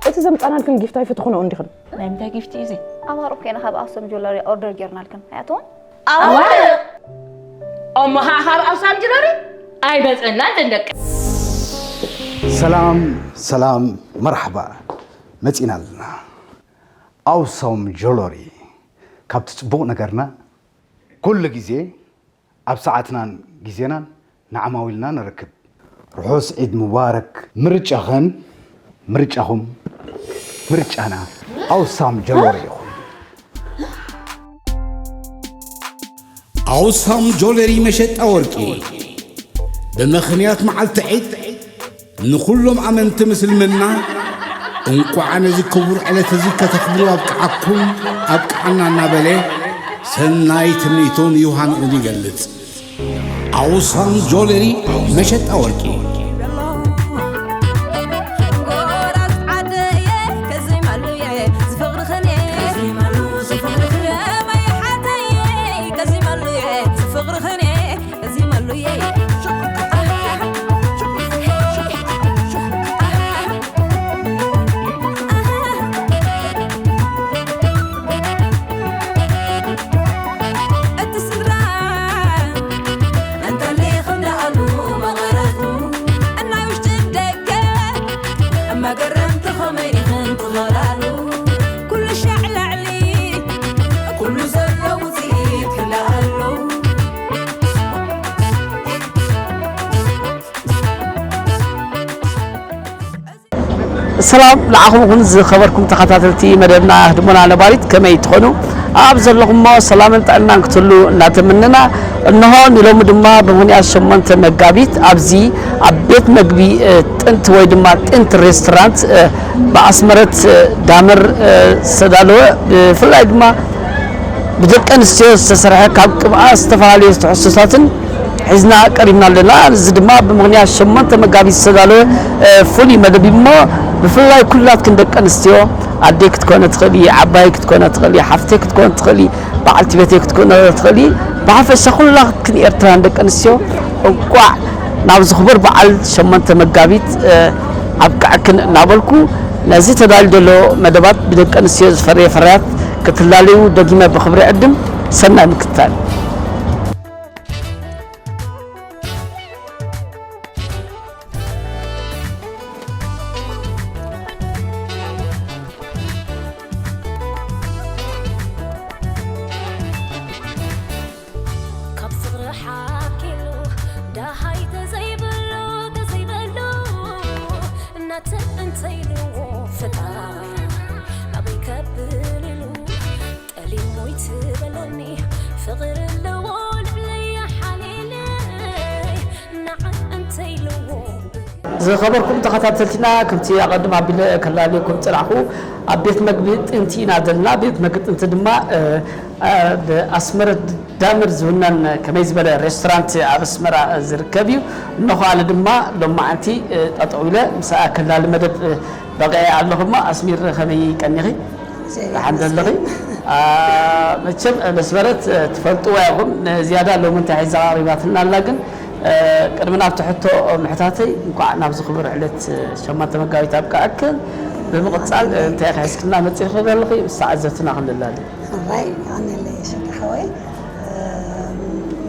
እቲ ዘምጻናልክን ጊፍት ኣይፈተኹንኦ እንዲኽን። ናይ ምንታይ ጊፍት እዩ እዚ? ኣማርቕ ኮይና ካብ ኣክሱም ጆለሪ ኦርደር ጌርናልክን። ኣያትዎም? ኣዋርቕ! እሞ ኸዓ ካብ ኣክሱም ጆለሪ ኣይመጸናን ደንደቀ። ሰላም ሰላም፣ መርሓባ፣ መጺና ኣለና። ኣውሳም ጆለሪ፣ ካብቲ ጽቡቕ ነገርና ኩሉ ግዜ ኣብ ሰዓትናን ግዜናን ንዓማዊልና ነረክብ። ርሑስ ዒድ ሙባረክ። ምርጫኽን ምርጫኹም ምርጫና ኣውሳም ጆለሪ ይኹን። ኣውሳም ጆለሪ መሸጣ ወርቂ ብምኽንያት መዓልቲ ዒድ ንኹሎም ኣመንቲ ምስልምና እንቋዕ ነዚ ክቡር ዕለት እዚ ከተኽብሩ ኣብቅዓኩም ኣብቅዓና እናበለ ሰናይ ትምኒቱን ዮሃንኡን ይገልጽ። ኣውሳም ጆለሪ መሸጣ ወርቂ። እቲ ስድራ እንተሊኽም ደኣሉ መቐረቱ እናይ ውሽጢ ደገ መገረምቲ ኸመይ ኢኽን ትኸላሉ ኩሉ ሻዕ ላዕሊ ኩሉ ዘሎ ውፅኢት ክልኣሉ። ሰላም ንዓኹም ይኹን ዝኸበርኩም ተኸታተልቲ መደብና ህድሞና ነባሪት፣ ከመይ ትኾኑ? ኣብ ዘለኹሞ ሰላምን ጥዕናን ክትህሉ እናተመነና፣ እንሆ ንሎሚ ድማ ብምኽንያት ሸሞንተ መጋቢት ኣብዚ ኣብ ቤት መግቢ ጥንቲ ወይ ድማ ጥንቲ ሬስቶራንት ብኣስመረት ዳመር ዝተዳለወ፣ ብፍላይ ድማ ብደቂ ኣንስትዮ ዝተሰርሐ ካብ ቅብኣ ዝተፈላለዩ ትሕዝቶታትን ሒዝና ቀሪብና ኣለና። እዚ ድማ ብምኽንያት ሸሞንተ መጋቢት ዝተዳለወ ፍሉይ መደብ እዩ እሞ ብፍላይ ኩላትክን ደቂ ኣንስትዮ ኣደይ ክትኮነ ትኽእሊ፣ ዓባይ ክትኮነ ትኽእሊ፣ ሓፍተይ ክትኮነ ትኽእሊ፣ በዓልቲ ቤተይ ክትኮነ ትኽእሊ፣ ብሓፈሻ ኩላትክን ኤርትራውያን ደቂ ኣንስትዮ እንቋዕ ናብዚ ክቡር በዓል ሸሞንተ መጋቢት ኣብቅዐክን እናበልኩ ነዚ ተዳልዩ ዘሎ መደባት ብደቂ ኣንስትዮ ዝፈረየ ፍርያት ክትላለዩ ደጊመ ብኽብሪ ዕድም ሰናይ ምክትታል። ካብ ፍቕሪ ሓኪሉ ደሃይ ተዘይብሉ ተዘይበሉ እናተ እንተይልዎ ፈጣሪ ኣበይ ከብል ኢሉ ጠሊሙ ይትበለኒ ፍቕሪ ኣለዎ ልዕለይ ሓሊለይ ንዓ እንተይልዎ ዝኸበርኩም ተኸታተልትና ከምቲ ኣቐድም ኣቢለ ከላልየኩም ዝጸናሕኩ ኣብ ቤት መግቢ ጥንቲ ኢና ዘለና። ቤት መግቢ ጥንቲ ድማ ብኣስመረት ዳምር ዝውነን ከመይ ዝበለ ሬስቶራንት ኣብ ኣስመራ ዝርከብ እዩ። እነኾ ኣነ ድማ ሎማዓንቲ ጠጠው ኢለ ምሳኣ ከላሊ መደብ በቒዐ ኣለኹ እሞ ኣስሚር ከመይ ቀኒኺ? ደሓን ዶ ኣለኺ? መቸም መስመረት ትፈልጥዋ ኢኹም። ንዝያዳ ሎሚ እንታይ ሒዛ ቀሪባትና ኣላ ግን ቅድሚ ናብቲ ሕቶ ምሕታተይ እንኳዕ ናብዚ ክቡር ዕለት ሸሞንተ መጋቢት ኣብቅዐክን። ብምቕጻል እንታይ ኢኺ ሒዝክልና መጺእኺ ዘለኺ ምስ ተዓዘብትና ክንላለ። ሕራይ የቐንየለይ ሸቂ ሓወይ።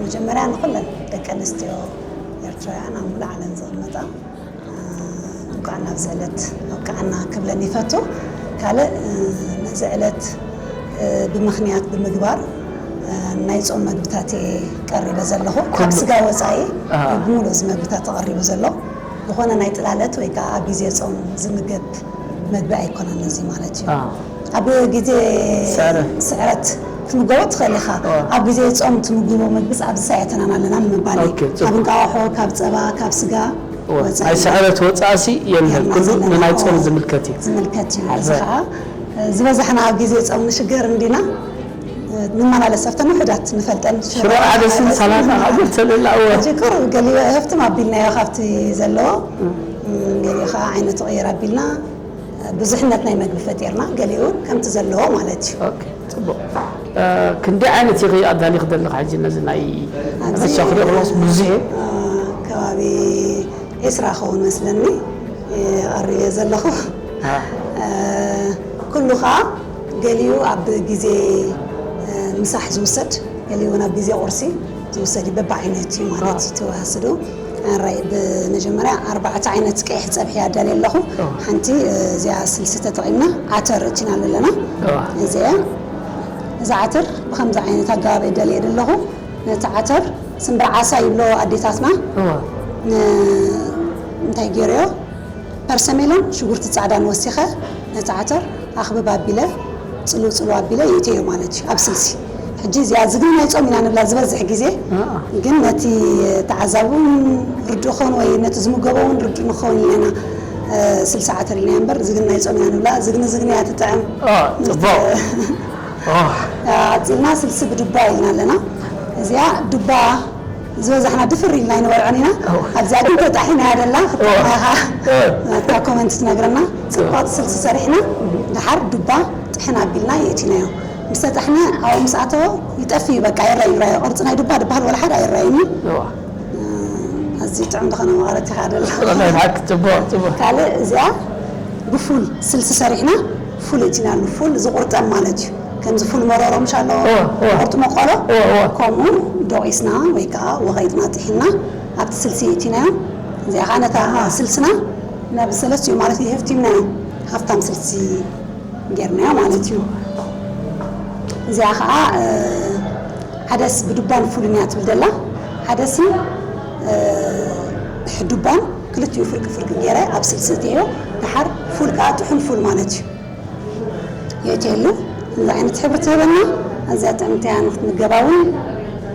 መጀመርያ ንኹለን ደቂ ኣንስትዮ ኤርትራውያን ኣብ ሙሉእ ዓለም ዝቕመጣ እንኳዕ ናብዚ ዕለት ኣብቅዓና ክብለን ይፈቱ። ካልእ ነዚ ዕለት ብምኽንያት ብምግባር ናይ ጾም መግብታት እየ ቀሪበ ዘለኹ። ካብ ስጋ ወፃኢ ብምሉእ እዚ መግብታት ተቐሪቡ ዘሎ ዝኾነ ናይ ጥላለት ወይ ከዓ ኣብ ግዜ ጾም ዝምገብ መግቢ ኣይኮነን እዚ ማለት እዩ። ኣብ ግዜ ስዕረት ክትምገቦ ትኽእል ኢኻ። ኣብ ግዜ ጾም ትምግቦ መግብስ ኣብዚ ሳያተናን ኣለና ንምባል እዩ። ካብ እንቃቑሖ፣ ካብ ጸባ፣ ካብ ስጋ ናይ ስዕረት ወፃእሲ የለን፣ ኩሉ ንናይ ጾም ዝምልከት እዩ። ዝምልከት እዩ። እዚ ከዓ ዝበዛሕና ኣብ ግዜ ጾም ንሽገር እንዲና ንመላለስ ኣብተን ውሕዳት ንፈልጠን ሽሮ ዓደስን ሰላጣ ካብ ተለላ እወ ሕጂ ቁሩብ ገሊኡ ህፍትም ኣቢልናዮ ካብቲ ዘለዎ ገሊኡ ከዓ ዓይነቱ ቅይር ኣቢልና ብዙሕነት ናይ መግቢ ፈጢርና ገሊኡ ከምቲ ዘለዎ ማለት እዩ። ኦኬ ጽቡቅ። ክንደይ ዓይነት ኢኺ ኣዳሊኺ ዘለኺ ሕጂ ነዚ ናይ መሸኽሪ ክሎስ ብዙሕ እዩ። ከባቢ ዒስራ ኸውን መስለኒ ቀሪበ ዘለኹ። ኩሉ ኸዓ ገሊኡ ኣብ ግዜ ምሳሕ ዝውሰድ፣ ገሊኡ እውን ኣብ ግዜ ቁርሲ ዝውሰድ እዩ። በብዓይነቱ እዩ ማለት እዩ ተዋስዶ። ኣራይ ብመጀመርያ ኣርባዕተ ዓይነት ቀይሕ ፀብሒ ኣዳልየ ኣለኹ። ሓንቲ እዚኣ ስልሲ ተጠቒምና ዓተር እቲናሉ ኣለና። እዚኣ እዛ ዓተር ብኸምዚ ዓይነት ኣገባብ እየ ደልየ ዘለኹ። ነቲ ዓተር ስምብር ዓሳ ይብሎ ኣዴታትና። እንታይ ገይረዮ? ፐርሰሜሎን ሽጉርቲ ፃዕዳን ወሲኸ ነቲ ዓተር ኣኽብብ ኣቢለ ፅልው ፅልው ኣቢለ ይእትዮ ማለት እዩ ኣብ ስልሲ። ሕጂ እዚኣ ዝግኒ ናይ ፆም ኢና ንብላ ዝበዝሕ ግዜ፣ ግን ነቲ ተዓዛቢ እውን ርዱእ ክኸውን ወይ ነቲ ዝምገቦ እውን ርዱእ ንክኸውን ኢልና ስልሲ ዓተር ኢልና እምበር ዝግኒ ናይ ፆም ኢና ንብላ። ዝግኒ ዝግኒ እያ ትጥዕም። ኣፅልና ስልሲ ብዱባ ኢልና ኣለና። እዚኣ ዱባ ዝበዛሕና ድፍር ኢልና ኣይንበልዖን ኢና። ኣብዚኣ ግን ተጣሒና እያ ደላ። ክትጥዕማ ኢኻ ናትካ ኮመንት ትነግረና። ፅብቕቲ ስልሲ ሰሪሕና ድሓር ዱባ ጥሕን ኣቢልና የእቲናዮ። ምስ ተጣሕነ ኣብኡ ምስ ኣተወ ይጠፍእ እዩ። በቃ ኣይረኣይን። ራዮ ቅርፂ ናይ ዱባ ድበሃል ወላ ሓደ ኣይረኣይን እዩ። ኣዝዩ ጥዑም ዝኾነ መቐረት ኢኻ ደላ። ጽቡቕ፣ ጽቡቕ። ካልእ እዚኣ ብፉል ስልሲ ሰሪሕና ፉል እቲናሉ። ፉል ዝቑርጠም ማለት እዩ። ከምዚ ፉል መሮሮ ምሽ ኣለዎ፣ እወ፣ እወ። ቁርጥሞ ቆሎ፣ እወ፣ እወ። ከምኡ ዶቒስና ወይ ከዓ ወቐይጥና ጥሒና ኣብቲ ስልሲ እቲናዮ። እዚኣ ከዓ ነታ ስልስና ናብ ሰለስቲኡ ማለት እዩ ህፍቲምናዮ። ሃፍታም ስልሲ ጌርናዮ ማለት እዩ። እዚኣ ከዓ፣ እ፣ ዓደስ ብዱባን ፉልን እያ ትብል ዘላ። ዓደስን፣ እ፣ ዱባን ክልቲኡ ፍርቂ ፍርቂ ገይረ ኣብ ስልሲ እትዮ። ደሓር ፉል ከዓ ጥሑን ፉል ማለት እዩ። የእትየሉ። እዚ ዓይነት ሕብሪ ትህበና። ኣዝያ ጥዕምቲ እያ፣ ንክትምገባ እውን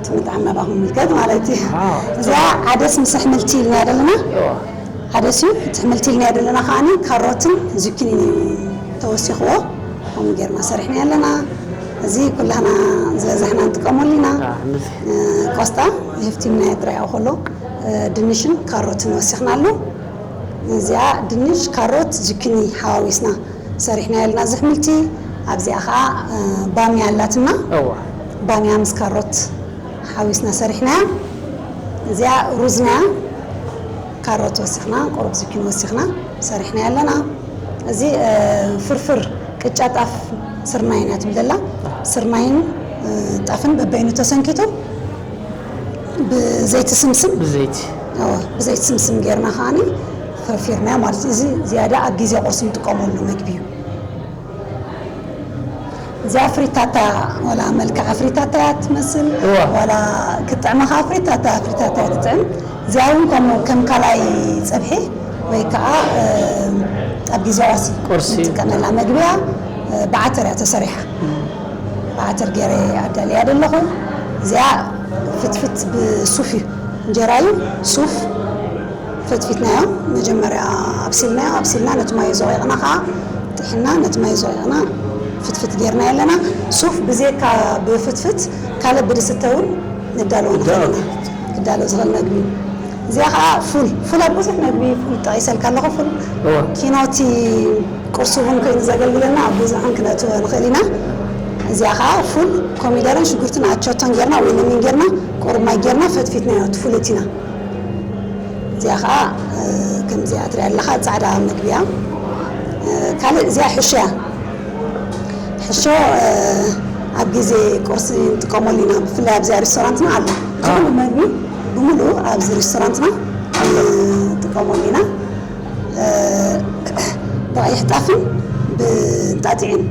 ትምጣም ናባኹም ምልከት ማለት እዩ። ዋው። እዚኣ ዓደስ ምስ ኣሕምልቲ ኢልና ዘለና። እዋ። ዓደስ እዩ። እቲ ኣሕምልቲ ኢልና ዘለና ከዓኒ ካሮትን ዙኪኒን እዩ ተወሲኽዎ። ከምኡ ጌርና ሰሪሕና ኣለና። እዚ ኩላህና ዝበዛሕና ንጥቀመሉ ኢና። ኣሕምልቲ። እ፣ ቆስጣ፣ ህፍቲምና የጥራያ ከሎ፣ እ፣ ድንሽን ካሮትን ወሲኽናሉ። እዚኣ ድንሽ፣ ካሮት፣ ዙኪኒ ሓዋዊስና ሰሪሕና ያልና እዚ ኣሕምልቲ። ኣብዚኣ ኸዓ፣ እ፣ ባምያ ኣላትና። እዋ። ባምያ ምስ ካሮት ሓዊስና ሰሪሕናያ። እዚኣ ሩዝና፣ ካሮት ወሲኽና፣ ቁሩብ ዙኪኒ ወሲኽና ሰሪሕና ኣለና። እዚ፣ እ፣ ፍርፍር ቅጫ ጣፍ ስርናይን እያ ትብል ዘላ። ስርናይን፣ እ፣ ጣፍን በበይኑ ተሰንኪቱ ብዘይቲ ስምስም፣ ብዘይቲ። እወ፣ ብዘይቲ ስምስም ጌርና ከዓኒ ፈርፊርና ማለት እዩ። እዚ ዝያዳ ኣብ ግዜ ቁርሲ ንጥቀመሉ መግቢ እዩ። እዚኣ ፍሪታታ ዋላ መልክዓ ፍሪታታ እያ ትመስል፣ እዋ። ዋላ ክትጥዕማ ከዓ ፍሪታታ፣ ፍሪታታ እያ ትጥዕም። እዚኣ እውን ከም፣ ከም ካልኣይ ፀብሒ ወይ ከዓ፣ እ፣ ኣብ ግዜ ቁርሲ ቁርሲ። ንጥቀመላ መግቢ እያ። እ፣ ብዓተር እያ ተሰሪሓ። እም። ብዓተር ገይረ ኣዳልያ ዘለኹ። እዚኣ ፍትፍት ብሱፍ እዩ። እንጀራ እዩ፣ ሱፍ ፈትፊትናዮ። መጀመርያ ኣብሲልናዮ፣ ኣብሲልና ነቲ ማይ ዘቑቕና ከዓ ጥሒና ነቲ ማይ ዘቑቕና ፍትፍት ጌርና ኣለና። ሱፍ ብዜካ ብፍትፍት ካልእ ብድስተ እውን ንዳለዎ ንኽእል ኢና። ክዳሎ ዝኽእል መግቢ እዩ። እዚኣ ከዓ ፉል፣ ፉል ኣብ ብዙሕ መግቢ ፉል ጠቒሰልካ ኣለኹ። ፉል እወ። ኪኖቲ ቁርሲ እውን ኮይኑ ዘገልግለና ኣብ ብዙሕን ክነእትዎ ንኽእል ኢና። እዚኣ ከዓ ፉል ኮሚደረን ሽጉርትን ኣቸቶን ጌርና ወይ ለሚን ጌርና ቁሩብ ማይ ጌርና ፈትፊትናዮ፣ እቲ ፉል እቲና። እዚኣ ኸዓ፣ እ፣ ከምዚኣ ትሪኣ ኣለኻ ጻዕዳ መግቢ እያ። እ፣ ካልእ እዚኣ ሕሾ እያ። ሕሾ፣ እ፣ ኣብ ግዜ ቁርሲ ንጥቀመሉ ኢና። ብፍላይ ኣብዚኣ ሬስቶራንትና ኣሎ። እቲ ኣዎ። ኩሉ መግቢ ብምሉኡ ኣብዚ ሬስቶራንትና ንጥቀመሉ ኢና። እ፣ ብቐይሕ ጣፍን ብእንጣጢዕን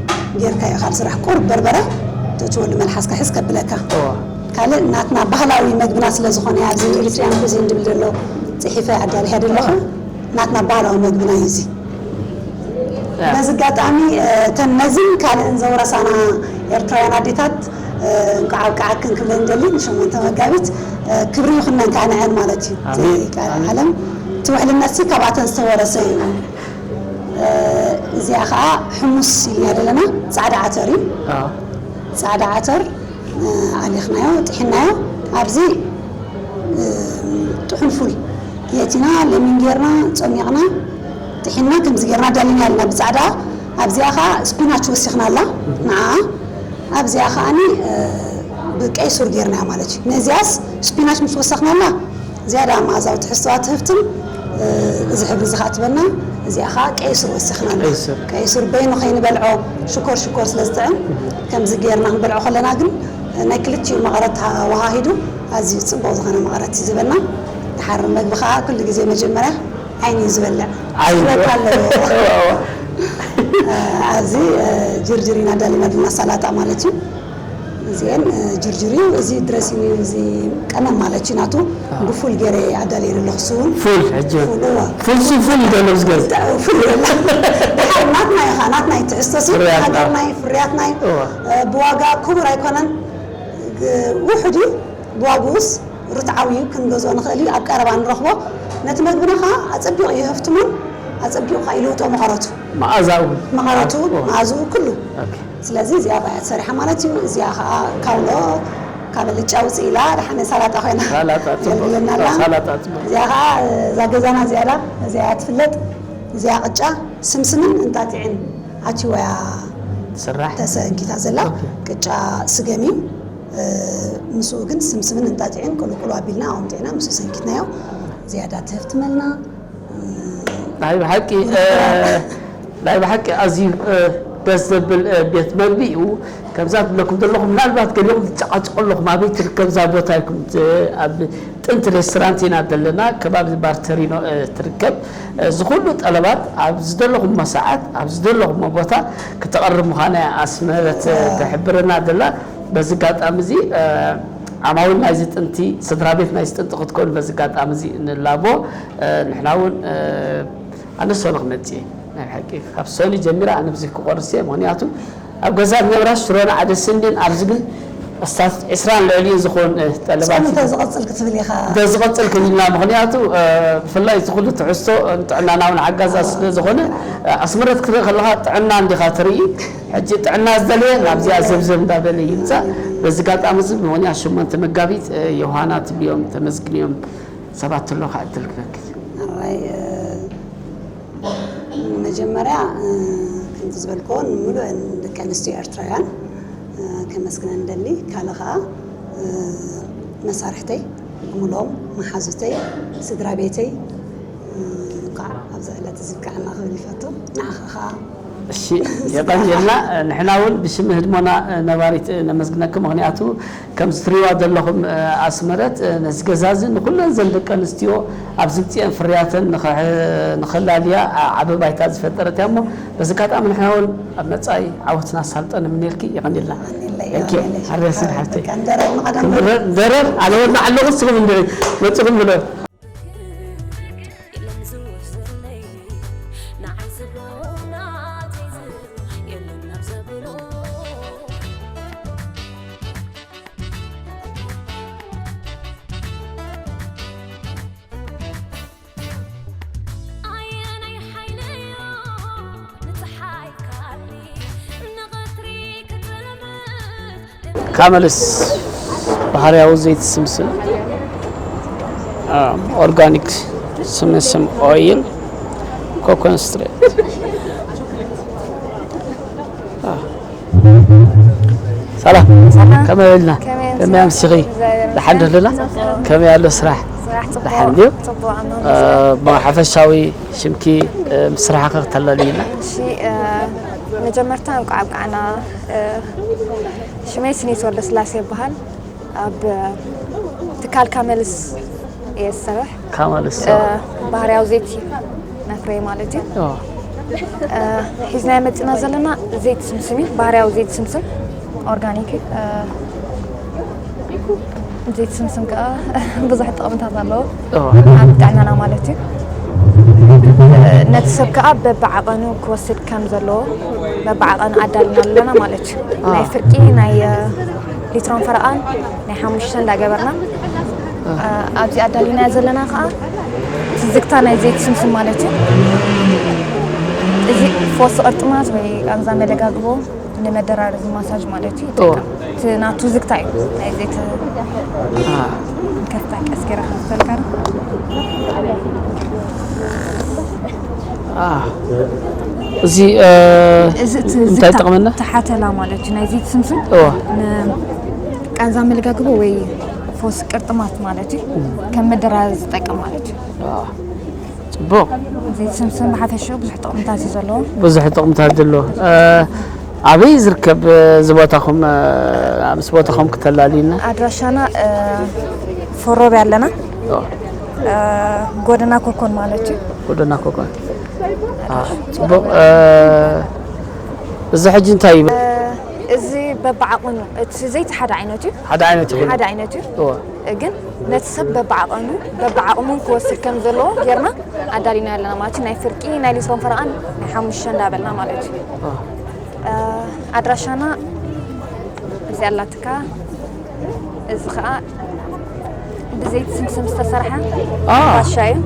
ጌርካ ኢኻ ዝራሕ። ቁሩብ በርበረ ተእትወሉ መልሓስካ ሕዝ ከብለካ። እዋ። ካልእ ናትና ባህላዊ መግብና ስለ ዝኾነ ኣብዚ ኤሪትሪያን ኩዚን ዝብል ዘሎ ጽሒፈ ኣዳሊሐ ዘለኹ ናትና ባህላዊ መግብና እዩ እዚ። ያ። በዚ ኣጋጣሚ፣ እ፣ እተን ነዝን ካልእን ዘውረሳና ኤርትራውያን ኣዴታት፣ እ፣ እንቋዕ ኣብቅዓክን ክብለን ደሊ ንሸሞንተ መጋቢት፣ እ፣ ክብሪ ይኹነን ከዓ ንዐን ማለት እዩ። ኣሜን። እቲ ቃል ኣሜን። ዓለም እቲ ውሕልነት ሲ ካብኣተን ዝተወረሰ እዩ። እ፣ እዚኣ ከዓ ሕሙስ ኢልና ዘለና ጻዕዳ ዓተር እዩ። ኣዎ። ጻዕዳ ዓተር፣ እ፣ ኣሊኽናዮ፣ ጥሒናዮ። ኣብዚ፣ እ፣ ጥሑን ፉል የእቲና፣ ለሚን ጌርና፣ ጸሚቕና፣ ጥሒና፣ ከምዚ ጌርና ዳሊና ኣለና ብጻዕዳ። ኣብዚኣ ኸዓ ስፒናች ወሲኽና ኣላ፣ ንዓኣ። ኣብዚኣ ኸዓኒ፣ እ፣ ብቀይ ሱር ጌርናዮ ማለት እዩ። ነዚኣስ ስፒናች ምስ ወሰኽና ኣላ፣ ዝያዳ መኣዛዊ ትሕዝቶኣ ትህብትን፣ እዚ ሕብሪ እዚ ከዓ ትበና። እዚኣ ከዓ ቀይ ሱር ወሲኽና ኣለና። ቀይ ሱር። ቀይ ሱር በይኑ ከይንበልዖ ሽኮር ሽኮር ስለ ዝጥዕም፣ ከምዚ ጌርና ክንበልዖ ከለና ግን ናይ ክልቲኡ መቐረት ተወሃሂዱ ኣዝዩ ጽቡቕ ዝኾነ መቐረት እዩ ዝበና። ድሓር መግቢ ከዓ ኩሉ ግዜ መጀመርያ ዓይኒ እዩ ዝበልዕ። ዓይኒ። ክብለካ ኣለዎ። ኣብዚ ጅርጅር ኢና ኣዳሊና ዘለና፣ ሰላጣ ማለት እዩ። እዚአን ጅርጅር እዩ። እዚ ድረሲን እዩ። እዚ ቀመም ማለት እዩ ናቱ። ብፉል ገይረ ኣዳልየ ኣለኹ። እሱ እውን ፉል ሕጂ። ፉል፣ እዋ። ፉል ሱ ፉል እዩ ዘሎ ዝገዝ። ፉል እዩ ዘሎ። ድሓር ናትና ኢኻ፣ ናትና እዩ ትሕዝቶ ሱ። ፍርያትና። ሃገርና እዩ፣ ፍርያትና እዩ። እዋ። ብዋጋ ክቡር ኣይኮነን። ግ-፣ ውሑድ እዩ። ብዋግኡስ ርትዓዊ እዩ። ክንገዝኦ ንኽእል እዩ። ኣብ ቀረባ ንረኽቦ። ነቲ መግብና ኸዓ ኣጸቢቑ ይህፍትሞን ኣጸቢቑ ኸዓ ይልውጦ መቐረቱ። መኣዛኡ እውን። መቐረቱ፣ እዋ። መኣዝኡ ኩሉ። ኦኬ። ስለዚ እዚኣ እኮ እያ ትሰርሓ ማለት እዩ። እዚኣ ኸዓ ካውሎ ካብ ኣልጫ ውፅእ ኢላ ደሓነ ሳላጣ ኮይና ሰላጣ ጽቡቕ። የድልየና ኣላ። ሰላጣ ጽቡቕ። እዚኣ ኸዓ እዛ ገዛና እዚኣ ዳ፣ እዚኣ እያ ትፍለጥ። እዚኣ ቅጫ ስምስምን እንጣጢዕን ኣትይዋ እያ ትስራሕ። ተሰንኪታ ዘላ። ኦኬ። ቅጫ ስገም እዩ። እ፣ ምስኡ ግን ስምስምን እንጣጢዕን ቅልቁሉ ኣቢልና ኣውምጢዕና ምስኡ ሰንኪትናዮ። ዝያዳ ትህፍትመልና። ናይ ብሓቂ፣ እ፣ ናይ ብሓቂ ኣዝዩ፣ እ፣ ደስ ዘብል፣ እ፣ ቤት መግቢ እዩ። ከምዛ ትብለኩም ዘለኹም፣ ምናልባት ገሊኹም ትጨቃጨቁ ኣለኹም፣ ኣበይ ትርከብ እዛ ቦታ ኢልኩም፣ ት-፣ ኣብ ጥንቲ ሬስቶራንት ኢና ዘለና፣ ከባቢ ባርተሪኖ፣ እ፣ ትርከብ። እ፣ እዚ ኩሉ ጠለባት ኣብ ዝደለኹሞ ሰዓት፣ ኣብ ዝደለኹሞ ቦታ ክተቐርብ ምዃና እያ ኣስመረት፣ እ፣ ትሕብረና ዘላ። በዚ ኣጋጣሚ እዚ፣ እ፣ ዓማዊል ናይዚ ጥንቲ፣ ስድራ ቤት ናይዚ ጥንቲ ክትኮኑ በዚ ኣጋጣሚ እዚ ንላቦ። እ፣ ንሕና እውን፣ እ፣ ኣነ ሰኑ ክመጽእ እየ። ናይ ብሓቂ ካብ ሰኑ ጀሚረ ኣነ ብዙሕ ክቆርስ እየ። ምኽንያቱ ኣብ ገዛ ዝነብራ ሽሮን ዓደስን ድን ኣብዚ ግን ኣስታት ዕስራን ልዕሊኡ ዝኾን፣ እ፣ ጠለባት ጾም እዩ። እንተዝቐጽል ክትብል ኢኻ። እንተዝቐጽል ክብልና። ምኽንያቱ፣ እ፣ ብፍላይ እቲ ኩሉ ትሕዝቶ ንጥዕናና እውን ሓጋዛ ስለ ዝኾነ፣ እ፣ ኣስመረት ክትርኢ ከለኻ ጥዕና እንዲኻ ትርኢ። ሕጂ ጥዕና ዝደለየ ናብዚኣ ዘብዘብ እንዳበለ ይምጻእ። በዚ ኣጋጣሚ እዚ ብምኽንያት ሸሞንተ መጋቢት፣ እ፣ ዮሃና ትብልዮም ተመስግንዮም ሰባት ኣሎ ከዓ እድል ክበክል። ኣራይ፣ እ፣ መጀመርያ፣ እ፣ ከምቲ ዝበልክዎ ንምሉእን ደቂ ኣንስትዮ ኤርትራውያን፣ እ፣ ከመስግነን እንደሊ። ካልእ ከዓ፣ እ፣ መሳርሕተይ ብምሎም መሓዙተይ፣ ስድራ ቤተይ፣ እ፣ እንኳዕ ኣብዚ ዕለት እዚ ብቅዓና ክብል ይፈቱ። ንዓኻ ከዓ እሺ፣ የቐንየልና። ንሕና እውን ብሽም ህድሞና ነባሪት ነመስግነኪ። ምኽንያቱ ከምዚ ትሪእዋ ዘለኹም፣ ኣስመረት፣ ነዚ ገዛ እዚ ንኹለን ዘን ደቂ ኣንስትዮ ኣብ ዝምፅኤን ፍርያተን ንኸ-፣ ንኸላልያ ዓቢ ባይታ ዝፈጠረት እያ እሞ፣ በዚ ኣጋጣሚ ንሕና እውን ኣብ መጻኢ ዓወትና ኣሳልጦ ንምነየልኪ። የቐንየልና። የቐንየለይ፣ የቐንየለይ። ሓረስን ሓብተይ። በቃ ንደረር፣ ንቐደም። ክንደረር፣ ንደረር፣ ኣነ ወላዕ ኣለኹ፣ ንስኹም እንድዒ መጺኹም ብሎ። የለን ዝውስነይ፣ ንዓይ ዝብሎ ናተይ ዝብሎ የለን ናብ ዘብሎ። ኣየናይ ሓይለዮ ንፀሓይ ካሊ ንቐትሪ ክትጥልምት። ካመልስ ባህርያዊ ዘይቲ ስምስም፣ አ፣ ኦርጋኒክ ስምስም ኦይል፣ ኮኮንስትሬት። አ። ሰላም። ሰላም። ከመይ ውዒልና? ከመይ ከመይ ኣምሲኺ? ኣምሲኺ? እግዚኣብሔር ይመስገን። ደሓን ዶ ኣለና? ጽቡቕ። ከመይ ኣሎ ስራሕ? ስራሕ ጽቡቕ። ደሓን ድዩ? ጽቡቕ፣ ኣምላኽ አ፣ ይመስገን። ብሓፈሻዊ ሽምኪ፣ እ፣ ምስ ስራሕኺ ክተላልይና? እሺ፣ እ፣ መጀመርታ እንቋዕ ኣብቃዕና። እ፣ ሽመይ ስኒት ወልደስላሴ ይበሃል። ኣብ ትካል ካመልስ እየ ዝሰርሕ። ካመልስ፣ እ፣ እ፣ ባህርያዊ ዘይቲ መፍረይ ማለት እዩ። ኦ። እ፣ ሒዝናዮ መፂና ዘለና ዘይቲ ስምስም እዩ። ባህርያዊ ዘይቲ ስምስም ኦርጋኒክ እዩ። እ፣ ዘይቲ ስምስም ከዓ ብዙሕ ጥቕምታት ኣለዎ። ኦ። ኣብ ጥዕናና ማለት እዩ። እ፣ ነቲ ሰብ ከዓ በብዓቐኑ ክወስድ ከም ዘለዎ፣ በብዓቐኑ ኣዳልና ኣለና ማለት እዩ። አ። ናይ ፍርቂ፣ ናይ፣ እ፣ ሊትሮን ፈረቓን ናይ ሓሙሽተ እንዳገበርና፣ አ። እ፣ ኣብዚ ኣዳሊና ዘለና ከዓ ትዝግታ ናይ ዘይቲ ስምስም ማለት እዩ። እዚ ፈውሲ ቅርጥማት ወይ ቃንዛ መደጋግቦ ንመደራረዚ ማሳጅ ማለት እዩ ኦ። ይጠቅም። እቲ ናቱ ዝግታ እዩ። ናይ ዘይቲ አ። ከፍታ ቀስ ገይረ ክመልሰልካ ዶ? አ። እዚ፣ እ፣ እዚ እቲ እንታይ ዝግታ ይጠቕመና? ተሓተላ ማለት እዩ። ናይ ዘይቲ ስምስም ኦ። ንቃንዛ መለጋግቦ ወይ ፈውሲ ቅርጥማት ማለት እዩ። እም። ከም መደራረዚ ዝጠቅም ማለት እዩ። አ። ጽቡቕ። ዘይስምስም ብሓፈሽኡ ብዙሕ ጥቕምታት እዩ ዘለዎ። ብዙሕ ጥቕምታት ዘለዎ። እ፣ ኣበይ ዝርከብ፣ እ፣ እዚ ቦታኹም፣ እ፣ ምስ ቦታኹም ክተላልዩና? ኣድራሻና፣ እ፣ ፎሮብያ ኣለና። ኦ። እ፣ ጎደና ኮኮን ማለት እዩ። ጎደና ኮኮን። አ፣ ጽቡቕ። እ፣ እዚ ሕጂ እንታይ እዩ? እ፣ እዚ በብዓቕኑ፣ እቲ ዘይቲ ሓደ ዓይነት እዩ። ሓደ ዓይነት ይኹን። ሓደ ዓይነት እዩ። እወ። ግን ነቲ ሰብ በብዓቐኑ፣ በብዓቕሙን ክወስድ ከም ዘለዎ ጌርና ኣዳሊና ኣለና ማለት እዩ። ናይ ፍርቂ፣ ናይ ሊትሮን ፈረቓን ናይ ሓሙሽተ እንዳበልና ማለት እዩ። አ። እ፣ ኣድራሻና እዚኣ ኣላትካ። እዚ ኸኣ ብዘይቲ ስምስም ዝተሰርሐ አ። ባሻ እዩ።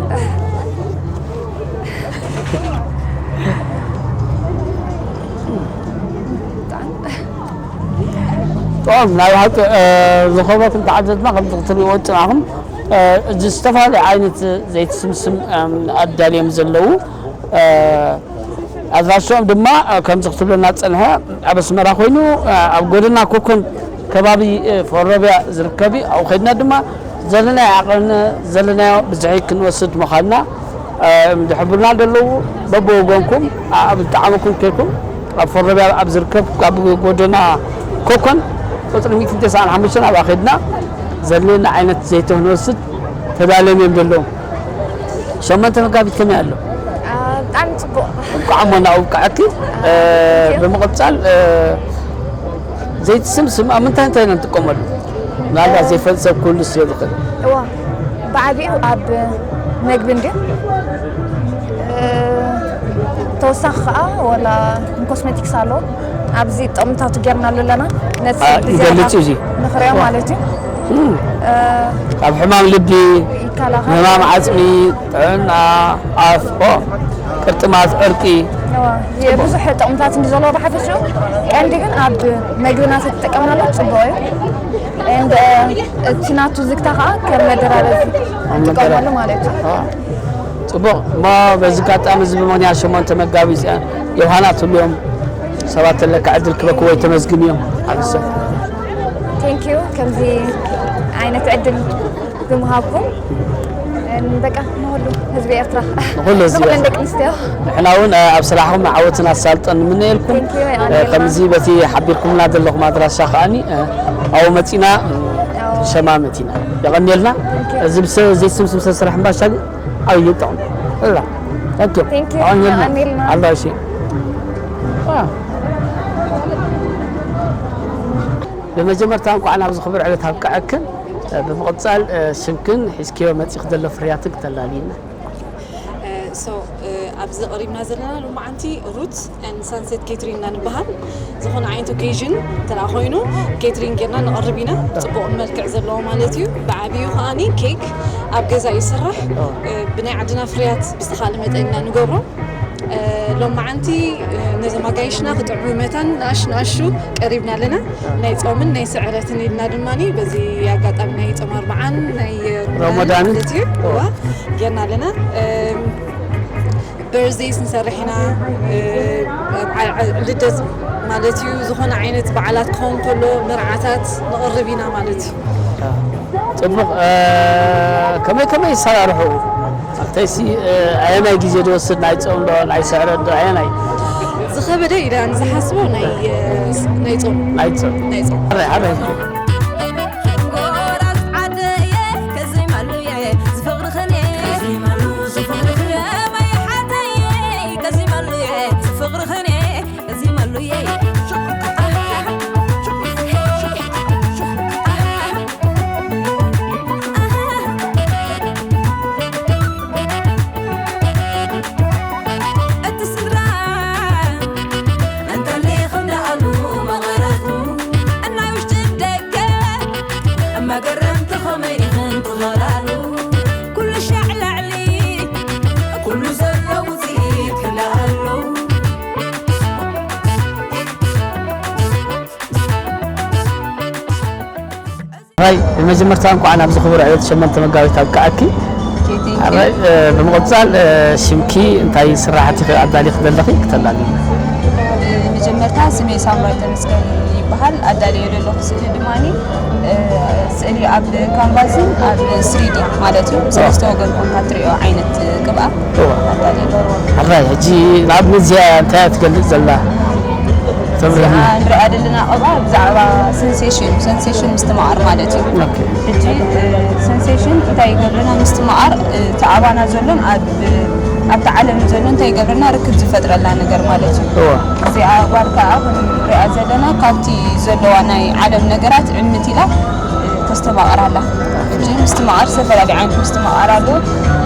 ጥዑም። ናይ ብሓቂ፣ እ፣ ዝኸበርኩም ተዓዘብትና ከምዚ ክትሪእዎ ጽናሕኩም፣ እ፣ እዚ ዝተፈላለየ ዓይነት ዘይቲ ስምስም፣ እም፣ ኣዳልዮም ዘለዉ፣ እ፣ ኣድራሽኦም ድማ፣ እ፣ ከምዚ ክትብለና ዝጸንሐ ኣብ ኣስመራ ኮይኑ፣ እ፣ ኣብ ጎደና ኮኮን ከባቢ፣ እ፣ ፎሮብያ ዝርከብ እዩ። ኣብኡ ከድና ድማ ዘለናዮ ዓቐን ዘለናዮ ብዝሒ ክንወስድ ምዃንና፣ እ፣ ዝሕብሩና ዘለዉ በብወገንኩም፣ እ፣ ኣብ ዝጠዓመኩም ከይኩም ኣብ ፎሮብያ ኣብ ዝርከብ ኣብ ጎደና ኮኮን ቁጽሪ ሚእትን ተስዓን ሓሙሽተን ኣብኣ ከድና ዘለና ዓይነት ዘይቲ ክንወስድ ተዳልዮም እዮም ዘለዉ። ሸሞንተ መጋቢት ከመይ ኣሎ? አ፣ ብጣዕሚ ጽቡቕ። እንኳዕ እሞ ናብኡ ኣብቅዐኪ። አ፣ እ፣ thank you። ብምቕጻል፣ እ፣ ዘይቲ ስምስም ኣብ ምንታይ እንታይ ኢና ንጥቀመሉ? ምናልባት እ፣ ዘይፈልጥ ሰብ ክህሉ ስለ ዝኽእል። እዋ፣ ብዓቢኡ ኣብ መግቢ እንድዩ። እ፣ ተወሳኺ ኸኣ ወላ ንኮስሜቲክስ ኣሎ። ኣብዚ ጥቕምታቱ ጌርናሉ ኣለና። ነቲ አ፣ ብዝያዳ ይገልጽ እዩ እዚ። ንኽሪኦ ዋ። ማለት እዩ። እም። እ፣ ካብ ሕማም ልቢ፣ ይከላኸል። ሕማም ዓጽሚ፣ ጥዕና፣ ኣፍ፣ ኦ፣ ቅርጥማት፣ ዕርቂ። እዋ፣ ብዙሕ ጥቕምታት እንዲ ዘለዎ ብሓፈሽኡ፣ ቀንዲ ግን ኣብ መግብና ተተጠቀምናሉ ጽቡቕ እዩ። And፣ እ፣ እቲ ናቱ ዝግታ ኸኣ ከም መደራረቢ ኣብ ንጥቀመሉ መደራ-፣ ማለት እዩ። አ፣ ጽቡቕ። እሞ በዚ ኣጋጣሚ እዚ ብምኽንያት ሸሞንተ መጋቢት እዚኣ ዮሃና ትብልዮም ሰባት ተለካ ዕድል ክበክዎ ወይ ተመስግንዮም። ኣብ ሰብ። Thank you፣ ከምዚ ዓይነት ዕድል ብምሃብኩም። እም፣ በቃ ንኹሉ ህዝቢ ኤርትራ። ንኹሉ ህዝቢ ንኹለን ኤርትራ። ደቂ ኣንስትዮ። ንሕና እውን፣ እ፣ ኣብ ስራሕኹም ዓወትን ኣሳልጦን ንምነየልኩም። Thank you፣ እ፣ ኣሜን። ከምዚ በቲ ሓቢርኩምና ዘለኹም ኣድራሻ ከኣኒ፣ እ፣ ኣብኡ መጺና፣ እ፣ ኣዎ። ንሸማመት ኢና። የቐንየልና። Thank you። እዚ ብሰ-፣ ዘይስምስም ሰብ ስራሕ እምባሻ ግን ዓብዪ ጥቕሚ። እላ። Thank you። Thank you። የቐንየልና። ኣሜን። ኣሎ፣ እሺ። አ። ብመጀመርታ እንኳዕ ናብዚ ክቡር ዕለት ኣብቅዐክን። ብምቕጻል፣ እ፣ ሽምክን ሒዝክዮ መጺኺ ዘሎ ፍርያትን ክተላልይና። እ፣ so፣ እ፣ ኣብዚ ቀሪብና ዘለና ሎማዓንቲ ሩት and ሳንሴት ኬትሪንግ ኢና ንበሃል። ዝኾነ ዓይነት ኦኬዥን እንተ ደኣ ኮይኑ ኬትሪንግ ጌርና ነቕርብ ኢና። ጽቡቕ መልክዕ ዘለዎ ማለት እዩ። ብዓቢኡ ከኣኒ ኬክ ኣብ ገዛ ይስራሕ። ኦ። እ፣ ብናይ ዓድና ፍርያት ብዝተኻእለ መጠን ኢና ንገብሮ። እ፣ ሎማዓንቲ፣ እ፣ ነዞም ኣጋይሽና ክጥዕሙ መታን ንኣሽ ንኣሹ ቀሪብና ኣለና። ናይ ጾምን ናይ ስዕረትን ኢልና ድማኒ በዚ ኣጋጣሚ ናይ ጾም ኣርብዓን ናይ ረመዳን ረመዳንን ማለት እዩ። እዋ፣ ጌርና ኣለና። እም፣ በርዝዴይስ ንሰርሕ ኢና። እ፣ ኣብ ዓ-፣ ዓ-፣ ልደት ማለት እዩ። ዝኾነ ዓይነት በዓላት ክኸውን ከሎ መርዓታት ንቕርብ ኢና ማለት እዩ። ጽቡቕ። እ፣ ከመይ ከመይ ይሰራርሑ? ኣብተይሲ፣ እ፣ ኣየናይ ግዜ ዝወስድ ናይ ጾም ዶ፣ ናይ ስዕረት ዶ፣ ኣየናይ? ዝኸበደ ኢለ ዝሓስቦ ናይ፣ እ፣ ናይ ጾም። ናይ ጾም። ናይ ጾም። ኣረ፣ ኣረ። ጎራዝ ዓደየ ከዚመሉየ ዝፍቕርኽን ከዚመሉ ዝፍቕርኽን መይሓተየ ከዚመሉየ ዝፍቕርኽን ከዚመሉየ እቲ ስድራ እንተሊኹም ደኣሉ መቐረቱ እናይ ውሽጢ ደገ መገረምቲ ኸመይ ኢኽን ትኸላሉ ኩሉ ሻዕ ላዕሊ ኩሉ ዘሎ ውፅኢት ክልኣሉ። ራይ ብመጀመርታ እንኳዕ ናብዚ ክቡር ዕለት ሸሞንተ መጋቢት ኣብቅዓኪ። ኦኬ፣ thank you። ራይ፣ እ፣ ብምቕጻል፣ እ፣ ሽምኪ እንታይ ስራሕቲ ኣዳሊኺ ዘለኺ ክተላሊ? እ፣ መጀመርታ ስመይ ሳምራይ ተመስገን ይበሃል። በሃል ኣዳልዮ ዘለኹ ስእሊ ድማ ስእሊ ኣብ ካንቫስን ኣብ ስሪዲ ማለት እዩ። ሰለስተ ወገን ኮንካ ትሪኦ ዓይነት ቅብኣ ኣዳልዮ ኣለኹ። ሕራይ ሕጂ ንኣብነት እዚኣ እንታይ እያ ትገልጽ ዘላ? ተብርህና። ንሪኣ ዘለና ቅብኣ ብዛዕባ ሰንሴሽን ሰንሴሽን ምስትማቕር ማለት እዩ። ሕጂ ሰንሴሽን እንታይ ይገብረና? ምስትማቕር እቲ ኣባና ዘሎን ኣብ ኣብቲ ዓለም ዘሎ እንታይ ይገብረና? ርክብ ዝፈጥረላ ነገር ማለት እዩ። እዚኣ ጓል ከዓ ከም ንሪኣ ዘለና ካብቲ ዘለዋ ናይ ዓለም ነገራት ዕምት ኢላ ተስተማቕር ኣላ። ሕጂ ምስትማቕር ዝተፈላለዩ ዓይነት ምስትማቕር ኣሎ።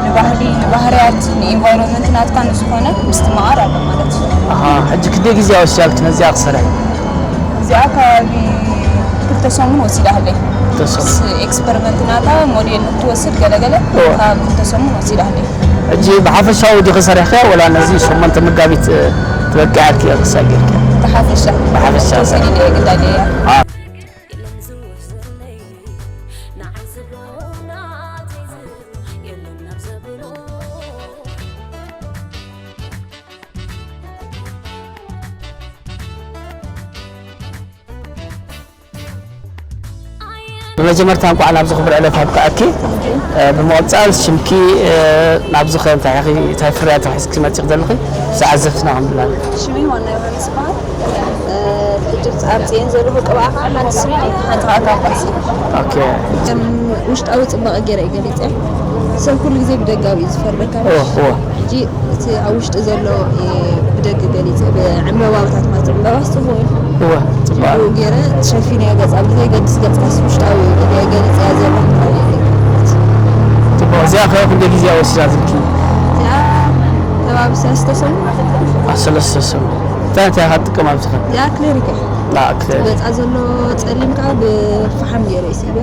ንባህሊ፣ ንባህርያት፣ ንኢንቫይሮንመንት ናትካ ንዝኾነ ምስትማቕር ኣሎ ማለት እዩ። ኣሃ፣ ሕጂ ክንደይ ግዜ ወሲዳልኪ ነዚኣ ክሰርሕ? እዚኣ ከባቢ ክልተ ሰሙን ወሲዳ ኣለይ። ክልተ ሰሙን። ምስ ኤክስፐሪመንት ናታ ሞዴል ንክትወስድ ገለገለ እወ። ካብ ክልተ ሰሙን ወሲዳ ኣለይ። ሕጂ ብሓፈሻዊ ዲኺ ሰሪሕካ ወላ ነዚ ሸሞንተ መጋቢት ትበቅዓልኪ ክሳብ ጌርኪ? ብሓፈሻ ብሓፈሻ ተወሰኒ እየ ግዳለያ። ብመጀመርታ እንኳዕ ናብዚ ክቡር ዕለት ኣብቅዐኪ። ብምቕፃል ሽምኪ ናብዚ ከ እንታይ ኢኺ እንታይ ፍርያት ሒዝኪ መፂኺ ዘለኺ? ብዛዕባ ዘፍትና ክንብላ። ሽመይ ዋና ዮሃንስ ይበሃል። ሕጂ ኣብ ፅኤን ዘለኹ ቅብኣ ከዓ ሓንቲ ስሪዲ ሓንቲ ከዓ ካምፓስ። ኦኬ። ከም ውሽጣዊ ፅባቐ ገይረ እየ ገሊፀ። ሰብ ኩሉ ግዜ ብደጋዊ እዩ ዝፈርደካ። ኦ፣ ኦ። ሕጂ እቲ ኣብ ውሽጢ ዘሎ እየ ብደገ ገሊፀ። ብዕምበባታት ማለት ዕምበባ ስፅቡቅ እዩ። እወ፣ ፅቡቅ። ብኡ ገይረ ተሸፊነ እየ ገፃ ብዘየገድስ ገፅካስ ውሽጣዊ ገሊፀ እያ ዘለኹ። ፅቡቅ። እዚኣ ከ ክንደይ ግዜ ወሲዳትልኪ? እዚኣ ከባቢ ሰለስተ ሰሙን። አ፣ ሰለስተ ሰሙን። እንታይ እንታይ ኢኻ ትጥቀም ኣብዚ ኸ? እዚኣ ክሌሪካ። ላ፣ ክሌሪካ። ገፃ ዘሎ ፀሊም ከዓ ብፈሓም ገይረ ይስዕበ።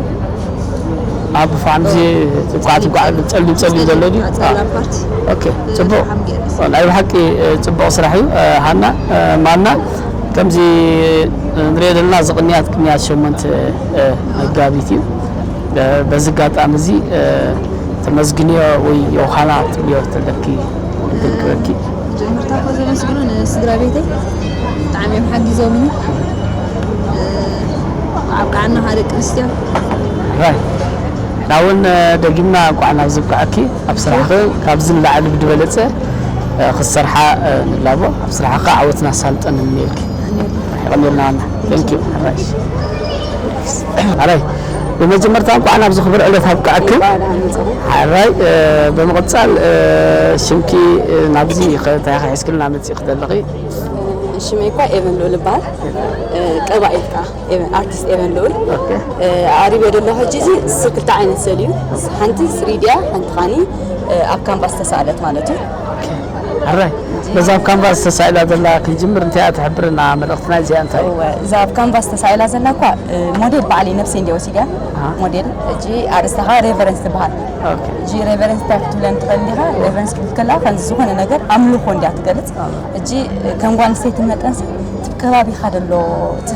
ኣብ ብፈሓም እዚ ትንኳዕ ትንኳዕ ብል ፀሊም ፀሊም ዘሎ ድዩ? ጸላም ፓርቲ። ኦኬ፣ ፅቡቅ። ብፈሓም ገይረ ይስዕበ። ናይ ብሓቂ እ፣ ፅቡቅ ስራሕ እዩ። እ፣ ሃና እ፣ ማና ከምዚ እ፣ ንሪኦ ዘለና እዚ ቅንያት ቅንያት ሸሞንተ እ፣ መጋቢት እዩ። እ፣ በዚ ኣጋጣሚ እዚ እ፣ ተመስግንዮ ወይ ዮሃና ትብልዮ ተለኪ ክልክበኪ። መጀመርታ እኮ ዘመስግኖ ንስድራ ቤተይ ብጣዕሚ እዮም ሓጊዞምኒ። እ፣ ኣብቅዓና ከዓ ደቂ ኣንስትዮ። ራይ። ንሕና እውን እ፣ ደጊምና እንኳዕ ናብዚ ኣብቅዓኪ። ኣብ ስራሕኺ ካብዚ ንላዕሊ ብዝበለፀ እ፣ ክትሰርሓ እ፣ ንላቦ። ኣብ ስራሕኺ ዓወትን ኣሳልጦን ንምነየልኪ። የቐንየልና ዋና። Thank you። ራይ። ኣራይ። ብመጀመርታ እንኳዕ ናብዚ ክቡር ዕለት ኣብቅዓኪ። ኣራይ እ፣ ብምቕፃል እ፣ ሽምኪ እ፣ ናብዚ ከ እንታይ ኢኺ ሒዝክልና መፂእኺ ዘለኺ? ሽመይ እኳ ኤቨን ልኡል እበሃል። እ፣ ቀባኢት ከዓ ኤቨን፣ ኣርቲስት ኤቨን ልኡል። ኦኬ። እ፣ ኣሪበ ደሎ ሕጂ እዚ ስ-፣ ክልተ ዓይነት ስእሊ እዩ። ሓንቲ ስሪዲ እያ፣ ሓንቲ ኻኒ እ፣ ኣብ ካንቫስ ተሳእለት ማለት እዩ። ኣራይ፣ በዛ ኣብ ካንቫስ ተሳኢላ ዘላ ክንጅምር እንታይ እያ ትሕብርና? መልእኽትና እዚኣ እንታይ እዩ? እወ፣ እዛ ኣብ ካንቫስ ተሳኢላ ዘላ እኳ እ፣ ሞዴል ባዕለይ ነብሰይ እንዲያ ወሲድያ። ኣሃ። ሞዴል ሕጂ ኣርእስታ ኸዓ ሬቨረንስ ትበሃል። ኦኬ። ሕጂ ሬቨረንስ እንታይ ክትብለን ትኽእል እንዲኻ? ሬቨረንስ ክትብል ከላ ከምዚ ዝኾነ ነገር ኣምልኾ እንዲያ ትገልጽ። ኣሃ። ሕጂ እ፣ ከም ጓል ኣንስተይቲ መጠንሲ እቲ ከባቢኻ ደሎ እቲ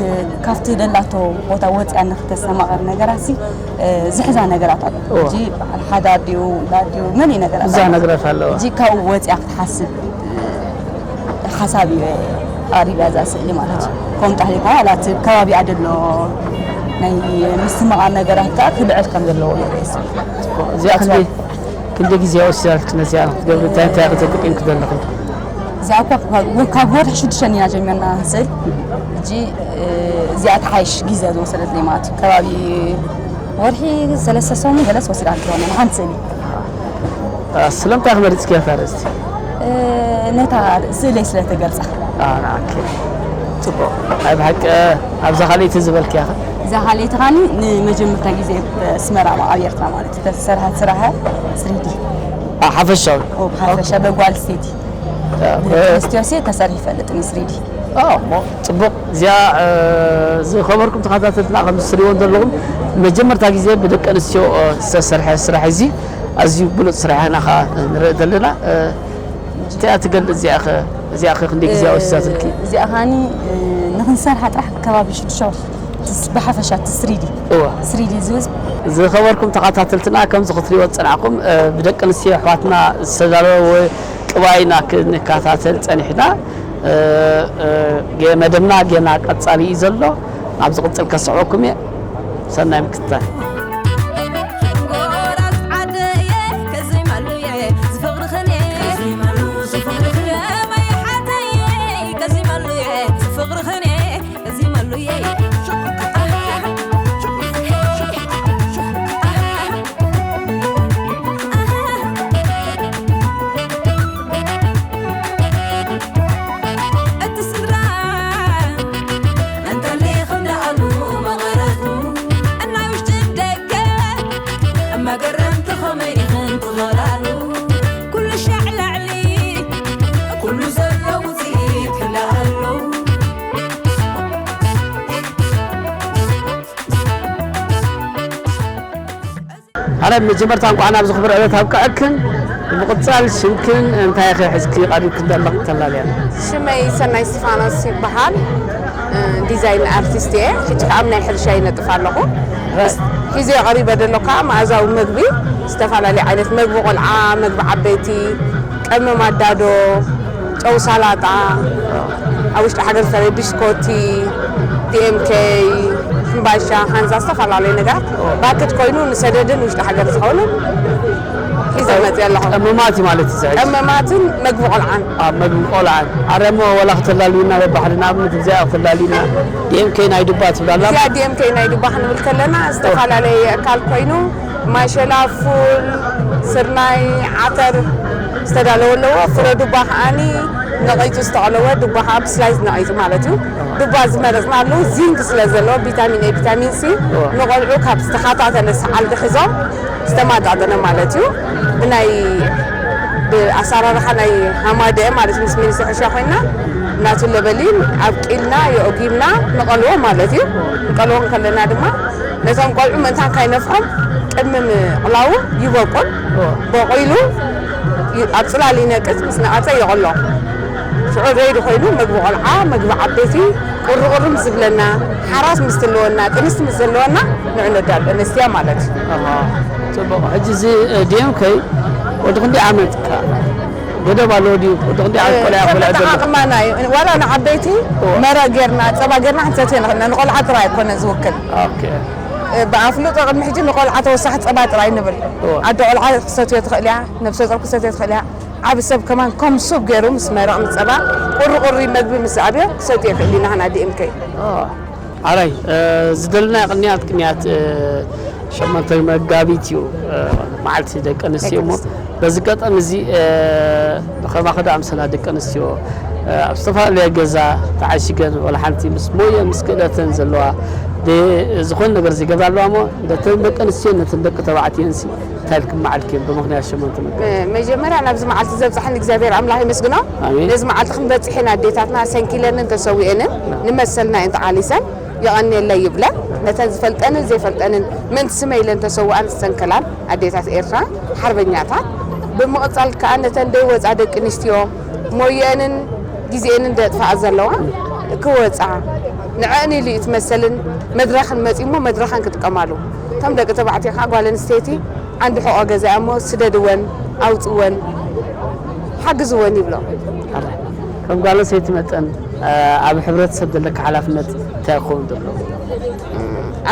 ካብቲ ደላቶ ቦታ ወፂኣ ንክተስተማቐር ነገራሲ እ፣ ዝሕዛ ነገራት ኣሎ። እወ። ሕጂ በዓል ሓዳር ድዩ ውላድ ድዩ መሊእ ነገራት ብዙሕ ኣሎ። ነገራት ኣለዋ። ሕጂ ካብኡ ወፂኣ ክትሓስብ እ፣ ሓሳብ እዩ ኣሪብያ እዛ ስእሊ ማለት እዩ። ከምኡ ጣሕሊካ ዋላ እቲ ከባቢኣ ደሎ ናይ ምስትምቓር ነገራት ከዓ ክልዕል ከም ዘለዎ የርእየሲ። እዚኣ ክንደይ ክንደይ ግዜ ወሲዳልኪ ነዚኣ ንክትገብሪ? እንታይ እንታይ ክትጥቀምኪ ዘለኺ? እዚኣ እኳ ካብ ወርሒ ሽዱሽተ ኢና ጀሚርና ስእል። ሕጂ እ፣ እዚኣ ትሓይሽ ግዜ ዝወሰደትለይ ማለት እዩ። ከባቢ ወርሒ ሰለስተ ሰሙን ገለስ ወሲዳ ትኾነ ሓንቲ ስእሊ። ስለምንታይ ክመሪፅኪ እያ ኣርእስቲ? እ፣ ነታ ስእለይ ስለ ተገልፃ። ኦኬ፣ ፅቡቅ። ናይ ብሓቂ ኣብዛ ካልኣይቲ ዝበልክያ ኸ? እዛ ካልኣይቲ ኻኒ ንመጀመርታ ግዜ ኣብ ኣስመራ ኣብ ኤርትራ ማለት እዩ ተሰርሐት ስራሕ ስሪዲ። ሓፈሻዊ? ሓፈሻ በጓል ስቴቲ። ኣንስትዮሲ ተሰሪሑ ይፈልጥ ን ስሪዲ። እሞ ፅቡቅ። እዚኣ እ፣ ዝኸበርኩም ተኸታተልትና ከም ዝስሪዎ ዘለኹም መጀመርታ ግዜ ብደቂ ኣንስትዮ እ፣ ዝተሰርሐ ስራሕ እዚ ኣዝዩ ብሉፅ ስራሕ ኢና ከዓ ንርኢ ዘለና። እ፣ እንታይ እያ ትገልፅ እዚኣ ኸ? እዚኣ ኸ ክንደይ ግዜ ወሲዳትልኪ? እዚኣ ኻኒ እ፣ ንክንሰርሓ ጥራሕ ከባቢ ሽዱሽተ ወርሒ ትስ-፣ ብሓፈሻ እቲ ስሪዲ እወ። ስሪዲ ዝብል ዝኸበርኩም ተኸታተልትና ከምዚ ክትሪኦ ዝፀናዕኩም እ፣ ብደቂ ኣንስትዮ ኣሕዋትና ዝተዳለወ ቅባኢና ክንከታተል ፀኒሕና። እ፣ እ፣ ገ-፣ መደብና ገና ቀፃሊ እዩ ዘሎ። ኣብ ዝቕጽል ከስዕበኩም እየ። ሰናይ ምክትታል። ጎራዝ ዓደየ ከዚመሉየ ዝፍቕርኽን ደመይ ሓተየ ከዚመሉየ ዝፍቕርኽን ከዚመሉየ እቲ ስድራ እንተሊኽም ደኣሉ መቐረቱ እናይ ውሽጢ ደገ መገረምቲ ኸመይ ኢኽን ትኸላሉ ኩሉ ሻዕ ላዕሊ ኩሉ ዘሎ ውፅኢት ክልኣሉ ኣረ መጀመርታ እንኳዕ ናብዚ ክቡር ዕለት ኣብቅዐክን። ብምቕጻል ሽምክን እንታይ ኢኺ ሒዝኪ ቀሪብክን ዘለኺ ተላልያ? ሽመይ ሰናይ እስቲፋኖስ ይበሃል። ዲዛይን ኣርቲስት እየ። ሕጂ ከዓ ኣብ ናይ ሕርሻ ይነጥፍ ኣለኹ። ሒዘ ቀሪበ ዘሎ ከዓ መኣዛዊ መግቢ፣ ዝተፈላለዩ ዓይነት መግቢ ቆልዓ፣ መግቢ ዓበይቲ፣ ቀመም ኣዳዶ፣ ጨው ሳላጣ፣ ኣብ ውሽጢ ሃገር ዝፈረዩ ብሽኮቲ፣ ዲኤምኬይ፣ ሕምባሻ፣ ሃንዛ ዝተፈላለዩ ነገራት ባክት ኮይኑ ንሰደድን ውሽጢ ሃገር ዝኸውን ሒዘ መፅእ ኣለኹ። ቀመማት እዩ ማለት እዩ ዝሕዝ። ቀመማትን መግቢ ቆልዓን። ኣብ መግቢ ቆልዓን። ኣረ እሞ ዋላ ክተላልዩና በባሕሪ ንኣብነት እዚኣ ክተላልዩና። ዲኤምኬይ ናይ ድባ ትብላላ። እዚኣ ዲኤምኬይ ናይ ድባ ክንብል ከለና ዝተፈላለየ ኣካል ኮይኑ ማሸላ፣ ፉል፣ ስርናይ፣ ዓተር ዝተዳለወ ኣለዎ። ፍረ ዱባ ከዓኒ ነቒጹ ዝተቐለወ ዱባ ከዓ ብስላይስ ነቒጹ ማለት እዩ። ዱባ ዝመረጽናሉ ዚንክ ስለ ዘለዎ ቪታሚን ኤ፣ ቪታሚን ሲ ንቆልዑ ካብ ዝተኸታተለ ሰዓል ክሕዞም ዝተማጣጠነ ማለት እዩ። ብናይ ብኣሰራርሓ ናይ ሃማደአ ማለት ምስ ሚኒስትሪ ሕርሻ ኮይና እናቱ ለበሊን ኣብቂልና የኦጊምና ንቐልዎ ማለት እዩ። ንቀልዎ ከለና ድማ ነቶም ቆልዑ ምእንታን ካይነፍሖም ቅድሚ ምቕላዉ ይበቁል። በቑሉ ኣብ ፅላል ይነቅፅ፣ ምስ ነቐፀ ይቕሎ። ሽዑ ሬዲ ኮይኑ መግቢ ቆልዓ፣ መግቢ ዓበይቲ፣ ቁርቁር ምስ ዝብለና፣ ሓራስ ምስ ትለወና፣ ጥንስቲ ምስ ዘለወና ንዑ ነዳሉ ኣነስትያ ማለት እዩ። ፅቡቕ። ሕጂ እዚ ዲኤምከይ ወዲ ክንደይ ዓመት ገደብ ኣለዎ ድዩ? ወዲ ክንደይ ዓመት ቆልዓ ቆልዓ ዘሎ? ኣጠቃቅማና እዩ። ዋላ ንዓበይቲ መረ ጌርና፣ ፀባ ጌርና ክንሰትዮ ንኽእል ኢና። ንቆልዓ ጥራይ ኣይኮነን ዝውክል። ኦኬ። ብኣፍልጦ ቅድሚ ሕጂ ንቆልዓ ተወሳኺ ፀባ ጥራይ ንብል። ኣደ ቆልዓ ክሰትዮ ትኽእል እያ፣ ነብሰ ጡር ክሰትዮ ትኽእል እያ። ዓቢ ሰብ ከማን ከም ሱብ ገይሩ ምስ መረቕ ምስ ጸባ ቁሪ ቁሪ መግቢ ምስ ኣብዮ ክሰትዮ ይኽእል ኢና ንሕና ዲኤምኬ። ኣራይ ዝደለናዮ ቅንያት ቅንያት ሸሞንተ መጋቢት እዩ መዓልቲ ደቂ ኣንስትዮ እሞ በዚ ኣጋጣሚ እዚ ንኸማኺ ደኣ ኣምሰላ ደቂ ኣንስትዮ ኣብ ዝተፈላለየ ገዛ ተዓሺገን ወላ ሓንቲ ምስ ሞየን ምስ ክእለተን ዘለዋ ዝኾነ ነገር ዘይገብራ ኣለዋ እሞ ነተን ደቂ ኣንስትዮ ነተን ደቂ ተባዕትዮንሲ እንታይ ኢልክን መዓልክን ብምኽንያት ሸሞንተ መጋቢት? መጀመርያ ናብዚ መዓልቲ ዘብፅሐኒ እግዚኣብሔር ኣምላኽ የመስግኖ። ኣሜን። ነዚ መዓልቲ ክንበፅሕ ኢና ኣዴታትና ሰንኪለንን ተሰዊኤንን ንመሰልና እየን ተቓሊሰን። የቐንየለይ ይብለን። ነተን ዝፈልጠንን ዘይፈልጠንን ምእንቲ ስመይ ኢለን ተሰውኣን ዝሰንከላን ኣዴታት ኤርትራ ሓርበኛታት። ብምቕፃል ከዓ ነተን ደይወፃ ደቂ ኣንስትዮ ሞየአንን ግዜኤንን ደጥፍኣ ዘለዋ ክወፃ ንዐእን ኢሉ እዩ ትመሰልን መድረኽን መፂሞ መድረኸን ክጥቀማሉ እቶም ደቂ ተባዕትዮ ከዓ ጓል ኣንስተይቲ ዓንዲ ሕቆ ገዛ እሞ ስደድወን ኣውፅወን ሓግዝወን ይብሎ። ከም ጓል ኣንስተይቲ መጠን ኣብ ሕብረተሰብ ዘለካ ሓላፍነት እንታይ ክኸውን ዘለዎ?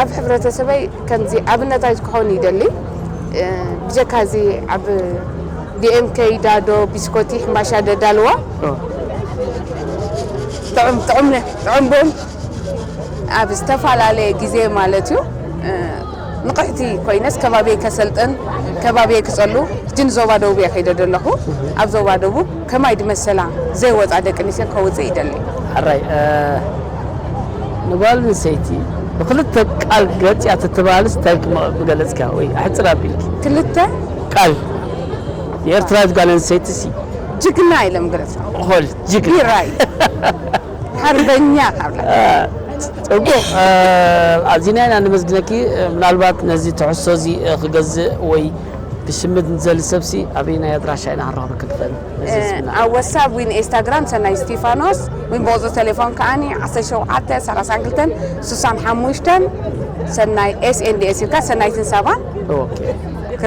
ኣብ ሕብረተሰበይ ከምዚ ኣብነታዊት ክኸውን ይደሊ። ብጀካ እዚ ኣብ ዲኤምኬ ዳዶ ቢስኮቲ ሕምባሻ ደዳልዎ ጥዑም ጥዑም ጥዑም ቡን ኣብ ዝተፈላለየ ግዜ ማለት እዩ ንቕሕቲ ኮይነስ ከባቢየ ከሰልጥን ከባቢየ ክፀሉ ሕጂ ንዞባ ደቡብ እየ ከይደ ዘለኹ ኣብ ዞባ ደቡብ ከማይ ድመሰላ ዘይወፃ ደቂ ኣንስትዮ ከውፅእ ይደሊ። ሕራይ ንጓል ኣንስተይቲ ብክልተ ቃል ግለፅያ ተተባሃልስ እንታይ ምገለፅካ ወይ ኣሕፅር ኣቢልኪ? ክልተ ቃል የኤርትራዊት ጓል ኣንስተይቲ ሲ ጅግና ኢለ ምገለፅካ። ኾል ጅግና ራይ ሓርበኛ ካብላ ፅቡቕ ኣዚና ኢና ነመስግነኪ። ምናልባት ነዚ ትሕዝቶ እዚ ክገዝእ ወይ ክሽምት ንዘሊ ሰብሲ ኣበየናይ ኣድራሻ ኢና ክንረኽበኪ ንኽእል? ነዚ ህዝብና ኣብ ዋትሳፕ ወይ ኢንስታግራም ሰናይ እስቲፋኖስ ወይ ብቑፅሪ ቴሌፎን ከዓኒ ዓሰርተ ሸውዓተ ሰላሳን ክልተን ስሳን ሓሙሽተን ሰናይ ኤስኤንዲኤስ ኢልካ ሰናይትን ሳባን ኦኬ።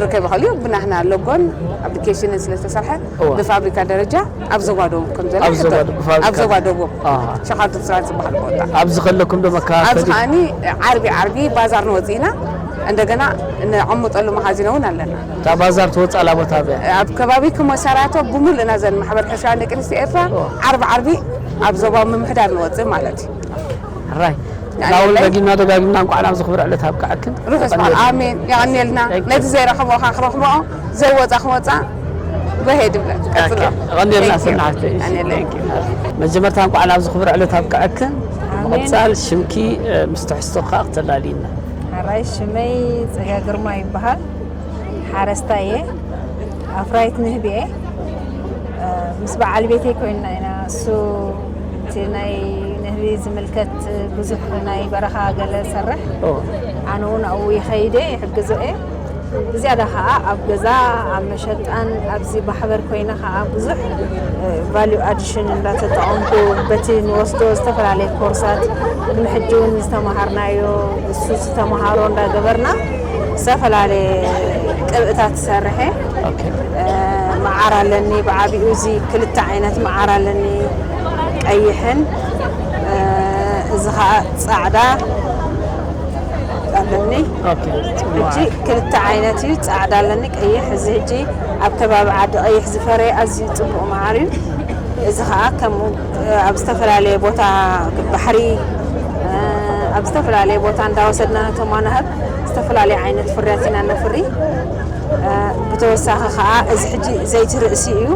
ርከብ ይኽእል እዩ። ብናህና ሎጎን ኣፕሊኬሽንን ስለ ዝተሰርሐ እዋ። ብፋብሪካ ደረጃ ኣብ ዞባ ደቡብ ከም ዘሎ ኣብ ዞባ ይሕበር። ደቡብ፣ ብፋብሪካ ኣብ ዞባ ደቡብ ኣሃ። ሸኻልቲ ብስራት ዝበሃል ቦታ ኣብዚ ከለኩም ዶ ኣብዚ መከፋፈሊ ከዓኒ ዓርቢ ዓርቢ ባዛር ንወፅእ ኢና። እንደገና ንቐምጠሉ መኻዚኖ እውን ኣለና። እታ ባዛር ትወፅኣላ ቦታ ኣብያ ኣብ ከባቢ ክመሰራቶ ብምሉእና ዘን ማሕበር ሕርሻ ደቂ ኣንስትዮ ኤርትራ ኦ። ዓርቢ ዓርቢ ኣብ ዞባ ምምሕዳር ንወፅእ ማለት እዩ። ሕራይ ናውል ደጊምና ደጋጊምና እንኳዕ ናብዚ ክብሪ ዕለት ኣብቅዐክን ርሑስ በዓል ኣሜን። የቐንየልና። Thank you። ነቲ ዘይረኸቦ ኸዓ ክረኽቦ ዘይወፃ ክወፃ ጎሄድ ብለን ቀፅሎ። የቐንየልና። Thank you። ሰናሕቲ። የቐንየልና። Thank you። መጀመርታ እንኳዕ ናብዚ ክብሪ ዕለት ኣብቅዐክን። ኣሜን። ምቕፃል ሽምኪ፣ እ፣ ምስ ትሕዝቶ ከዓ ክተላልይና። ሕራይ ሽመይ ፅጋ ግርማ ይበሃል። ሓረስታይ እየ። ኣፍራይት ንህቢ እየ። እ፣ ምስ በዓል ቤተይ ኮይንና ኢና። እሱ እቲ ናይ ንህቢ ዝምልከት ብዙሕ ናይ በረኻ ገለ ዝሰርሕ። ኦ። ኣነ እውን ኣብኡ ይኸይደ ይሕግዞ እየ። ብዝያዳ ኸዓ ኣብ ገዛ ኣብ መሸጣን ኣብዚ ማሕበር ኮይነ ኸዓ ብዙሕ እ፣ ቫልዩ ኣዲሽን እንዳተጠቐምኩ በቲ ንወስዶ ዝተፈላለየ ኮርሳት ቅድሚ ሕጂ እውን ዝተምሃርናዮ እሱ ዝተምሃሮ እንዳገበርና ዝተፈላለየ ቅብእታት ትሰርሐ። ኦኬ። እ፣ መዓር ኣለኒ። ብዓቢኡ እዚ ክልተ ዓይነት መዓር ኣለኒ፣ ቀይሕን፣ እ፣ እዚ ኸዓ ጻዕዳ ኣለኒ። ኦኬ። ሕጂ ክልተ ዓይነት እዩ፣ ጻዕዳ ኣለኒ፣ ቀይሕ። እዚ ሕጂ ኣብ ከባቢ ዓዲ ቀይሕ ዝፈረየ ኣዝዩ ጽቡቕ መዓር እዩ። እዚ ኸዓ ከምኡ ኣብ ዝተፈላለየ ቦታ ባሕሪ፣ እ፣ ኣብ ዝተፈላለየ ቦታ እንዳወሰድና ነቶም ኣናህብ ዝተፈላለየ ዓይነት ፍርያት ኢና ነፍሪ። እ፣ ብተወሳኺ ኸዓ እዚ ሕጂ ዘይቲ ርእሲ እዩ።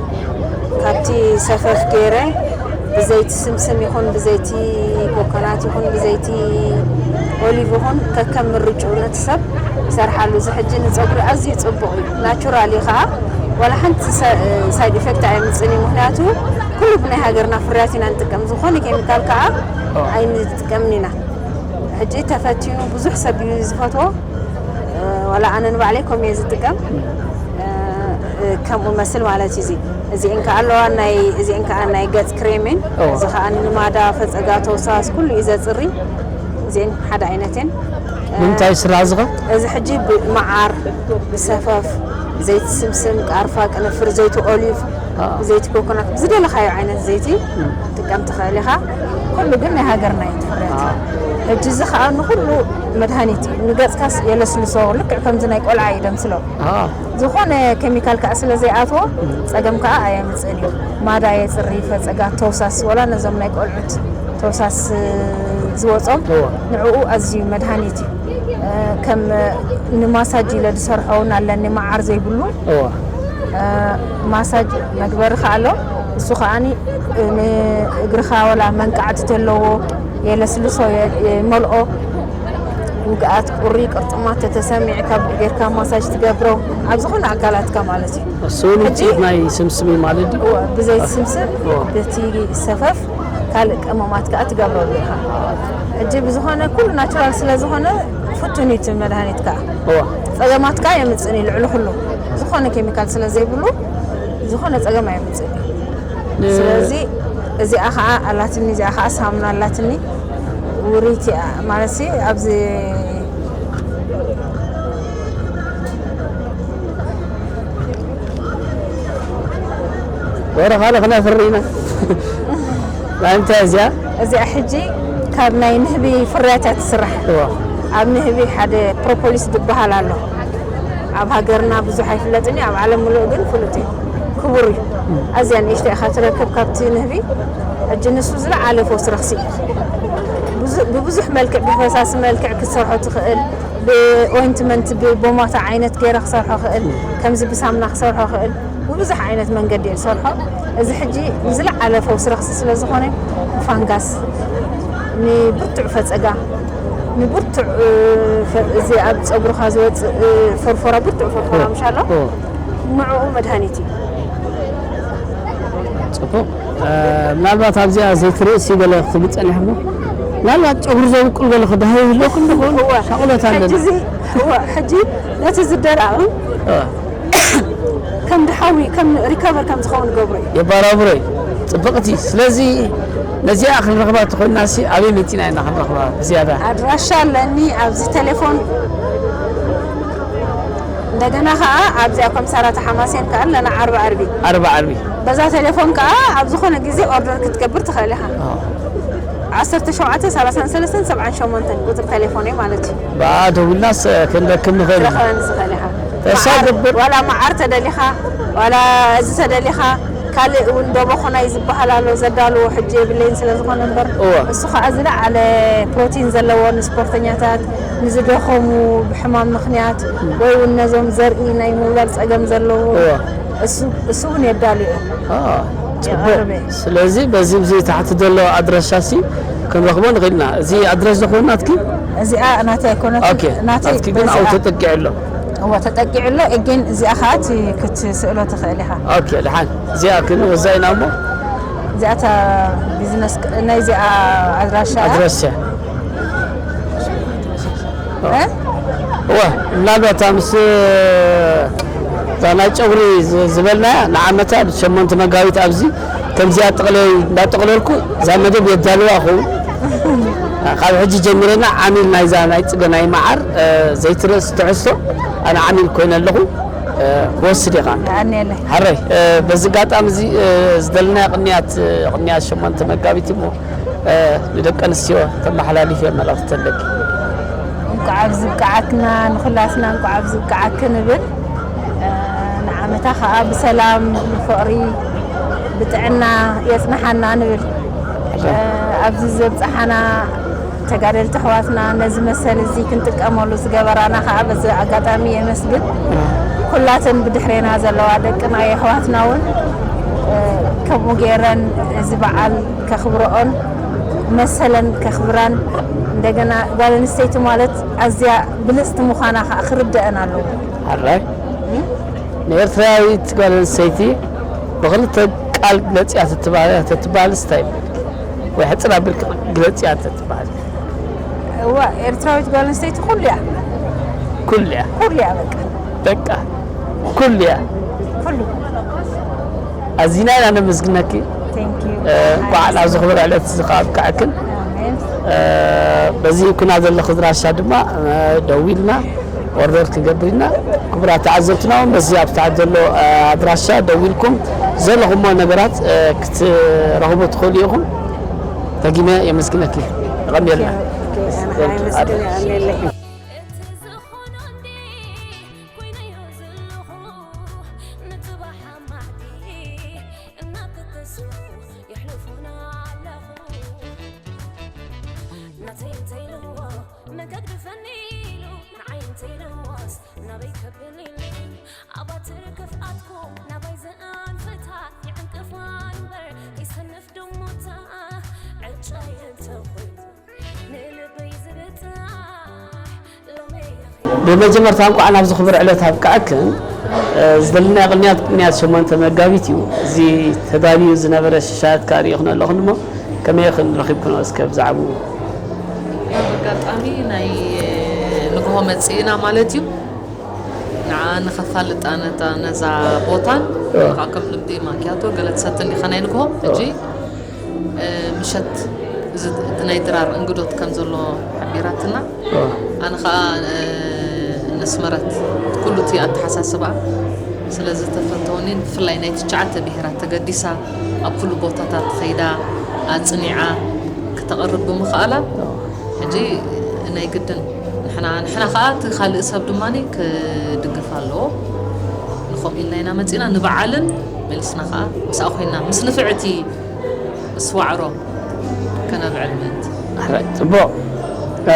ካብቲ ሰፈፍ ገይረ ብዘይቲ ስምስም ይኹን ብዘይቲ ኮኮናት ይኹን ብዘይቲ ኦሊቭ ይኹን ከከም ምርጭኡ ነቲ ሰብ ይሰርሓሉ። እዚ ሕጂ ንፀጉሪ ኣዝዩ ፅቡቕ እዩ። ናቹራል እዩ ኸዓ ዋላ ሓንቲ ሰ-፣ ሳይድ ኢፌክት ኣየምፅን እዩ። ምኽንያቱ ኩሉ ብናይ ሃገርና ፍርያት ኢና ንጥቀም። ዝኾነ ኬሚካል ከዓ ኣይንጥቀምን ኢና። ሕጂ ተፈትዩ ብዙሕ ሰብ እዩ ዝፈትዎ። እ፣ ዋላ ኣነ ንባዕለይ ከምኡ እየ ዝጥቀም። እ፣ እ፣ ከምኡ መስል ማለት እዩ። እዚ እዚኤን ከኣ ኣለዋ ናይ እዚኤን ከኣ ናይ ገጽ ክሬም እየን። እዎ። እዚ ከኣ ንማዳ፣ ፈጸጋ፣ ተውሳስ ኩሉ እዩ ዘጽሪ። እዚኤን ሓደ ዓይነት እየን። እ፣ ንምንታይ ስራ እዚ ኸ? እዚ ሕጂ ብመዓር፣ ብሰፈፍ፣ ዘይቲ ስምስም፣ ቃርፋ፣ ቅንፍር፣ ዘይቲ ኦሊቭ፣ አ። ዘይቲ ኮኮናት፣ ዝደለኻዮ ዓይነት ዘይቲ እም። ትጥቀም ትኽእል ኢኻ። ኩሉ ግን ናይ ሃገርና እዩ ትፍረድ። አ። ሕጂ እዚ ኸኣ ንኹሉ መድሃኒት እዩ። ንገጽካስ የለስልሶ፣ ልክዕ ከምዚ ናይ ቆልዓ እዩ ደምስሎ። አ። ዝኾነ ኬሚካል ከኣ ስለ ዘይኣትዎ፣ እም። ጸገም ከኣ ኣየምጽእን እዩ። ማዳ የጽሪ፣ ፈጸጋ፣ ተውሳስ፣ ወላ ነዞም ናይ ቆልዑት ተውሳስ ዝወጾም፣ እዋ። ንዕኡ ኣዝዩ መድሃኒት እዩ። እ፣ ከም ንማሳጅ ኢለ ዝሰርሖ እውን ኣለኒ፣ መዓር ዘይብሉ። እዋ። እ፣ ማሳጅ መግበሪ ከኣ ኣሎ። እሱ ከኣኒ፣ እ፣ ንእግርኻ ወላ መንቃዕቲ ተለዎ፣ የለስልሶ፣ የ-፣ የመልኦ። ውግኣት ቁሪ፣ ቅርጥማት ተተሰሚዕካ ጌርካ ማሳጅ ትገብሮ፣ ኣብ ዝኾነ ኣካላትካ ማለት እዩ። እሱ እውን ሕጂ ውፅኢት ናይ ስምስም እዩ ማለት ድዩ? እወ፣ ብዘይቲ ስምስም፣ እወ። በቲ ሰፈፍ፣ ካልእ ቀመማት ከኣ ትገብረሉ ኢኻ። ሕጂ ብዝኾነ ኩሉ ናቹራል ስለ ዝኾነ ፍቱን እዩ እቲ መድሃኒት ከኣ። እወ። ጸገማት ከኣ የምጽእ እዩ ልዕሊ ኩሉ። ዝኾነ ኬሚካል ስለ ዘይብሉ ዝኾነ ጸገም ኣየምጽእ እዩ። ን- ስለዚ እዚኣ ከኣ ኣላትኒ፣ እዚኣ ከኣ ሳሙና ኣላትኒ። ውሪት እያ ማለትሲ ኣብዚ ወረ ካልእ ክነፍሪ ኢና። እንታይ እዚኣ? እዚኣ ሕጂ ካብ ናይ ንህቢ ፍርያት እያ ትስራሕ። እዋ። ኣብ ንህቢ ሓደ ፕሮፖሊስ ዝበሃል ኣሎ። ኣብ ሃገርና ብዙሕ ኣይፍለጥን እዩ፣ ኣብ ዓለም ምሉእ ግን ፍሉጥ እዩ። ክቡር እዩ። እም። ኣዝያ ንእሽቶ ኢኻ ትረክብ ካብቲ ንህቢ። ሕጂ ንሱ ዝለዓለ ፈውሲ ረኽሲ እዩ። ብዙ-፣ ብብዙሕ መልክዕ፣ ብፈሳሲ መልክዕ ክትሰርሖ ትኽእል። ብኦይንትመንት፣ ብቦማታ ዓይነት ገይረ ክሰርሖ ክእል፣ ከምዚ ብሳምና ክሰርሖ ክእል፣ ብብዙሕ ዓይነት መንገዲ እየ ዝሰርሖ። እዚ ሕጂ ንዝለዓለ ፈውሲ ረኽሲ ስለ ዝኾነ፣ ንፋንጋስ፣ ንብርቱዕ ፈጸጋ፣ ንብርቱዕ፣ እ፣ ፈ-፣ እዚ ኣብ ጸጉርኻ ዝወጽእ፣ እ፣ ፎርፎራ፣ ብርቱዕ ፎርፎራ ኦ፣ ምሻሎ፣ ኦ። ንዕኡ መድሃኒት እዩ። ጽቡቕ። እ፣ ምናልባት ኣብዚኣ ዘይቲ ርእሲ ገለ ክትብል ጸኒሕሞ? ምናልባት ጨጉሪ ዘብቁል ገለ ክደሃዩ ይህልወኩም ዶ ይኸውን? እወ። ሻቕሎት ኣለና። ሕጂ እዚ፣ እወ፣ ሕጂ ነቲ ዝደራቕም እ። ከም ድሓዊ፣ ከም ሪከቨር ከም ዝኸውን ገብሮ እዩ። የባራብሮ እዩ። ጽብቕቲ። ስለዚ ነዚኣ ክንረኽባ ተኾይናሲ ኣበይ መጺና ኢና ክንረኽባ ብዝያዳ? ኣድራሻ ኣለኒ ኣብዚ ቴሌፎን። እንደገና ከዓ ኣብዚኣ ኮምሳራ ተሓማሴን ከዓ ኣለና ዓርቢ ዓርቢ። ዓርቢ ዓርቢ። በዛ ቴሌፎን ከዓ ኣብ ዝኾነ ግዜ ኦርደር ክትገብር ትኽእል ኢኻ። ዓሰርተ ሸውዓተ ሰላሳን ሰለስተን ሰብዓን ሸሞንተን ቁፅሪ ቴሌፎን'ዩ ማለት እዩ። ብኣ ደዊልናስ ክንረክብ ንኽእል ኢና። ክትረኽበኒ ትኽእል ኢኻ። ተስፋ መዓር፣ ገብር። ዋላ መዓር ተደሊኻ፣ ዋላ እዚ ተደሊኻ፣ ካልእ እውን ደቦኾናይ ዝበሃል ኣሎ ዘዳልዎ፣ ሕጂ የብለይን ስለ ዝኾነ እምበር፣ እወ። እሱ ከዓ ዝለዓለ ፕሮቲን ዘለዎ ንስፖርተኛታት፣ ንዝደኸሙ ብሕማም ምኽንያት፣ ወይ እውን ነዞም ዘርኢ ናይ ምውላድ ጸገም ዘለዉ፣ እወ። እሱ፣ እሱ እውን የዳልዮ። አ፣ ጽቡቕ። የቕርብ እየ። ስለዚ በዚ፣ ብዚ ታሕቲ ዘሎ ኣድራሻ ሲ ክንረኽቦ ንኽእል ኢና። እዚ ኣድራሽ ዝኾነ ናትኪ? እዚኣ ናተይ ኣይኮነትን፣ ኦኬ። ናተይ ናትኪ ግን በዚኣ። ኣብኡ ተጠቂዑ ኣሎ። እወ፣ ተጠቂዑ ኣሎ። ኤጌን እዚኣ ኸዓ እቲ ክትስእሎ ትኽእል ኢኻ። ኦኬ፣ ደሓን። እዚኣ ክንወስዳ ኢና እሞ። እዚኣ እታ ቢዝነስ ቅ-፣ ናይ እዚኣ ኣድራሻ እያ። ኣድራሻ። እ? እወ፣ ምናልባት እታ ምስ፣ እታ ናይ ጨጉሪ ዝ-፣ ዝበልናያ ንዓመታ ብሸሞንተ መጋቢት ኣብዚ ከምዚኣ ጥቕለል እንዳጠቕለልኩ እዛ መደብ የዳልዋ ኸውን። ካብ ሕጂ ጀሚረና ዓሚል ናይዛ ናይ ጽገናይ መዓር፣ እ፣ ዘይትርእስ ትሕዝቶ ኣነ ዓሚል ኮይነ ኣለኹ። እ፣ ክወስድ ኢኻ። የቐንየለይ። ሓራይ፣ እ፣ በዚ ኣጋጣሚ እዚ፣ እ፣ ዝደለናዮ ቅንያት፣ እ፣ ቅንያት ሸሞንተ መጋቢት እሞ፣ እ፣ ንደቂ ኣንስትዮ ተመሓላሊፍዮ መልእኽቲ ኣለኪ? እንቋዕ ኣብዚ ብቅዓክና፣ ንኹላትና እንቋዕ ኣብዚ ብቅዓኪ ንብል። እ፣ ንዓመታ ኸዓ ብሰላም፣ ብፍቕሪ፣ ብጥዕና የጽንሓና ንብል። እ፣ ኣብዚ ዘብጽሓና ተጋደልቲ ኣሕዋትና ነዚ መሰል እዚ ክንጥቀመሉ ዝገበራና ከዓ በዚ ኣጋጣሚ የመስግን። ኩላተን ብድሕሬና ዘለዋ ደቅና የሕዋትና እውን፣ እ፣ ከምኡ ገይረን እዚ በዓል ከኽብረኦን መሰለን ከኽብራን፣ እንደገና ጓል ኣንስተይቲ ማለት ኣዝያ ብልጽቲ ምዃና ከዓ ክርደአን ኣለዎ። ሓራይ። ንኤርትራዊት ጓል ኣንስተይቲ ብኽልተ ቃል ግለጽያ ተትባ-፣ ተትበሃልስ እንታይ ይብል? ወይ ሕጽር ኣቢልኪ ግለጽያ ተትበሃል? እዋ፣ ኤርትራዊት ጓል ኣንስተይቲ ኩሉ እያ። ኩሉ እያ? ኩሉ እያ በቃ። በቃ። ኩሉ እያ? ኩሉ። ኣዚና ኢና ነመስግነኪ። Thank you። እ፣ እንኳዕ ናብዚ ክቡር ዕለት እዚ ከኣ ኣብቅዐክን። ኣሜን። እ፣ በዚ ኩና ዘለኺ ኣድራሻ ድማ፣ እ፣ ደዊልና ኦርደር ክንገብር ኢና። ክቡራት ተዓዘብትና እውን በዚ ኣብ ታሕቲ ዘሎ፣ እ፣ ኣድራሻ ደዊልኩም ዘለኹሞ ነገራት፣ እ፣ ክትረኽቡ ትኽእሉ ኢኹም። ደጊመ የመስግነኪ። የቐንየልና። Thank you። ኣነ ከዓ የመስግን፣ የቐንየለይ። እቲ ዝኾኖ እንዲ ኮይነዮ ዘለኹ ንጽባሕ ኣማዕዲ እናተከሱ የሕልፉና ኣለኹ። ናተይ እንተይልዎ መገግድፈኒ ኢሉ ንዓይ እንተይልዎስ ናበይ ከብል ኢሉ ኣባትር ክፍኣትኩም ናባይ ዝኣንፍታ ይዕንቅፋ እምበር ይሰንፍ ድሞታ ዕጫ የተኾይኑ ንልበይ ዝብጻሕ ሎሚ ብመጀመርታ እንኳዕ ናብዚ ክቡር ዕለት ኣብቅዐክን። እ፣ ዝደለናዮ ቅንያት፣ ቅንያት ሸሞንተ መጋቢት እዩ። እዚ ተዳልዩ ዝነበረ ሽሻያት ከኣ ርኢኽኖ ኣለኹን እሞ፣ ከመይ ኢኽን ረኺብክኖ እስከ ብዛዕባኡ? ኣብ ኣጋጣሚ ናይ ንግሆ መጺእና ማለት እዩ። ንዓ ንኸፋልጣ ነታ፣ ነዛ ቦታን፣ እ። ንዓ ከም ልምዲ ማኪያቶ ገለ ትሰትን ኢኻ ናይ ንግሆ። እ። ሕጂ እ፣ ምሸት እዚ፣ እቲ ናይ ድራር እንግዶት ከም ዘሎ ሓቢራትና። ኦ። ኣነ ኸኣ፣ እ፣ ነስመረት ኩሉ እቲ ኣተሓሳስባ ስለ ዝተፈተወኒ፣ ብፍላይ ናይ ትሽዓተ ብሄራት ተገዲሳ ኣብ ኩሉ ቦታታት ኸይዳ ኣጽኒዓ ክተቕርብ ብምኽኣላ፣ ኦ። ሕጂ ናይ ግድን ንሕና፣ ንሕና ኸኣ እቲ ካልእ ሰብ ድማ ክድግፍ ኣለዎ። ንኸምኡ ኢልና ኢና መጺእና፣ ንበዓልን መሊስና ኸኣ ምስኣ ኮይና ምስ ንፍዕቲ ምስ ዋዕሮ ከነብዕል ምእንቲ። ኣረ፣ ጽቡቕ። እ፣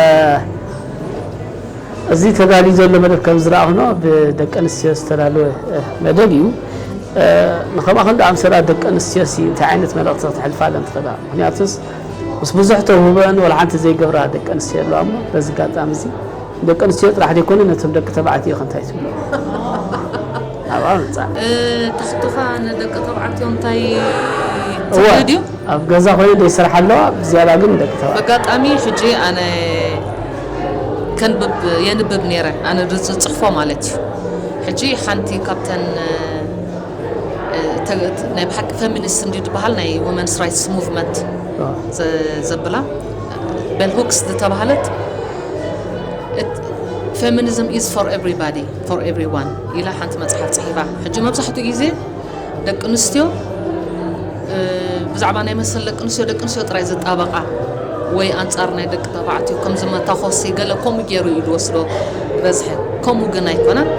እዚ ተዳልዩ ዘሎ መደብ ከም ዝረኣኽኖ ብደቂ ኣንስትዮ ዝተዳለወ፣ እ፣ መደብ እዩ። እ፣ ንኸማኽን ደኣ ምሰላ ደቂ ኣንስትዮሲ እንታይ ዓይነት መልእኽቲ ክተሕልፋለን ትኽእላ? ምኽንያቱስ ምስ ብዙሕ ተውህቦአን ወላ ሓንቲ ዘይገብራ ደቂ ኣንስትዮ ኣለዋ እሞ በዚ ኣጋጣሚ እዚ ደቂ ኣንስትዮ ጥራሕ ዘይኮነ ነቶም ደቂ ተባዕትዮ ከ እንታይ ትብሎ? ኣብኣ ምጻእ። እ፣ ተኽትኻ ንደቂ ተባዕትዮ እንታይ እወ፣ ትብሊ ድዩ? ኣብ ገዛ ኮይነ ዘይሰርሓ ኣለዋ፣ ብዝያዳ ግን ንደቂ ተባዕትዮ። በጋጣሚ ሕጂ ኣነ ከንብብ፣ የንብብ ነይረ፣ ኣነ ዝጽሕፎ ማለት እዩ። ሕጂ ሓንቲ ካብተን፣ እ፣ ተ-፣ ናይ ብሓቂ ፌሚኒስት እንድዩ ዝበሃል ናይ ወመንስ ራይትስ ሙቭመንት እወ። ዘ-፣ ዘብላ ቤል ሁክስ ዝተባህለት እት-፣ Feminism is for everybody, for everyone ኢላ ሓንቲ መጽሓፍ ጽሒፋ። ሕጂ መብዛሕትኡ ግዜ ደቂ ኣንስትዮ ብዛዕባ ናይ መሰል ደቂ ኣንስትዮ ደቂ ኣንስትዮ ጥራይ ዝጣበቓ ወይ ኣንጻር ናይ ደቂ ተባዕትዮ ከም ዝመታኾሲ ገለ ከምኡ ገይሩ እዩ ዝወስዶ ዝበዝሐ። ከምኡ ግን ኣይኮነን።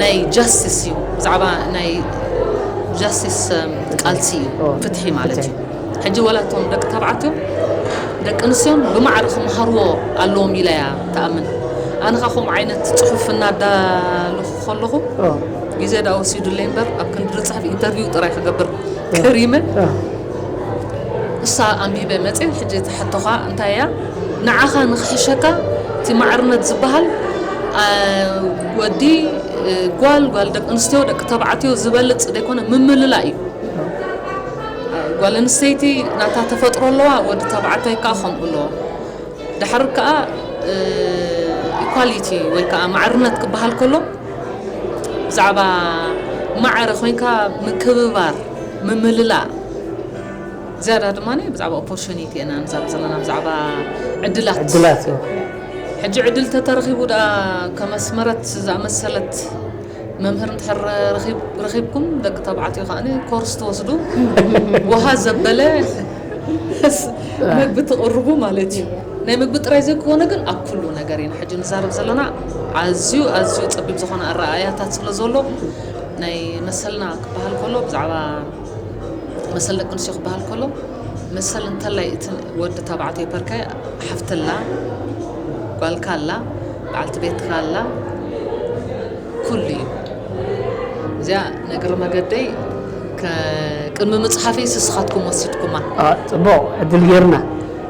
ናይ ጃስቲስ እዩ፣ ብዛዕባ ናይ ጃስቲስ ቃልሲ እዩ፣ ፍትሒ ማለት እዩ። ሕጂ ወላ እቶም ደቂ ተባዕትዮ ደቂ ኣንስትዮን ብማዕረ ክመሃርዎ ኣለዎም ኢለ እያ ትኣምን። ኣነ ኻ ከምኡ ዓይነት ጽሑፍ እናዳለኹ ከለኹ ግዜ ዳ ወሲዱለይ እምበር ኣብ ክንዲ ዝጽሕፍ ኢንተርቪው ጥራይ ክገብር ከሪመ እሳ ኣንቢበ መፅእ። ሕጂ ትሓቶኻ እንታይ እያ ንዓኻ ንኽሕሸካ እቲ ማዕርነት ዝበሃል ወዲ ጓል ጓል ደቂ ኣንስትዮ ደቂ ተባዕትዮ ዝበልፅ ዘይኮነ ምምልላ እዩ። ጓል ኣንስተይቲ ናታ ተፈጥሮ ኣለዋ፣ ወዲ ተባዕታይ ከዓ ከምኡ ኣለዎ። ድሓር ከዓ ኢኳሊቲ ወይ ከዓ ማዕርነት ክበሃል ከሎ ብዛዕባ ማዕረ ኮይንካ ምክብባር ምምልላእ ዝያዳ ድማ ብዛዕባ ኦፖርቹኒቲ ኢና ንዛረብ ዘለና ብዛዕባ ዕድላት ዕድላት ሕጂ ዕድል ተተረኺቡ ደኣ ከመስመረት ዝኣመሰለት መምህር እንድሕር ረኺብኩም ደቂ ተባዕትዮ ከዓ ኮርስ ትወስዱ ውሃ ዘበለ መግቢ ትቕርቡ ማለት እዩ። ናይ መግቢ ጥራይ ዘይኮነ ግን ኣብ ኩሉ ነገር ኢና ሕጂ ንዛረብ ዘለና። ኣዝዩ ኣዝዩ ፀቢብ ዝኾነ ኣረኣእያታት ስለ ዘሎ ናይ መሰልና ክበሃል ከሎ ብዛዕባ መሰል ደቂ ኣንስትዮ ክበሃል ከሎ መሰል እንተላይ እቲ ወዲ ተባዕታይ ፐርከ ሓፍትላ ጓልካ ኣላ በዓልቲ ቤትካ ኣላ ኩሉ እዩ። እዚኣ ነግሪ መገደይ ቅድሚ ምፅሓፈይ ስስኻትኩም ወሲድኩማ። ፅቡቕ ዕድል ጌርና።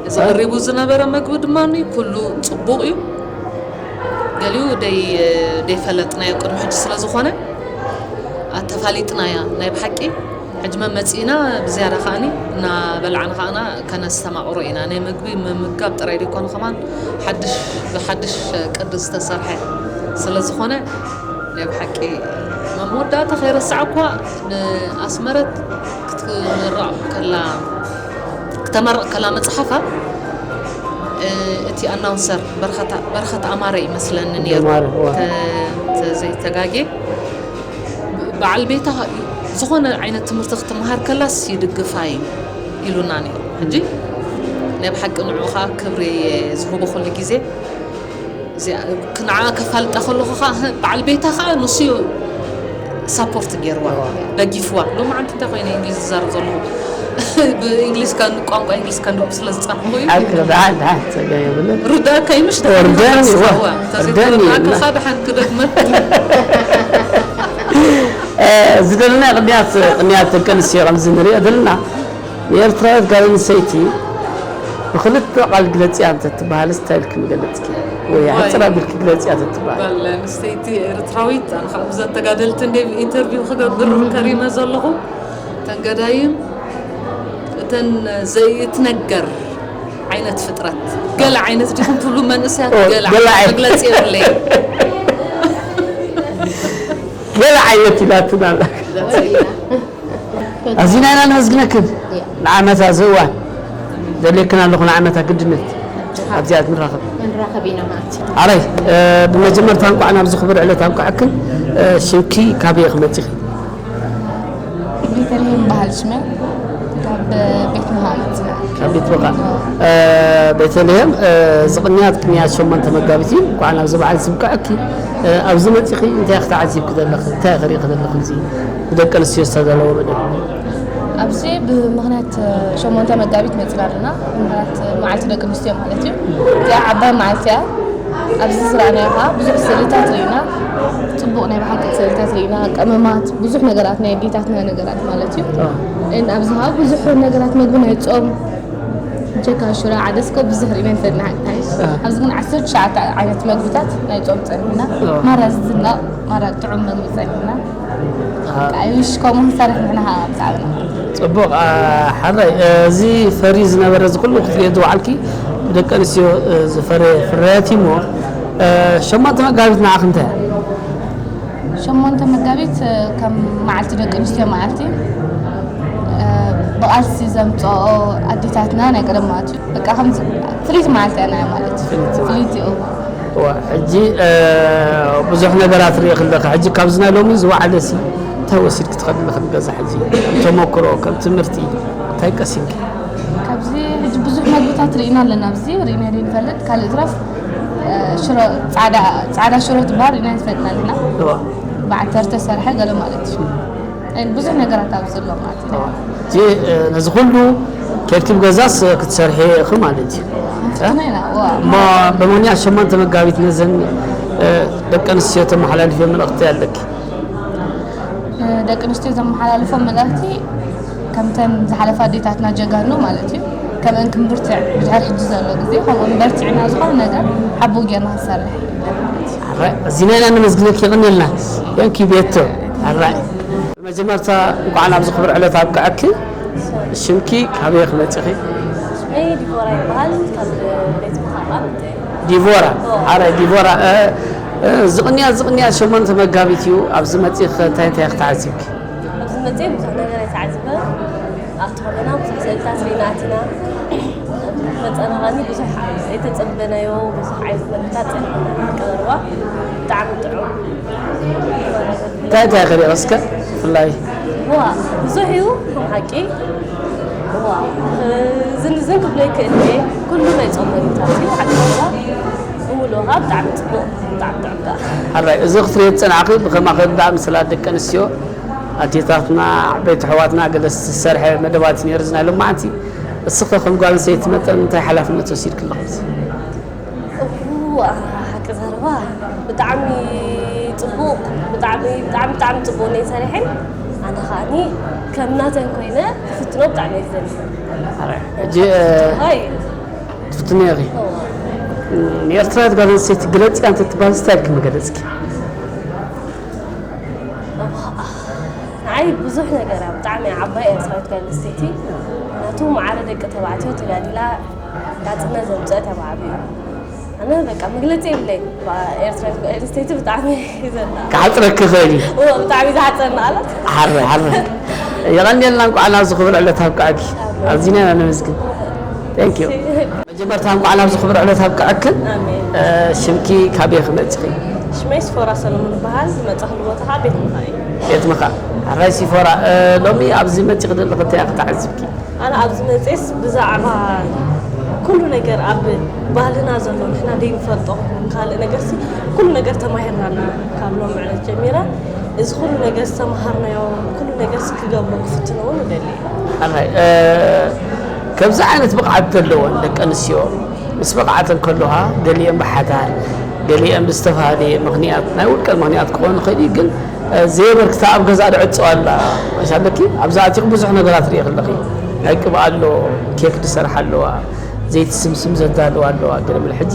እዚ ቀሪቡ ዝነበረ መግቢ ድማ ኩሉ ፅቡቕ እዩ። ገሊኡ ደይፈለጥናዮ ቅድሚ ሕጂ ስለ ዝኾነ ኣተፋሊጥናያ ናይ ብሓቂ ሕጂ መመፂእና ብዝያዳ ከዓኒ እናበላዕና ከዓና ከነስተማቕሮ ኢና። ናይ ምግቢ ምምጋብ ጥራይ ደይኮነ ከማን ሓድሽ ብሓድሽ ቅዲ ዝተሰርሐ ስለ ዝኾነ ናይ ብሓቂ መመወዳእታ ከይረስዓ እኳ ንኣስመረት ክትምረቕ ከላ ክተመርቕ ከላ መፅሓፋ እቲ ኣናውንሰር በረኸት ኣማረ ይመስለኒ ነይሩ ተዘይተጋጌ በዓል ቤታ ዝኾነ ዓይነት ትምህርቲ ክትመሃር ከላስ ይድግፋ እዩ ኢሉና ነይሩ። ሕጂ ናይ ብሓቂ ንዑ ከዓ ክብሪ ዝህቦ ኩሉ ግዜ ንዓ ከፋልጣ ከለኹ ከዓ በዓል ቤታ ከዓ ንሱ እዩ ሳፖርት ገይርዋ ደጊፍዋ። ሎማዓንቲ እንታይ ኮይነ እንግሊዝ ዝዛረብ ዘለኹ ብእንግሊዝ ቋንቋ እንግሊዝ ከንብብ ስለ ዝፀንሕኹ እዩ። ሓቂ ደሓን ደሓን ፀገም የብልን። ርዳእካ እዩ ምሽ ወርደን እዩ፣ ወርደን እዩ። ተዘይተረዳእካ ደሓን ክደግመ ዝደለና ቅንያት ቅንያት ደቂ ኣንስትዮ ከምዚ ንሪኦ ዘለና ንኤርትራዊት ጓል ኣንስተይቲ ብክልተ ቃል ግለፅያ እንተትበሃል እንታይ ኢልኪ ምገለፅኪ? ወይ ኣሕፅር ኣቢልኪ ግለፅያ እንተትበሃል? ጓል ኣንስተይቲ ኤርትራዊት ኣነ ከዓ ብዘን ተጋደልቲ እንደ ኢንተርቪው ክገብር ከሪመ ዘለኹ እተን ገዳይም እተን ዘይትነገር ዓይነት ፍጥረት ገለ ዓይነት ዲኹም ትብሉ መንእሰያት ገለ ዓይነት መግለፂ የብለይ ገለ ዓይነት ኢላትና ኣላ ኣዚና ኢና ነመስግነክን ንዓመታ እዚ እዋን ደልየክን ኣለኹ ንዓመታ ግድነት ኣብዚኣ ንራኸብ ንራኸብ ኢና ማለት እዩ ኣራይ ብመጀመርታ እንኳዕ ናብዚ ክቡር ዕለት ኣብቃዕክን ሽምኪ ካበየ ክመፂኺ ቤተልሔም በሃል ሽመ ካብ ቤት ምሃ መፅና ካብ ቤት ምሃ ቤተልሔም ዝቕንያት ቅንያት ሸሞንተ መጋቢት እዩ እንኳዕ ናብዚ በዓል ዝብቅዐኪ ኣብዚ መፂኺ እንታይ ክትዓዚብኪ ዘለኺ እንታይ ክሪእኺ ዘለኺ እዚ ብደቂ ኣንስትዮ ዝተዳለወ መደብ ኣብዚ ብምኽንያት ሸሞንተ መጋቢት መፅና ኣለና ብምኽንያት መዓልቲ ደቂ ኣንስትዮ ማለት እዩ እዚኣ ዓባይ መዓልቲ እያ ኣብዚ ዝረኣናዮ ከዓ ብዙሕ ስእልታት ርኢና ፅቡቕ ናይ ብሓቂ ስእልታት ርኢና ቀመማት ብዙሕ ነገራት ናይ ኣዴታትና ነገራት ማለት እዩ ኣብዚ ከዓ ብዙሕ ነገራት መግቢ ናይ ፆም ጀካ ሽሮ ዓደስኮ ብዙሕ ርኢና ንፈልጥ ንሓቂ ሓይሽ ኣብዚ ግን ዓሰርተ ትሽዓተ ዓይነት መግብታት ናይ ፆም ፀኒሕና ማራ ዝድነቕ ማራ ጥዑም መግቢ ፀኒሕና ቃይሽ ከምኡ ክንሰርሕ ንሕና ከዓ ብጣዕሚ ጽቡቕ ሓራይ እዚ ፈሪ ዝነበረ እዚ ኩሉ ክትሪኦ ዝወዓልኪ ብደቂ ኣንስትዮ ዝፈረየ ፍርያት እዩ እሞ ሸሞንተ መጋቢት ንዓኺ እንታይ እያ? ሸሞንተ መጋቢት ከም መዓልቲ ደቂ ኣንስትዮ መዓልቲ ብቓልሲ ዘምፅኦ ኣዴታትና ናይ ቀደም ማለት እዩ በቃ ከምዚ ፍልይቲ መዓልቲ እያ ናያ ማለት እዩ ፍልይቲ እዩ ሕጂ ብዙሕ ነገራት ርኢ ክለኺ። ሕጂ ካብዚ ናይ ሎሚ ዝወዓለ ሲ እንታይ ወሲድክ ትኸዲ ኣለኺ ንገዛ? ሕጂ ከም ተመክሮ፣ ከም ትምህርቲ እንታይ ቀሲምኪ? ካብዚ ሕጂ ብዙሕ መግብታት ርኢና ኣለና። ኣብዚ ርኢና ዶ ንፈልጥ? ካልእ ዝረፍ ሽሮ፣ ፃዕዳ ሽሮ ትበሃል ርኢና ንፈልጥ ኣለና። እዋ። በዓል ተርተ ሰርሐ ገለ ማለት እዩ። ብዙሕ ነገራት ኣብዚ ኣሎ ማለት እዩ። እዋ። እዚ ነዚ ኩሉ ኬድኪ ብገዛስ ክትሰርሒ ኢኺ ማለት እዩ። ንፍትና ኢና። እዋ። እሞ ብምኽንያት ሸሞንተ መጋቢት ነዘን ደቂ ኣንስትዮ ተመሓላልፍዮ መልእኽቲ ኣለኪ? ደቂ ኣንስትዮ ዘመሓላልፎ መልእኽቲ ከምተን ዝሓለፋ ኣዴታትና ጀጋኑ ማለት እዩ። ከምአን ክንብርትዕ ብድሕር ሕጂ ዘሎ ግዜ ከምኡን በርቲዕና ዝኾነ ነገር ሓቡ ጌርና ክንሰርሕ። ኣራይ፣ እዚና ኢና ነመስግነኪ፣ የቐንየልና። Thank you ቤቶ። ኣራይ። ብመጀመርታ እንኳዕ ናብዚ ክብሪ ዕለት ኣብቅዐኪ። ሽምኪ ካበይ ክመጽኺ? ሽመይ ዲቦራ ይበሃል። ካብ ቤት ምኻቃ ምንተ። ዲቦራ። ኣራይ ዲቦራ፣ እ፣ እ፣ ዝቕንያ፣ ዝቕንያ ሸሞንተ መጋቢት እዩ። ኣብዚ መጺኺ እንታይ እንታይ ክትዓዝብኪ? ኣብዚ መጺኤ ብዙሕ ነገር ኣይተዓዝበ። ኣብቲ ከለና ብዙሕ ስእልታት ርኢና ኣቲና። መጸናኸኒ ብዙሕ ኣይተጸበናዮ፣ ብዙሕ ዓይነት መግብታት ጸኒሕና ቀረባ። ብጣዕሚ ጥዑም። እንታይ እንታይ ክሪኦ እስከ ብፍላይ? ዋ፣ ብዙሕ እዩ፣ ከም ሓቂ። ዋ፣ ዝን ዝን ክብሎ ይክእል እየ። ኩሉ ናይ ጾም መግብታት እዩ፣ ሓቂ ዋ። እውሎ ኸኣ ብጣዕሚ ጽቡቕ፣ ብጣዕሚ ጥዑም ከኣ። ሓራይ፣ እዚ ክትሪኦ ዝጸናዕኺ ብኸማኺ ብጣዕሚ ስለ ደቂ ኣንስትዮ ኣዴታትና፣ ዓበይቲ ኣሕዋትና ገለ ዝተሰርሐ መደባት እዩ ነይሩ፣ እዚ ናይ ሎማዓንቲ። እስኺ ከም ጓል ኣንስተይቲ መጠን እንታይ ሓላፍነት ወሲድኪ ኣለኺ? እዋ፣ ሓቂ ዘረባ ብጣዕሚ ጽቡቕ፣ ብጣዕሚ፣ ብጣዕሚ፣ ብጣዕሚ ጽቡቕ ናይ ሰሪሐን። ኣነ ኸኣኒ ከም ናተን ኮይነ ክፍትኖ ብጣዕሚ እየ ዝደሊ። ኣረ፣ ሕጂ፣ እ፣ ኣይ። ትፍትኒ ኢኺ? እዋ። ንኤርትራዊት ጓል ኣንስተይቲ ግለጺያ እንተትበሃል እንታይ ኢልኪ ምገለጽኪ? ንዓይ ብዙሕ ነገር እያ፣ ብጣዕሚ እያ ዓባይ ኤርትራዊት ጓል ኣንስተይቲ። ምኽንያቱ ማዕረ ደቂ ተባዕትዮ ተጋዲላ ናጽነት ዘምጸአት እያ ብዓቢኡ። ኣነ በቃ መግለጺ የብለይን፣ ባ-፣ ኤርትራዊት ጓል ኣንስተይቲ ብጣዕሚ እየ ዘድንቓ። ክሓጽረኪ ይኽእል እዩ። እወ፣ ብጣዕሚ ዝሓጸረኒ ቃላት። ሓረ፣ ሓረ። የቐንየልና፣ እንኳዕ ናብዚ ክቡር ዕለት ኣብቅዐኪ። ኣሜን። ኣዚና ኢና ነመስግን። Thank you። መጀመርታ እንኳዕ ናብዚ ክቡር ዕለት ኣብቅዐክን። ኣሜን። እ፣ ሽምኪ ካበይ ክመጽኺ? ሽመይ ሲፎራ ሰለሙን ይበሃል። ዝመጻኽሉ ቦታ ኸዓ ቤት ምኽኣ እዩ። ቤት ምኽኣ። ኣራይ ሲፎራ፣ እ፣ ሎሚ ኣብዚ መጺኺ ዘለኺ እንታይ ኢኺ ተዓዚብኪ? ኣነ ኣብዚ መጽኤስ ብዛዕባ ኩሉ ነገር ኣብ ባህልና ዘሎ ንሕና ዘይንፈልጦ ካልእ ነገርሲ ኩሉ ነገር ተማሂርና ኣለና ካብ ሎሚ ዕለት ጀሚረ። እዚ ኩሉ ነገር ዝተምሃርናዮ ኩሉ ነገርሲ ክገብሮ ክፍትኖ እውን እደሊ እየ። ኣራይ፣ እ፣ ከምዚ ዓይነት ብቕዓት ዘለወን ደቂ ኣንስትዮ ምስ በቕዓተን ከለዋ፣ ገሊአን ብሓዳር፣ ገሊአን ብዝተፈላለየ ምኽንያት፣ ናይ ውልቀን ምኽንያት ክኾን ይኽእል እዩ፣ ግን፣ እ፣ ዘየበርክታ ኣብ ገዛ ድዕጾ ኣላ። ማሽ ኣለኪ፣ ኣብዛ ኣቲኺ ብዙሕ ነገራት ርኢ ከለኺ፣ ናይ ቅብኣ ኣሎ፣ ኬክ ዝሰርሓ ኣለዋ፣ ዘይቲ ስምስም ዘዳለዋ ኣለዋ፣ ገለ መለ። ሕጂ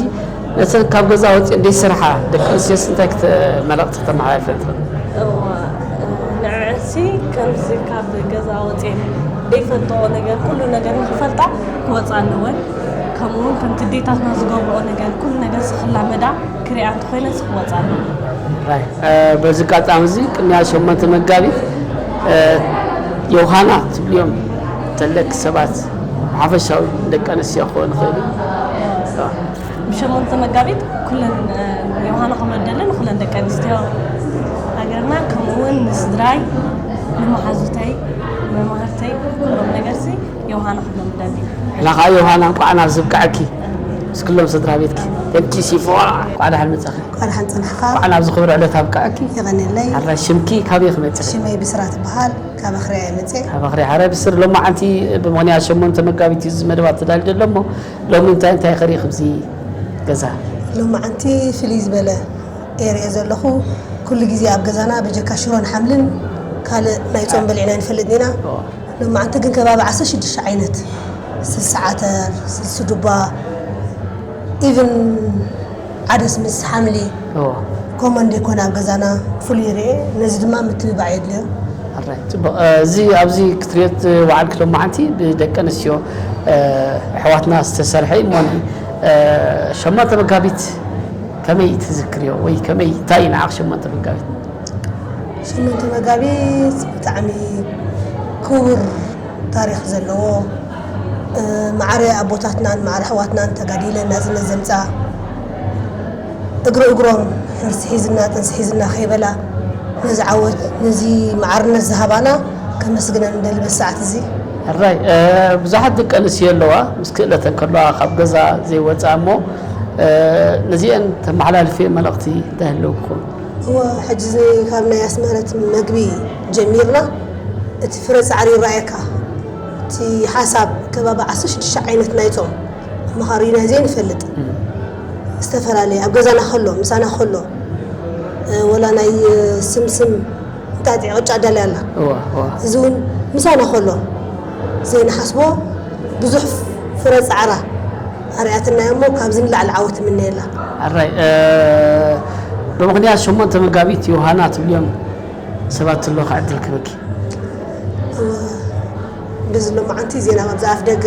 ነተን ካብ ገዛ ወፂአን ዘይሰርሓ ደቂ ኣንስትዮስ እንታይ ክተ-፣ መልእኽቲ ክተመሓላልፈን ትኽእል? እዋ፣ ንዐንሲ ከምዚ ካብ ገዛ ወፂአን ዘይፈልጥኦ ነገር፣ ኩሉ ነገር ንኽፈልጣ ክወፃ ኣለወን። ከምኡ እውን ከምቲ ኣዴታትና ዝገብርኦ ነገር፣ ኩሉ ነገር ዝኽላመዳ ክሪኣ እንተኾይነን ክወፃ ኣለወን። ራይ፣ እ፣ በዚ ኣጋጣሚ እዚ ቅድሚያ ሸሞንተ መጋቢት፣ እ፣ ዮሃና ትብልዮም ተለክ ሰባት ብሓፈሻዊ ደቂ ኣንስትዮ ክኸውን ይኽእል እዩ። ብሸሞንተ መጋቢት ኩለን፣ እ፣ ዮሃና ክመደልን ኩለን ደቂ ኣንስትዮ ሃገርና፣ ከምኡ እውን ንስድራይ፣ ንመሓዙተይ፣ መማህርተይ፣ ኩሎም ነገርሲ ዮሃና ክብሎም እደሊ። ሕና ኸዓ ዮሃና እንኳዕ ናብዚ ኣብቅዐኪ። ምስ ኩሎም ስድራ ቤትኪ። ተንኪ ሲፎራ። እንኳዕ ደሓን መጻኺ። እንኳዕ ደሓን ጸናሕካ። እንኳዕ ናብዚ ክብሪ ዕለት ኣብቅዐኪ። የቐንየለይ። ሓራይ ሽምኪ ካበይ ክመጽእ? ሽመይ ብስራት ይበሃል። ካብ ኣኽርያ እየ መጽእ። ካብ ኣኽርያ። ሓራይ ብስር ሎማዓንቲ ብምኽንያት ሸሞንተ መጋቢት እዩ እዚ መደባት ተዳልዩ ዘሎ እሞ ሎሚ እንታይ እንታይ ክርኢ ኣብዚ ገዛ? ሎማዓንቲ ፍልይ ዝበለ እየ ርእየ ዘለኹ። ኩሉ ግዜ ኣብ ገዛና በጀካ ሽሮን ሓምልን ካልእ ናይ ጾም በሊዕና ኣይንፈልጥን ኢና። ኦ። ሎማዓንቲ ግን ከባቢ ዓሰርተ ሽዱሽተ ዓይነት፣ ስልሲ ዓተር፣ ስልሲ ዱባ፣ ኢቭን ዓደስ ምስ ሓምሊ እዎ። ኮመን ዴኮን ኣብ ገዛና ፍሉይ ይርኤ። ነዚ ድማ ምትብባዕ የድልዮ። ኣራይ፣ ጽቡቕ። እ፣ እዚ ኣብዚ ክትሪኦ ዝወዓልኪ ሎማዓንቲ ብደቂ ኣንስትዮ፣ እ፣ ኣሕዋትና ዝተሰርሐ እዩ። እሞኒ፣ እ፣ ሸሞንተ መጋቢት ከመይ ትዝክርዮ ወይ ከመይ፣ እንታይ እዩ ንዓኺ ሸሞንተ መጋቢት? ሸሞንተ መጋቢት ብጣዕሚ ክቡር ታሪኽ ዘለዎ፣ እ፣ ማዕረ ኣቦታትናን ማዕረ ኣሕዋትናን ተጋዲለን ናጽነት ዘምጽኣ፣ እግሪ እግሮም ሕርሲ ሒዝና ጥንሲ ሒዝና ከይበላ ነዚ ዓወት ነዚ መዓርነት ዝሃባና ከመስግነን ንደሊ በዚ ሰዓት እዚ። ሕራይ ብዙሓት ደቂ ኣንስትዮ ኣለዋ ምስ ክእለተን ከለዋ ካብ ገዛ ዘይወፅኣ እሞ ነዚአን ተመሓላልፍዮ መልእኽቲ እንታይ ኣለውኩም? እወ ሕጂ እዚ ካብ ናይ ኣስመረት መግቢ ጀሚርና እቲ ፍረ ፃዕሪ ይረኣየካ እቲ ሓሳብ ከባቢ ዓሰርተ ሽዱሽተ ዓይነት ናይ ፆም መኻሪና ዘይንፈልጥ ዝተፈላለየ ኣብ ገዛና ከሎ ምሳና ከሎ ወላ ናይ ስምስም እንታይ ቅጫ ኣዳልያ ኣላ እዚ እውን ምሳና ከሎ ዘይንሓስቦ ብዙሕ ፍረ ፃዕራ ኣርኣያትና እሞ ካብዚ ንላዕሊ ዓወት እምነየላ። ሕራይ ብምኽንያት ሸሞንተ መጋቢት ዮሃና ትብልዮም ሰባት ኣለዉ ከዓ ዕድል ክህበኪ። በዚ ሎማዓንቲ ዜና ኣብዚ ኣፍ ደገ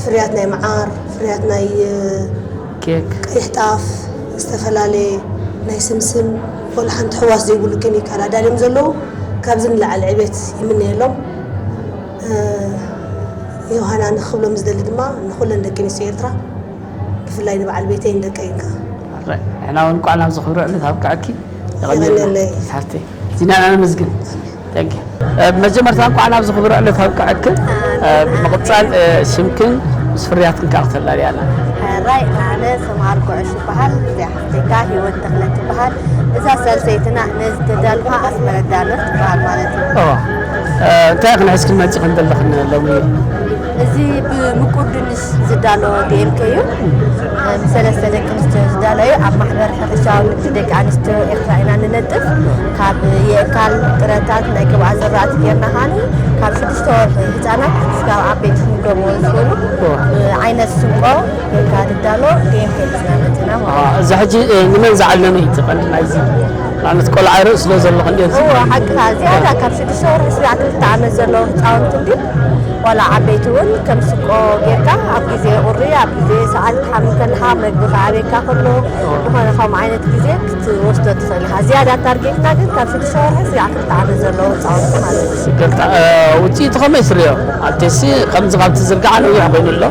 ፍርያት ናይ መዓር፣ ፍርያት ናይ ኬክ፣ ቀይሕ ጣፍ፣ ዝተፈላለየ ናይ ስምስም ቆልዓ ሓንቲ ሕዋስ ዘይብሉ ኬሚካል ኣዳልዮም ዘለዉ ካብዚ ንላዕሊ ዕቤት ይምነየሎም። ዮሃና ንክብሎም ዝደሊ ድማ ንኩለን ደቂ ኣንስትዮ ኤርትራ ብፍላይ ንበዓል ቤተይን ደቀይን ከኣ። ሕራይ ንሕና እውን እንኳዕ ናብዚ ክብሪ ዕለት ኣብቅዐኪ። የቐንየልና ሓፍተይ። እዚና ኢና ነመስግን። Thank you። ብመጀመርታ እንኳዕ ናብዚ ክብሪ ዕለት ኣብቅዐክን። ብምቕፃል ሽምክን ምስ ፍርያትክን ከዓ ክተላልያና። ሕራይ ኣነ ሰምሃር ጉዕሽ ይበሃል። እዚኣ ሓፍተይ ከዓ ህይወት ተኽለ ትበሃል። እዛ ሳልሰይትና ነዚ ተዳልኻ ኣስመረት ዳምር ትበሃል ማለት እዩ። እዋ እንታይ ኢኽን ሒዝክን መፂኽን ዘለኽን ሎሚ? እዚ ብምቁር ድንሽ ዝዳሎ ዲኤምኬ እዩ። ምስ ሰለስተ ደቂ ኣንስትዮ ዝዳሎ እዩ። ኣብ ማሕበር ሕርሻዊ ንግዲ ደቂ ኣንስትዮ ኤርትራ ኢና ንነጥፍ። ካብ የእካል ጥረታት ናይ ግብኣት ዝራእቲ ጌርና ኻኒ ካብ ሽዱሽተ ወርሒ ህፃናት እስካብ ዓበይቲ ክንገብሮ ዝኽእሉ ዓይነት ስንቆ ጌርካ ዝዳሎ ዲኤምኬ ሒዝና መፂና ማለት እዩ። እዚ ሕጂ ንመን ዝዓለመ እዩ እቲ ቀንዲ ናይዚ? ንኣብነት ቆልዓ ይርኢ ስለ ዘለኹ እንድየ እዎ ሓቅኻ ዝያዳ ካብ ሽዱሽተ ወርሒ ስጋዕ ክልተ ዓመት ዘለዉ ህፃውንቲ እንዲ ዋላ ዓበይቲ እውን ከም ስቆ ጌርካ ኣብ ግዜ ቁሪ ኣብ ግዜ ሰዓል ክትሓምም ከለኻ መግቢ ከኣበየካ ከሎ ዝኾነ ከምኡ ዓይነት ግዜ ክትወስዶ ትኽእል ኢኻ ዝያዳ ታርጌትና ግን ካብ ሽዱሽተ ወርሒ ስጋዕ ክልተ ዓመት ዘለዉ ህፃውንቲ ማለት እዩ። ይገልጣ ውፅኢቱ ከመይ ትሪኦ ኣብቴሲ ከምዚ ካብ ትዝርግዓ ነዊሕ ኮይኑ ኣሎ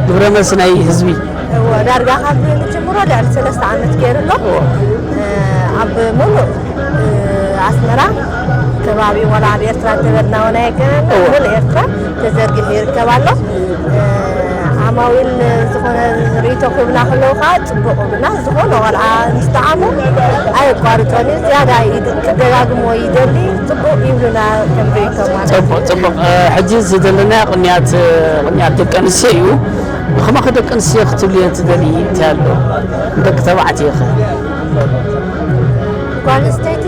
ግብረ መልሲ ናይ ህዝቢ እዎ ዳርጋ ካብ ንጅምሮ ልዕሊ ሰለስተ ዓመት ገይሩ ኣሎ ኣብ ሙሉእ ኣስመራ ከባቢ ዋላ ኣብ ኤርትራ እንተበልና ወላ የገናና ሙሉእ ኤርትራ ተዘርጊሑ ይርከብ ኣሎ። ዓማዊል ዝኾነ ርእይቶ ክህቡና ከለዉ ከዓ ፅቡቕ ይብሉና። ዝኾነ ቆልዓ ምስ ጠዓሞ ኣየቋርፆን እዩ። ዝያዳ ክደጋግሞ ይደሊ። ፅቡቕ ይብሉና ከም ርእይቶ ማለት እዩ። ፅቡቕ ፅቡቕ። ሕጂ እዚ ዘለናዮ ቅንያት ቅንያት ደቂ ኣንስትዮ እዩ። ንኸማኺ ደቂ ኣንስትዮ ክትብልየን ትደልዪ እንታይ ኣሎ? ንደቂ ተባዕትዮ ኸ? ጓል ኣንስተይቲ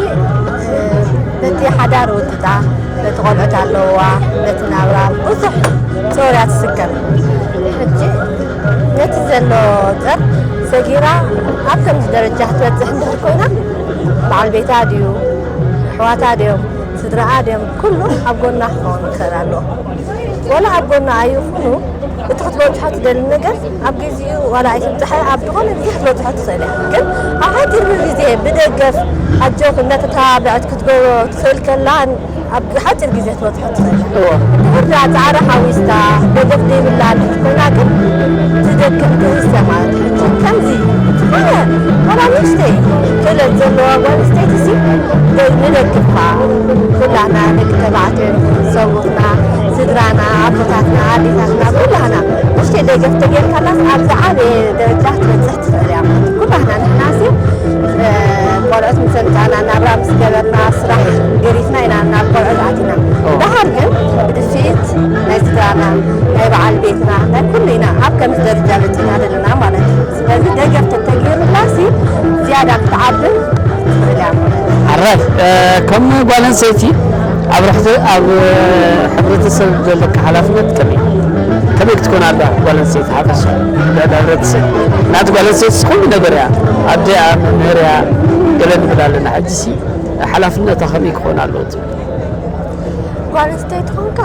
በቲ ሓዳር ወጢጣ በቲ ቆልዑት ኣለውዋ በቲ ናብራ ብዙሕ ጾር እያ ትስከም። ሕጂ ነቲ ዘሎ ጸር ሰጊራ ኣብ ከምዚ ደረጃ ክትበጽሕ እንድሕር ኮይና በዓል ቤታ ድዩ ኣሕዋታ ድዮም ስድራኣ ድዮም ኩሉ ኣብ ጎና ክኸውን ክኽእል ኣለዎ። ዋላ ኣብ ጎና ኣይኹኑ እቲ ክትበጽሖ ትደሊ ነገር ኣብ ግዚኡ ዋላ ኣይትብጽሐ ኣብ ዝኾነ ግዜ ክትበጽሖ ትኽእል እያ። ግን ኣብ ሓጺር ግዜ ብደገፍ ኣጆኺ እንዳተተባብዐት ክትገብሮ ትኽእል ከላ ኣብ ሓጺር ግዜ ክትበጽሖ ትኽእል እያ። እዎ። እንድሕር ደኣ ጻዕሪ ሓዊስካ ደገፍ ዘይብላ እንድሕር ኮይና ግን ትደክም ትህሰ ማለት እዩ። ከምዚ ዝኾነ ዋላ ንእሽተይ ክእለት ዘለዋ ጓል ኣንስተይቲ ሲ ንደግፍካ ኩላና ደቂ ተባዕትዮ ሰብኡትና ስድራና ኣቦታትና ኣዴታትና ኩላና ንእሽተይ ደገፍ ተገይርካላስ ኣብ ዝዓበየ ደረጃ ክትበፅሕ ትኽእል እያ ማለት ኩላና ንሕና ሲ ቆልዑት ምስ ኣምፃእና ናብራ ምስ ገበርና ስራሕ ገዲፍና ኢና ናብ ቆልዑት ኣቲና ደሓር ግን ብድፊት ናይ ስድራና ናይ በዓል ቤትና ናይ ኩሉ ኢና ኣብ ከምዚ ደረጃ በፂሕና ዘለና ማለት እዩ ስለዚ ደገፍ ተተገይሩላሲ ዝያዳ ክትዓብን ትኽእል እያ ማለት እዩ። ኣራይ ከም ጓል ኣንስተይቲ ኣብ ርሕቲ ኣብ ሕብረተሰብ ዘለካ ሓላፍነት ከመይ ከመይ ክትኮን ኣለዋ ጓል ኣንስተይቲ ሓፈሻ ልዕሊ ሕብረተሰብ ናቲ ጓል ኣንስተይቲ ኩሉ ነገር እያ ኣደ እያ መምህር እያ ገለ ንብል ኣለና ሕጂ ሲ ሓላፍነታ ከመይ ክኾን ኣለዎ ትብል ጓል ኣንስተይቲ ኾንካ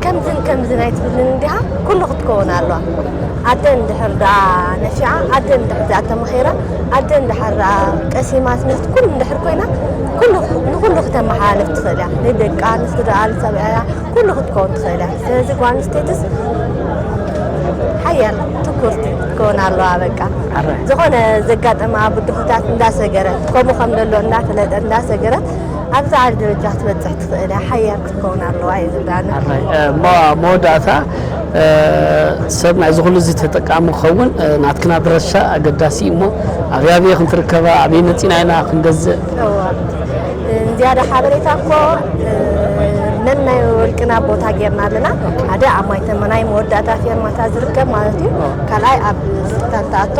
ከምዝን ከምዝን ኣይትብልን እንዲኻ ኩሉ ክትከውን ኣለዋ ኣደ እንድሕር ደኣ ነፊዓ ኣደ እንድሕር ደኣ ተማሂራ ኣደ እንድሕር ደኣ ቀሲማ ትምህርቲ ኩሉ እንድሕር ኮይና ኩሉ ንኩሉ ክተመሓላልፍ ትኽእል እያ ንደቃ ንስድራኣ ንሰብኣያ ኩሉ ክትከውን ትኽእል እያ ስለዚ ጓል ኣንስተይትስ ሓያል ትኩርቲ ክትከውን ኣለዋ። በቃ ኣረ ዝኾነ ዘጋጠማ ብድሆታት እንዳሰገረት፣ ከምኡ ከም ዘሎ እንዳፈለጠ እንዳሰገረት፣ ኣብ ዝዓሊ ደረጃ ክትበፅሕ ትኽእል እያ። ሓያል ክትከውን ኣለዋ እዩ ዝብላኒ። ኣራይ እ፣ ሞ- መወዳእታ እ፣ ሰብ ናይዚ ኩሉ እዚ ተጠቃሚ ክኸውን እ፣ ናትክን ኣድራሻ ኣገዳሲ እዩ። እሞ ኣበይ ኣበይ ክንትርከባ፣ ኣበይ መፂና ኢና ክንገዝእ? እዋ። ዝያዳ ሓበሬታ እኮ ነናይ ወልቅና ቦታ ጌርና ኣለና። ሓደ ኣብ ማይተመናይ መወዳእታ ፌርማታ ዝርከብ ማለት እዩ። ካልኣይ ኣብ ስልጣን ተኣቶ፣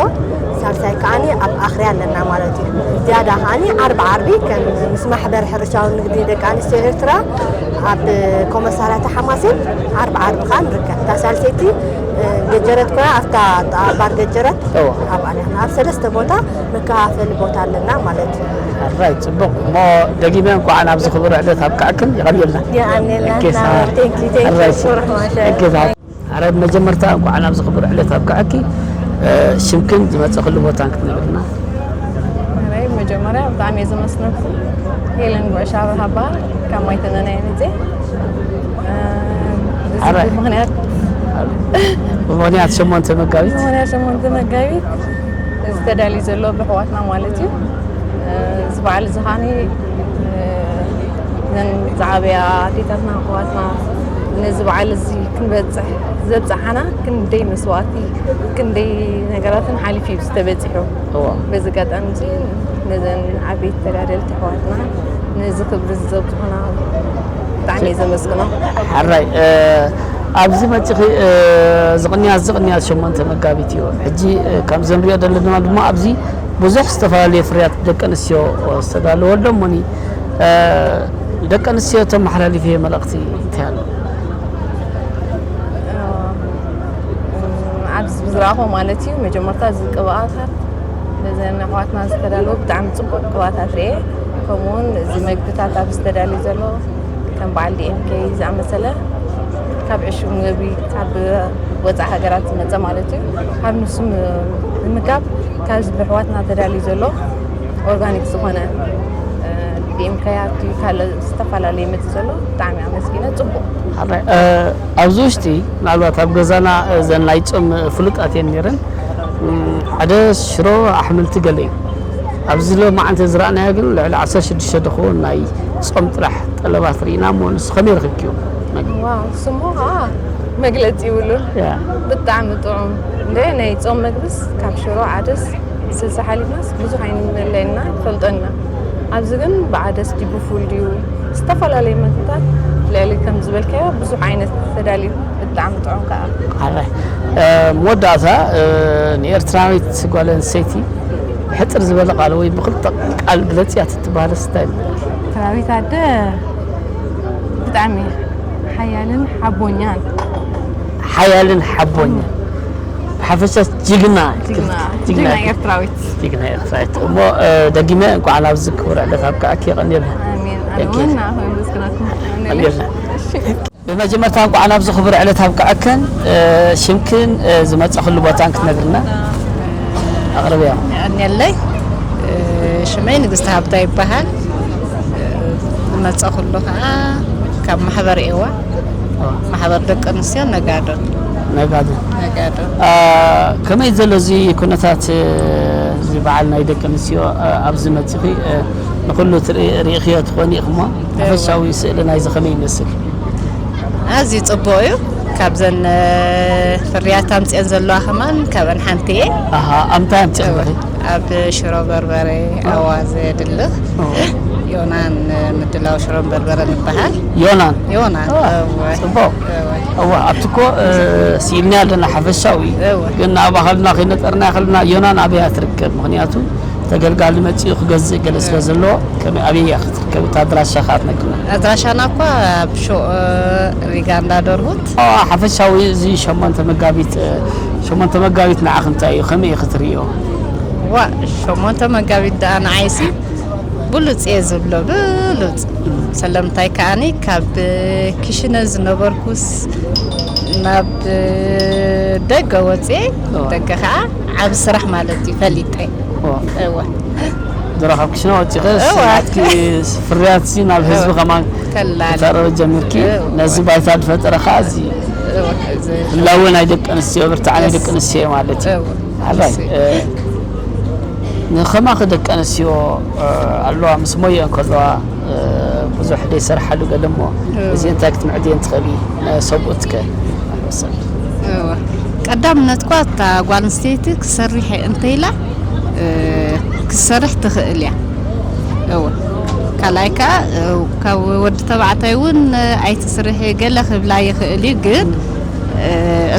ሳልሳይ ከዓኒ ኣብ ኣኽርያ ኣለና ማለት እዩ። ዝያዳ ከዓኒ ዓርቢ ዓርቢ ከም ምስ ማሕበር ሕርሻዊ ንግዲ ደቂ ኣንስትዮ ኤርትራ ኣብ ኮመሳርያ ተሓማሲን ዓርቢ ዓርቢ ከዓ ንርከብ። እታ ሳልሰይቲ ገጀረት ኮይና ኣብታ ባር ገጀረት እዋ። ኣብኣ ኣለና። ኣብ ሰለስተ ቦታ መከፋፈሊ ቦታ ኣለና ማለት እዩ። ኣራይ ፅቡቅ። እሞ ደጊመ እንኳዕ ናብዚ ክቡር ዕለት ኣብቃዕክን። ይቐንየልና። የቐንየልና። ኦኬ፣ ሰላም። Thank you, thank you። ኣራይ ክቡር ማሻ። ኦኬ፣ ሰላም። ኣረ መጀመርታ እንኳዕ ናብዚ ክቡር ዕለት ኣብቃዕኪ። እ፣ ሽምክን ዝመፀኽሉ ቦታን ክትነግርና። ኣራይ መጀመርያ ብጣዕሚ እየ ዘመስግነኩም። ሄለን ጉዕሽ ኣብርሃ እበሃል። ካብ ማይተመና እየ መፅእ። እ፣ እዚ ኣራይ። ብምኽንያት ብምኽንያት ሸሞንተ መጋቢት ዝኾነ ሸሞንተ መጋቢት ዝተዳልዩ ዘሎ ብሕዋትና ማለት እዩ። እዚ በዓል እዚ ከዓኒ ነን ዝዓበያ ኣዴታትና ኣሕዋትና ነዚ በዓል እዚ ክንበፅሕ ዘብፅሓና ክንደይ መስዋእቲ ክንደይ ነገራትን ሓሊፉ እዩ ዝተበፂሑ። እዋ። በዚ ኣጋጣሚ እዚ ነዘን ዓበይቲ ተጋደልቲ ኣሕዋትና ነዚ ክብሪ እዚ ዘብፅሑና ብጣዕሚ እየ ዘመስግኖም። ሓራይ እ፣ ኣብዚ መፂኺ እ፣ ዝቕንያት ዝቕንያት ሸሞንተ መጋቢት እዩ። ሕጂ እ፣ ከምዚ ንሪኦ ዘለና ድማ ኣብዚ ብዙሕ ዝተፈላለየ ፍርያት ደቂ ኣንስትዮ ዝተዳለወሎም እሞኒ እ፣ ደቂ ኣንስትዮ ተመሓላሊፍዮ መልእኽቲ እንታይ ኣሎ? ኣብዚ ዝረኣኹ ማለት እዩ መጀመርታ እዚ ቅብኣታት ነዘን ኣሕዋትና ዝተዳለወ ብጣዕሚ ፅቡቅ ቅብኣታት ርኤ። ከምኡውን እዚ መግብታት ኣብዚ ተዳልዩ ዘሎ ከም በዓል ዲኤምኬ ዝኣመሰለ ካብ ዕሹግ ምግቢ ካብ ወፃኢ ሃገራት ዝመፀ ማለት እዩ ካብ ንሱ ም- ምምጋብ ካብዚ ብሕዋትና ተዳልዩ ዘሎ ኦርጋኒክ ዝኾነ ዲኤምኬ ኣብቲ ካልእ ዝተፈላለየ መፅእ ዘሎ ብጣዕሚ ኣመስጊነ። ፅቡቅ። ሓራይ እ፣ ኣብዚ ውሽጢ ምናልባት ኣብ ገዛና እ፣ ዘን ናይ ፆም ፍሉጣት እየን ነይረን። እም፣ ሓደ ሽሮ ኣሕምልቲ ገለ እዩ። ኣብዚ ሎማዓንቲ ዝረኣናዮ ግን ልዕሊ ዓሰርተ ሽዱሽተ ዝኸውን ናይ ጾም ጥራሕ ጠለባት ርኢና እሞ ንሱ ከመይ ረኺብክዮ? ዋው ስሙ ከዓ መግለፂ ይብሉን ያ። ብጣዕሚ ጥዑም እንደ ናይ ጾም መግብስ ካብ ሽሮ ዓደስ ስልሳ ሓሊፍናስ ብዙሕ ኣይንመለየና ይፈልጠና ኣብዚ ግን ብዓደስ ድዩ ብፉል ድዩ ዝተፈላለዩ መግብታት ልዕሊ ከም ዝበልካዮ ብዙሕ ዓይነት ተዳልዩ ብጣዕሚ ጥዑም ከዓ ሓራይ መወዳእታ ንኤርትራዊት ጓል ኣንስተይቲ ብሕፅር ዝበለ ቃል ወይ ብክልተ ቃል ግለፅያ ትትበሃለስ እንታይ ኤርትራዊት ኣደ ብጣዕሚ ሓያልን ሓቦኛን ሓያልን ሓቦኛ ብሓፈሻ ጅግና ጅግና ጅግና ኤርትራዊት ጅግና ኤርትራዊት እሞ ደጊመ እንኳዕ ናብዚ ክቡር ዕለት ኣብቅዐኪ የቐንየልና ኣሜን ኣነ እውን ንዓኹም የመስግነኩም ቀንየልና ብመጀመርታ እንኳዕ ናብዚ ክቡር ዕለት ኣብቅዐከን ሽምክን ዝመፀኽሉ ቦታን ክትነግርና ኣቕርብያ የቐንየለይ ሽመይ ንግስቲ ሃብታ ይበሃል ዝመፀኽሉ ከዓ ካብ ማሕበር ኤዋ ማሕበር ደቂ ኣንስትዮ ነጋዶ ነጋዶ ነጋዶ ከመይ ዘሎ እዚ ኩነታት እዚ በዓል ናይ ደቂ ኣንስትዮ ኣብዚ መፂኺ ንኩሉ ርኢኽዮ ትኾኒ ኢኽሞ ሓፈሻዊ ስእሊ ናይዚ ከመይ ይመስል ኣዝዩ ፅቡቅ እዩ ካብዘን ፍርያት ኣምፅአን ዘለዋ ከማን ካብአን ሓንቲ እየ ኣምታይ ኣምፅእኽለኺ ኣብ ሽሮ በርበረ ኣዋዘ ድልኽ ዮናን ምድላው ሽሮን በርበረ ንበሃል ዮናን ዮናን ጽቡቅ እዋ ኣብቲ እኮ ስኢልና ኣለና ሓፈሻዊ ግን ኣብ ኣኸልና ከይነጠርና ከልና ዮናን ኣበያ ትርከብ ምክንያቱ ተገልጋሊ መፂኡ ክገዝእ ገለ ስለ ዘለዎ ከመይ ኣበያ ክትርከብ እቲ ኣድራሻ ከዓ ትነግርና ኣድራሻና እኳ ኣብ ሪጋ እንዳደርሁት ሓፈሻዊ እዚ ሸሞንተ መጋቢት ሸሞንተ መጋቢት ንዓኽ እንታይ እዩ ከመይ እዩ ክትርእዮ ዋ ሸሞንተ መጋቢት ደኣ ንዓይሲ ብሉፅ እየ ዝብሎ ብሉፅ ሰለምታይ ከዓኒ ካብ ክሽነ ዝነበርኩስ ናብ ደገ ወፅየ ደገ ከዓ ዓብ ስራሕ ማለት እዩ ፈሊጠ እወ ድሮ ካብ ክሽነ ወፂኸ ናትኪ ፍርያት ሲ ናብ ህዝቢ ከማን ከተረበ ጀሚርኪ ነዚ ባይታ ዝፈጠረ ከዓ እዚ ህላወ ናይ ደቂ ኣንስትዮ፣ ብርታዕ ናይ ደቂ ኣንስትዮ ማለት እዩ። ኣባይ ንኸማኺ ደቂ ኣንስትዮ ኣለዋ፣ ምስ ሞየን ከለዋ ብዙሕ ደይሰርሓሉ ገለ እሞ፣ እዚ እንታይ ክትምዕድየን ትኽእሊ? ሰብኡትከ? ቀዳምነትኳ እታ ጓል ኣንስተይቲ ክሰርሕ እንተኢላ ክትሰርሕ ትኽእል እያ። እወ። ካልኣይ ከዓ ካብ ወዲ ተባዕታይ እውን ኣይትስርሒ ገለ ክብላ ይኽእል እዩ፣ ግን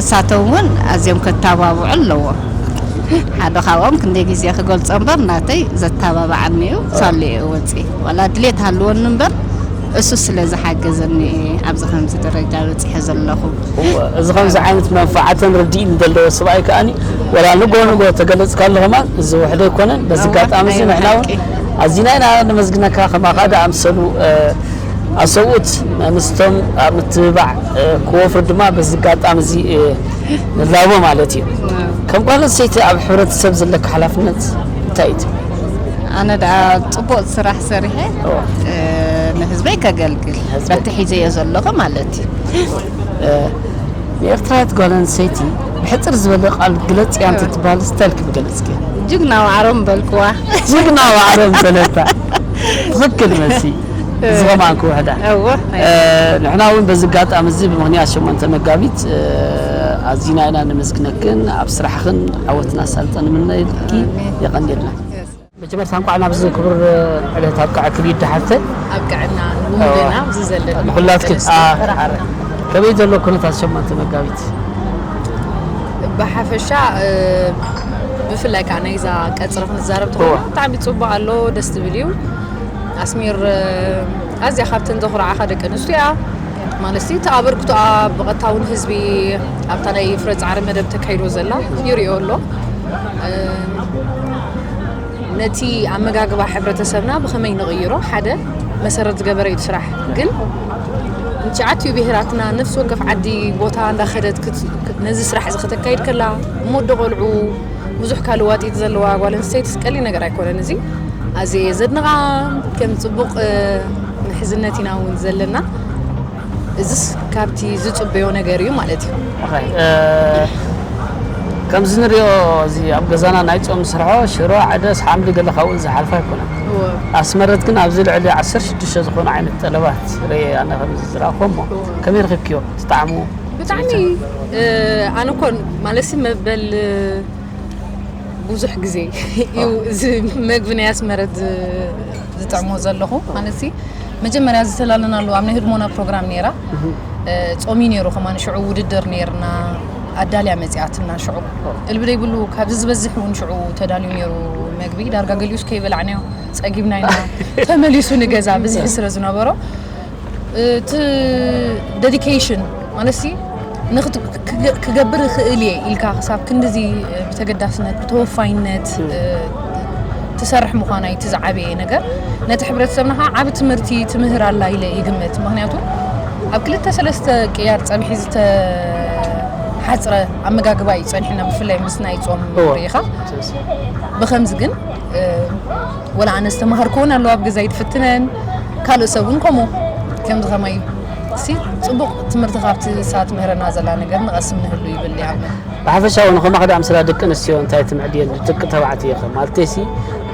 እሳቶም እውን ኣዝዮም ከተባብዑ ኣለዎም። ሓደ ካብኦም ክንደይ ግዜ ክገልጾ እምበር ናተይ ዘተባብዓኒ እዩ፣ ሳሉ እየ ወፂ ዋላ ድሌት ሃልወኒ እምበር እሱ ስለ ዝሓገዘኒ እየ ኣብዚ ከምዚ ደረጃ በፂሐ ዘለኹ። እዚ ከምዚ ዓይነት መንፈዓትን ርድኢትን ዘለዎ ሰብኣይ ከኣኒ ወላ ንጎ ንጎ ተገለፅካሉ ከማን እዚ ውሕደ ኣይኮነን። በዚ ኣጋጣሚ እዚ ንሕና እውን ኣዚና ኢና ነመስግነካ። ከማኻ ዝኣምሰሉ ኣሰብኡት ምስቶም ኣብ ምትብባዕ ክወፍሩ ድማ በዚ ኣጋጣሚ እዚ ንላቦ ማለት እዩ። ከም ጓል ኣንስተይቲ ኣብ ሕብረተሰብ ዘለካ ሓላፍነት እንታይ እዩ? ኣነ ደኣ ፅቡቕ ስራሕ ሰሪሐ ንህዝበይ ከገልግል በቲ ሒዘዮ ዘለኹ ማለት እዩ። ንኤርትራዊት ጓል ኣንስተይቲ ብሕፅር ዝበለ ቃል ግለፅያ እንተትበሃል እንታይ ኢልኪ ምገለፅኪ? ጅግና ዋዕሮ ምበልክዋ። ጅግና ዋዕሮ ምበለታ። ትኽክል መሲ። እዚ ከማን ክውሕዳ። ንሕና እውን በዚ ኣጋጣሚ እዚ ብምኽንያት ሸሞንተ መጋቢት ኣዚና ኢና ነመስግነክን ኣብ ስራሕኽን ዓወትና ኣሳልጠ ንምነየልኪ። የቐንየልና። መጀመርታ እንኳዕ ናብዚ ክቡር ዕለት ኣብቃዓክን ይደሓተን። ኣብቅዐና ንውሉድና ኣብዚ ዘለና ንኹላትክን ደቂ ኣንስትዮ። ከመይ ዘሎ ኩነታት ሸሞንተ መጋቢት? ብሓፈሻ ብፍላይ ከዓ ናይዛ ቀፅሪ ክንዛረብ ተኾይና ብጣዕሚ ፅቡቅ ኣሎ፣ ደስ ትብል እዩ። ኣስሚር ኣዝያ ካብተን ዘኹርዓኻ ደቂ ኣንስትዮ እያ። ማለት እቲ ኣበርክቶኣ ብቐጥታ እውን ህዝቢ ኣብታ ናይ ፍረ ፃዕሪ መደብ ተካይዶ ዘላ ይሪኦ ኣሎ። ነቲ ኣመጋግባ ሕብረተሰብና ብኸመይ ንቕይሮ ሓደ መሰረት ዝገበረ እዩ ስራሕ። ግን ንትሽዓቲኡ ብሄራትና ነፍሲ ወከፍ ዓዲ ቦታ እንዳኸደት ነዚ ስራሕ እዚ ከተካይድ ከላ እሞ ኣደ ቆልዑ ብዙሕ ካልእ ዋጢጥ ዘለዋ ጓል ኣንስተይትስ ቀሊል ነገር ኣይኮነን። እዚ ኣዝየ እየ ዘድንቓ። ከም ፅቡቕ ምሕዝነት ኢና እውን ዘለና። እዚስ ካብቲ ዝፅበዮ ነገር እዩ ማለት እዩ። ከምዚ ንሪኦ እዚ ኣብ ገዛና ናይ ፆም ንሰርሖ ሽሮ፣ ዓደስ፣ ሓምሊ ገለ ካብኡ ዝሓልፍ ኣይኮነን። ኣስመረት ግን ኣብዚ ልዕሊ ዓሰርተ ሽዱሽተ ዝኾኑ ዓይነት ጠለባት ርእየ ኣነ ከምዚ ዝረኣኹ እሞ ከመይ ረኺብክዮ? ትጣዕሙ? ብጣዕሚ ኣነ እኮ ማለትሲ መበል ብዙሕ ግዜ እዩ እዚ መግቢ ናይ ኣስመረት ዝጥዕሞ ዘለኹ። ማለትሲ መጀመርያ ዝተላለናሉ ኣብ ናይ ህድሞና ፕሮግራም ነይራ። ጾም እዩ ነይሩ ከማን ሽዑ ውድድር ነይርና። ኣዳልያ መጺኣትና ሽዑ እልቢ ደይብሉ ካብዚ ዝበዝሕ እውን ሽዑ ተዳልዩ ነይሩ መግቢ። ዳርጋ ገሊኡስ ከይበላዕናዮ ጸጊብና ኢና ተመሊሱ ንገዛ ብዝሒ ስለ ዝነበሮ እቲ ዴዲኬሽን ማለትሲ ንክት- ክገ- ክገብር ይኽእል እየ ኢልካ ክሳብ ክንድዚ ብተገዳስነት ብተወፋይነት ትሰርሕ ምዃና እዩ እቲ ዝዓበየ ነገር። ነቲ ሕብረተሰብና ከዓ ዓቢ ትምህርቲ ትምህር ኣላ ኢለ ይግምት። ምክንያቱ ኣብ ክልተ ሰለስተ ቅያር ፀብሒ ዝተሓፅረ ኣመጋግባ እዩ ፀኒሕና፣ ብፍላይ ምስ ናይ ፆም ሪኢኻ። ብኸምዚ ግን ወላ ኣነ ዝተማሃርኩ እውን ኣለዋ ኣብ ገዛይ ትፍትነን ካልእ ሰብ እውን ከምኡ ከምዚ ከማይ ሲ ፅቡቕ ትምህርቲ ካብቲ ንሳ ትምህረና ዘላ ነገር ንቐስም ንህሉ ይብል ይኣምን። ብሓፈሻ እውን ንኸማኺ ደኣ ምስላ ደቂ ኣንስትዮ እንታይ ትምዕድየን ደቂ ተባዕትዮ ኸ? ማለተይሲ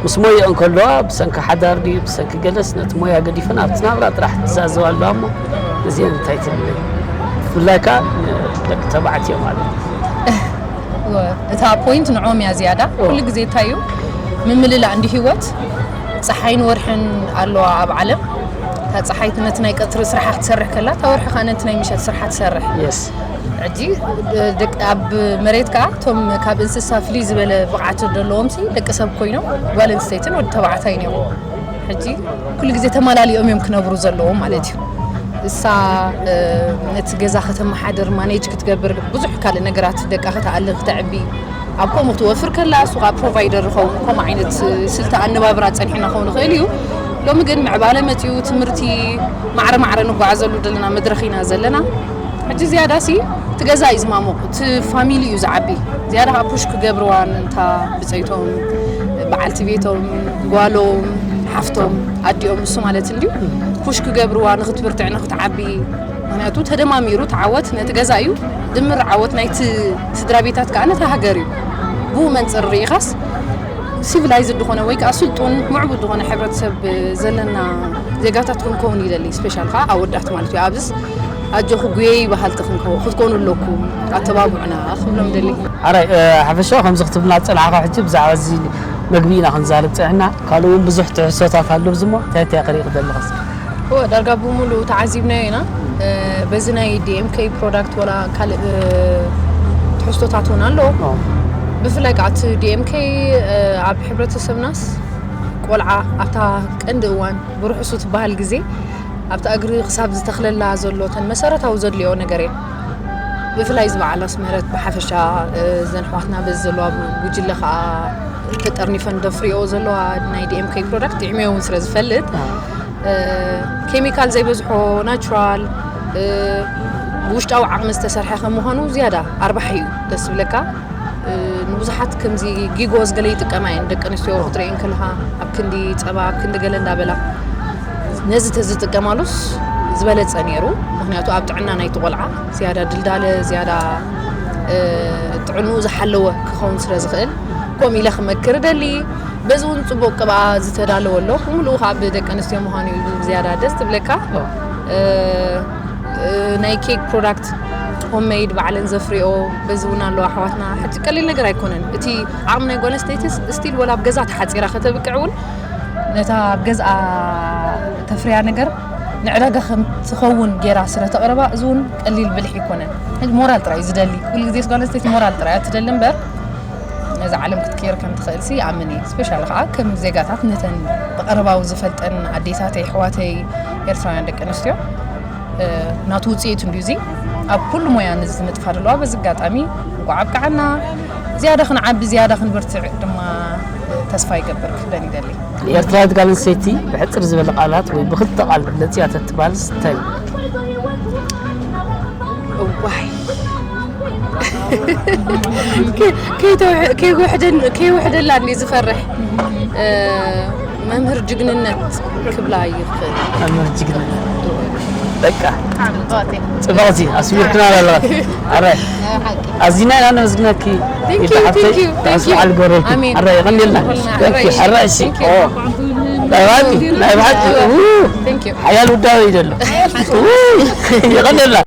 ምስ ሞየኦ እንከለዋ ብሰንኪ ሓዳር ድዩ ብሰንኪ ገለስ ነቲ ሞያ ገዲፈን ኣብቲ ናብራ ጥራሕ ትዛዘዋ ኣለዋ እሞ እዚአን እንታይ ትብል? ብፍላይ ከዓ ደቂ ተባዕትዮ ማለት እዩ። እታ ፖይንት ንዖም እያ ዝያዳ ኩሉ ግዜ እንታይ እዩ ምምልላእ እንዲ ህይወት ፀሓይን ወርሕን ኣለዋ ኣብ ዓለም። እታ ፀሓይ ነቲ ናይ ቀትሪ ስራሓ ክትሰርሕ ከላ እታ ወርሒ ከዓ ነቲ ናይ ምሸት ስራሓ ትሰርሕ። ሕጂ ኣብ መሬት ከዓ እቶም ካብ እንስሳ ፍልይ ዝበለ ብቕዓት ዘለዎም ሲ ደቂ ሰብ ኮይኖም ጓል ኣንስተይትን ወዲ ተባዕታይን እዮም። ሕጂ ኩሉ ግዜ ተማላሊኦም እዮም ክነብሩ ዘለዎም ማለት እዩ። እሳ ነቲ ገዛ ከተመሓድር ማኔጅ ክትገብር ብዙሕ ካልእ ነገራት ደቃ ከተኣልን ክተዕቢ ኣብ ከምኡ ክትወፍር ከላ እሱ ከዓ ፕሮቫይደር ዝኸውን ከምኡ ዓይነት ስልቲ ኣነባብራ ፀኒሕና ክኸውን ይኽእል እዩ። ሎሚ ግን ምዕባለ መፅኡ ትምህርቲ ማዕረ ማዕረ ንጓዓዘሉ ዘለና መድረኽ ኢና ዘለና። ሕጂ ዝያዳ ሲ እቲ ገዛ እዩ ዝማሙቕ፣ እቲ ፋሚሊ እዩ ዝዓቢ። ዝያዳ ከዓ ፑሽ ክገብርዋ ነንታ ብፀይቶም፣ በዓልቲ ቤቶም፣ ጓሎም፣ ሓፍቶም፣ ኣዲኦም ንሱ ማለት እንድዩ ፑሽ ክገብርዋ ንክትብርትዕ ንክትዓቢ ምክንያቱ ተደማሚሩ እቲ ዓወት ነቲ ገዛ እዩ፣ ድምር ዓወት ናይቲ ስድራ ቤታት ከዓ ነታ ሃገር እዩ። ብኡ መንፅር ርኢኻስ ሲቪላይዝድ ዝኾነ ወይ ከዓ ስልጡን ምዕቡል ዝኾነ ሕብረተሰብ ዘለና ዜጋታት ክንከውን ይደሊ። ስፔሻል ከዓ ኣወዳት ማለት እዩ። ኣብዝስ ኣጆኹ ጉየይ በሃልቲ ክንከው ክትኮኑ ኣለኩም፣ ኣተባብዑና ክብሎም ደሊ። ሓራይ ሓፈሻ ከምዚ ክትብልና ዝፀናሕካ ሕጂ ብዛዕባ እዚ መግቢ ኢና ክንዛረብ ፀኒሕና። ካልእ እውን ብዙሕ ትሕዝቶታት ኣሎ። እዚ እሞ እንታይ እንታይ ክርኢ ክደሊ ኸስ? እወ፣ ዳርጋ ብምሉኡ ተዓዚብናዮ ኢና። በዚ ናይ ዲኤምኬ ፕሮዳክት ወላ ካልእ ትሕዝቶታት እውን ኣሎ። ብፍላይ ከዓ እቲ ዲኤምኬ ኣብ ሕብረተሰብናስ ቆልዓ ኣብታ ቀንዲ እዋን ብርሑሱ ትበሃል ግዜ ኣብታ እግሪ ክሳብ ዝተኽለላ ዘሎ እተን መሰረታዊ ዘድልዮ ነገር እየን። ብፍላይ እዚ በዓል ኣስመረት ብሓፈሻ እዘን ኣሕዋትና በዚ ዘለዋ ጉጅለ ከዓ ተጠርኒፈን ደፍርዮ ዘለዋ ናይ ዲኤምኬ ፕሮዳክት ጥዕመዮ እውን ስለ ዝፈልጥ ኬሚካል ዘይበዝሖ ናቹራል ብውሽጣዊ ዓቕሚ ዝተሰርሐ ከም ምዃኑ ዝያዳ ኣርባሒ እዩ ደስ ዝብለካ። ንብዙሓት ከምዚ ጊጎዝ ገለ ይጥቀማ እየን ደቂ ኣንስትዮ ክትርእየን ከለኻ ኣብ ክንዲ ፀባ ኣብ ክንዲ ገለ እንዳበላ ነዚ ተዝጥቀማሉስ ዝበለፀ ነይሩ። ምክንያቱ ኣብ ጥዕና ናይቲ ቆልዓ ዝያዳ ድልዳለ ዝያዳ ጥዕንኡ ዝሓለወ ክኸውን ስለ ዝኽእል ከምኡ ኢለ ክመክር እደሊ። በዚ እውን ፅቡቅ ቅብኣ ዝተዳለወ ኣሎ። ብምሉኡ ከዓ ብደቂ ኣንስትዮ ምዃኑ እዩ ዝያዳ ደስ ትብለካ። ናይ ኬክ ፕሮዳክት ሆምሜድ ባዕለን ዘፍርዮ በዚ እውን ኣለዋ ኣሕዋትና። ሕጂ ቀሊል ነገር ኣይኮነን። እቲ ዓቕሚ ናይ ጓል ኣንስተይቲ ስቲል ወላ ኣብ ገዛ ተሓፂራ ከተብቅዕ እውን ነታ ኣብ ገዝኣ ተፍርያ ነገር ንዕዳጋ ከም ትኸውን ገይራ ስለ ተቕርባ እዚ እውን ቀሊል ብልሒ ኣይኮነን። ሕጂ ሞራል ጥራይ እዩ ዝደሊ። ኩሉ ግዜ ጓል ኣንስተይቲ ሞራል ጥራይ እያ ትደሊ እምበር ነዛ ዓለም ክትቅይር ከም ትኽእል ሲ ይኣምን እየ። ስፔሻሊ ከዓ ከም ዜጋታት ነተን ብቐረባዊ ዝፈልጠን ኣዴታተይ ኣሕዋተይ ኤርትራውያን ደቂ ኣንስትዮ ናቱ ውፅኢት እንድዩ እዚ ኣብ ኩሉ ሞያ ነዚ ዝምጥፋ ዘለዋ በዚ ኣጋጣሚ እንኳዕ ኣብቅዓና። ዝያዳ ክንዓቢ ዝያዳ ክንበርትዕ ድማ ተስፋ ይገብር ክብለን ይደሊ። ንኤርትራዊት ጓል ኣንስተይቲ ብሕጽር ዝበለ ቃላት ወይ ብኽልተ ቃል ክትገልጽያ ተትባልስ እንታይ እዩ? እዋይ። ከይተውሕ- ከይውሕደን- ከይውሕደላ እንዲ ዝፈርሕ መምህር ጅግንነት ክብላ ይኽእል። መምህር ጅግንነት በቃ ጽባቕቲ ኣስሚርክና ኣለኻ። ኣረ ኣዚና ኢና ነመስግነኪ። Thank you, thank you, thank you. ኣረ ይቐንየልና። ኣረ እሺ። ናይ ብሓቂ ናይ ብሓቂ ሓያል ውዳበ እዩ ዘሎ። ይቐንየልና።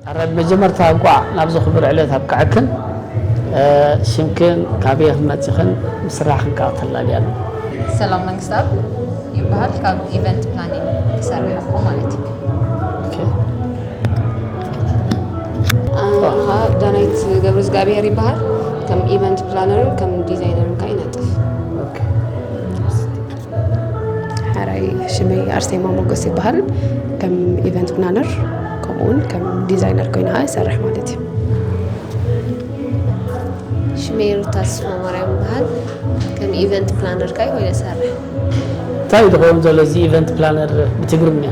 ኣረ፣ መጀመርታ እንቋዕ ናብዚ ክቡር ዕለት ኣብቅዐክን። እ፣ ሽምክን፣ ካበይ መጺኽን፣ ስራሕክን ከኣ ተላልያና። ሰላም መንግስተኣብ ይበሃል። ካብ ኢቨንት ፕላኒንግ ይሰርሕ እኮ ማለት እዩ። ኦኬ። ኣነ ኸዓ ዳናይት ገብረዝጋብሄር ይበሃል። ከም ኢቨንት ፕላነርን ከም ዲዛይነርን ከኣ ይነጥፍ። ኦኬ። ሓራይ ሽመይ ኣርሴማ ሞገስ ይበሃል። ከም ኢቨንት ፕላነር ከምኡውን ከም ዲዛይነር ኮይነ ኸዓ ይሰርሕ ማለት እዩ። ሽመይ ሩታ ተስፋማርያም ይበሃል። ከም ኢቨንት ፕላነር ከኣ ኮይነ እሰርሕ። እንታይ እዩ ዝኸውን ዘሎ እዚ ኢቨንት ፕላነር ብትግርኛ?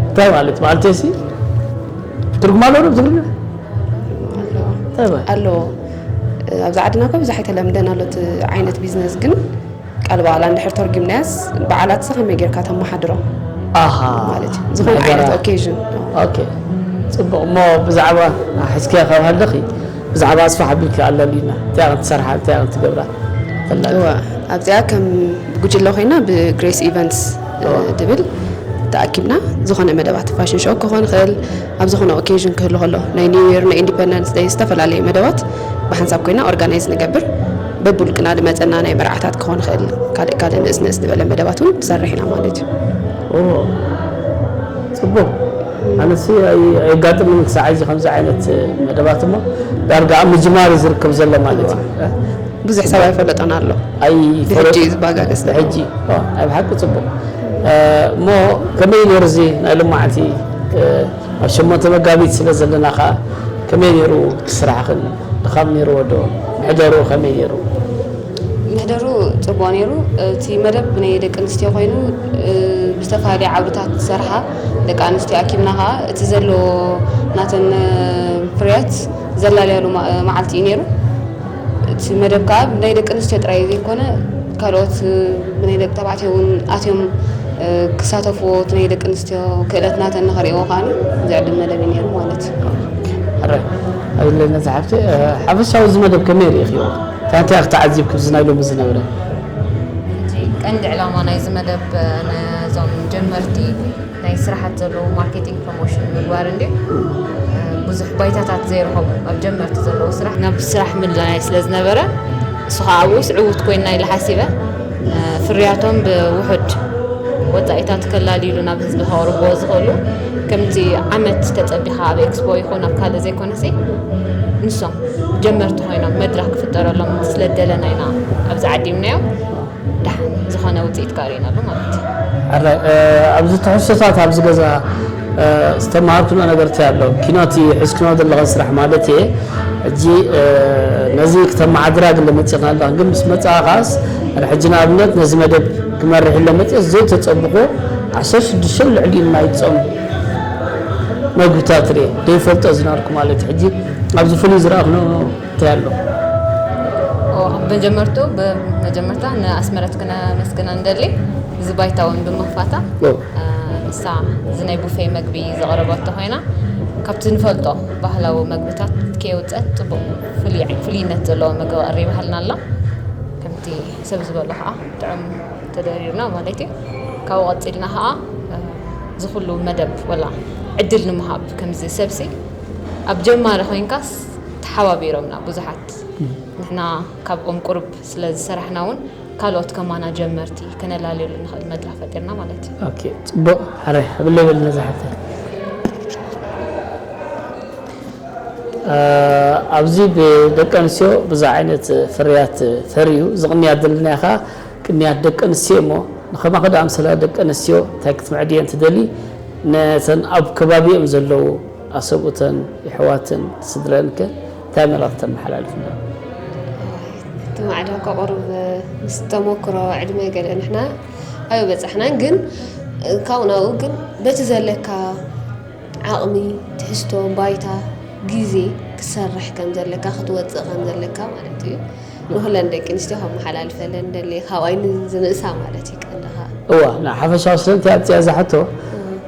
እንታይ ማለት፣ ማለተይሲ ትርጉም ኣለዎ ዶ ብትግርኛ? ኣለዎ። እንታይ ማለት? ኣለዎ። ኣብዚ ዓድና እኮ ብዙሕ ኣይተለምደን ኣሎ እቲ ዓይነት ቢዝነስ፣ ግን ቃል ብቓል እንድሕር ተርጒምናያስ በዓላትሲ ከመይ ጌርካ ተመሓድሮ ኣሃ። ማለት እዩ። ዝኾነ ዓይነት መሕደራ። ኦኬዥን። ኦኬ። ጽቡቕ። እሞ ብዛዕባ፣ አ፣ ሕዝክያ ካብ ሃለኺ፣ ብዛዕባ ኣስፋሕ ኣቢልኪ ኣለሊና። እንታይ ኢኽን ትሰርሓ፣ እንታይ ኢኽን ትገብራ? ፈላጥ። እወ፣ ኣብዚኣ ከም ጉጅለ ኮይና ብግሬስ ኢቨንትስ፣ እ፣ እወ። ድብል ተኣኪብና ዝኾነ መደባት ፋሽን ሾው ክኾን ይኽእል፣ ኣብ ዝኾነ ኦኬዥን ክህሉ ከሎ፣ ናይ ኒው ይር፣ ናይ ኢንዲፐንደንስ ደይ፣ ዝተፈላለየ መደባት ብሓንሳብ ኮይና ኦርጋናይዝ ንገብር። በብውልቅና ዝመጸና ናይ መርዓታት ክኾን ይኽእል፣ ካልእ ካልእ ንእስ ንእስ ዝበለ መደባት እውን ንሰርሕ ኢና ማለት እዩ። ኦ፣ ጽቡቕ። ኣነሲ ኣይ-፣ ኣየጋጥምን ክሳዕ ሕጂ ከምዚ ዓይነት መደባት እሞ፣ ዳርጋ ኣብ ምጅማር እዩ ዝርከብ ዘሎ ማለት እዩ። ብዙሕ ሰብ ኣይፈለጦን ኣሎ። ኣይ፣ ብሕጂ እዩ ዝበጋገስ ዘሎ። ብሕጂ፣ ኦ፣ ናይ ብሓቂ ጽቡቕ። እ፣ እሞ ከመይ ነይሩ እዚ ናይ ሎማዕንቲ፣ እ፣ ኣብ ሸሞንተ መጋቢት ስለ ዘለና ኸኣ፣ ከመይ ነይሩ ስራሕኽን? ድኻም ነይርዎ ዶ? ምሕደርኡ ከመይ ነይሩ? ምሕደርኡ ጽቡቕ ነይሩ። እቲ መደብ ናይ ደቂ ኣንስትዮ ኮይኑ፣ እ፣ ብዝተፈላለየ ዓውድታት ዝሰርሓ ደቂ ኣንስትዮ ኣኪብና ኸኣ፣ እቲ ዘለዎ ናተን፣ እ፣ ፍርያት ዘላልያሉ ማ-፣ መዓልቲ እዩ ነይሩ። እቲ መደብ ከኣ ናይ ደቂ ኣንስትዮ ጥራይ ዘይኮነ፣ ካልኦት ብናይ ደቂ ተባዕትዮ እውን ኣትዮም ክሳተፍዎ፣ እቲ ናይ ደቂ ኣንስትዮ ክእለትና ተን ንኸርእይዎ ከኣ ዝዕድም መደብ እዩ ነይሩ ማለት እዩ። ሕረ ኣብለና ዝሓፍቲ ሓፈሻዊ እዚ መደብ ከመይ ርኢኽዮ? እንታይ እንታይ ክትዓዚብ ክብዚ ናይ ሎሚ ዝነብረ? እቲ ቀንዲ ዕላማ ናይዚ መደብ ነዞም ጀመርቲ ናይ ስራሓት ዘለዉ ማርኬቲንግ ፕሮሞሽን ምግባር እንዲ ብዙሕ ባይታታት ዘይረኸቡ ኣብ ጀመርቲ ዘለዉ ስራሕ ናብ ስራሕ ምልላይ ስለ ዝነበረ እሱ ከዓ ኣብኡ ስዕውት ኮይና ኢለ ሓሲበ። ፍርያቶም ብውሑድ ወፃኢታት ከላልዩሉ ናብ ህዝቢ ከቕርብዎ ዝኽእሉ ከምዚ ዓመት ተፀቢኻ ኣብ ኤክስፖ ይኹን ኣብ ካልእ ዘይኮነሲ ንሶም ጀመርቲ ኮይኖም መድረኽ ክፍጠረሎም ስለደለና ኢና ኣብዚ ዓዲምናዮም። ደሓን ዝኾነ ውፅኢት ከርእየናሉ ማለት እዩ። ሕራይ ኣብዚ ትሕዝቶታት ኣብዚ ገዛ ዝተማሃርክኖ ነገር እንታይ ኣሎ? ኪኖ እቲ ሒዝክኖ ዘለኸ ስራሕ ማለት እየ። ሕጂ ነዚ ክተመሓድራ ግን መፂእና ኣለኽን ግን ምስ መፃኻስ ሕጂ ንኣብነት ነዚ መደብ ክመርሕ ኢለ መፅእ ዘይተፀብኹ ዓሰርተ ሽዱሽተ ልዕሊ ናይ ፆም መግብታት ርየ ዘይፈልጦ ዝናርኩ ማለት እዩ። ሕጂ ኣብዚ ፍሉይ ዝረኣኽኖ እንታይ ኣሎ? መጀመርቱ ብመጀመርታ ንኣስመረት ክነመስግና ንደሊ እዚ ባይታ እውን ብምኽፋታ ንሳ እዚ ናይ ቡፌ መግቢ ዘቕረበቶ ኮይና ካብቲ ንፈልጦ ባህላዊ መግብታት ከየውፀት ፅቡቕ ፍልይነት ዘለዎ መግቢ ኣቕሪባሃልና ኣላ። ከምቲ ሰብ ዝበሎ ከዓ ጥዑም ተደሪርና ማለት እዩ። ካብኡ ቀፂልና ከዓ ዝኩሉ መደብ ወላ ዕድል ንምሃብ ከምዚ ሰብሲ ኣብ ጀማሪ ኮይንካስ ተሓባቢሮምና ብዙሓት ንሕና ካብኦም ቁሩብ ስለ ዝሰራሕና እውን ካልኦት ከማና ጀመርቲ ከነላልየሉ ንኽእል መድረኽ ፈጢርና ማለት እዩ። ኦኬ፣ ጽቡቕ። ሕራይ፣ ሃብለይ በልና እዛ ሓፍተይ። ኣብዚ ብደቂ ኣንስትዮ ብዙሕ ዓይነት ፍርያት ፈርዩ ዝቕንያ ዘለና ኢኻ። ቅንያት ደቂ ኣንስትዮ እሞ ንኸማኺ ዝኣምሰላ ደቂ ኣንስትዮ እንታይ ክትምዕድየን ትደሊ? ነተን ኣብ ከባቢኦም ዘለዉ ኣሰብኡተን የሕዋትን ስድረን ከ እንታይ መልእኽቲ ተመሓላልፍሎም? እቲ ማዕዳ እኳ ቁሩብ ምስ ተመክሮ ዕድመ ገለ ንሕና ኣይበጻሕናን፣ ግን ካብኡ ናብኡ ግን በቲ ዘለካ ዓቕሚ፣ ትሕዝቶ፣ ባይታ፣ ግዜ ክትሰርሕ ከም ዘለካ፣ ክትወጽእ ከም ዘለካ ማለት እዩ። ንኹለን ደቂ ኣንስትዮ ከመሓላልፈለን ደሊ ካብኣይ ዝንእሳ ማለት እዩ ቀንዲ ከኣ። እዋ ንሓፈሻዊ ስለምንታይ ኣብፅያ እዛ ሕቶ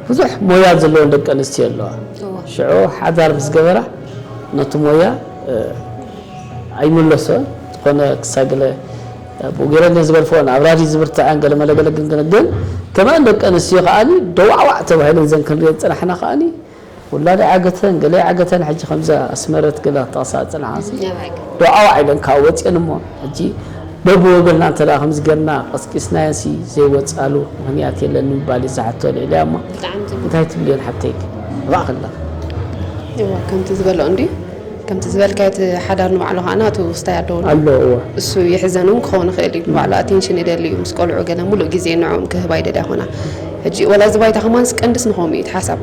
ብዙሕ ሞያ ዘለወን ደቂ ኣንስትዮ ኣለዋ። ሽዑ ሓዳር ምስ ገበራ ነቲ ሞያ ኣይምለሶን ዝኾነ ክሳግለ ብኡ ገይረ ገ ዝገድፈኦን ኣብ ራዲ ዝብርትዐን ገለ መለገለ ግን ግን ግን ከማን ደቂ ኣንስትዮ ከኣኒ ደዋዕዋዕ ተባሂለን ዘን ክንሪኦ ዝፅናሕና ከኣኒ ውላድ ዓገተን ገለ ዓገተን ሕጂ ከምዛ ኣስመረት ገላ ተቕሳ ፅንሓሲ ደዓዋ ኢለን ካብ ወፅአን እሞ ሕጂ በብወገንና እንተ ከምዚ ገርና ቀስቂስናየንሲ ዘይወፃሉ ምክንያት የለን ንምባል ይዛሓቶ ልዕልያ እሞ እንታይ ትብልየን ሓብተይክ እባእክላ ከምቲ ዝበሎ እንዲ ከምቲ ዝበልካዮ እቲ ሓዳር ንባዕሉ ከዓ ናቱ ውስታይ ኣለዎ ኣሎ እሱ ይሕዘን እውን ክኸውን ይኽእል እዩ ንባዕሉ ኣቴንሽን ይደሊ እዩ ምስ ቆልዑ ገለ ሙሉእ ግዜ ንዕኦም ክህብ ኣይደልያ ኾና ሕጂ ወላ እዚ ባይታ ከማንስ ቀንድስ ንኸምኡ እዩ እቲ ሓሳብ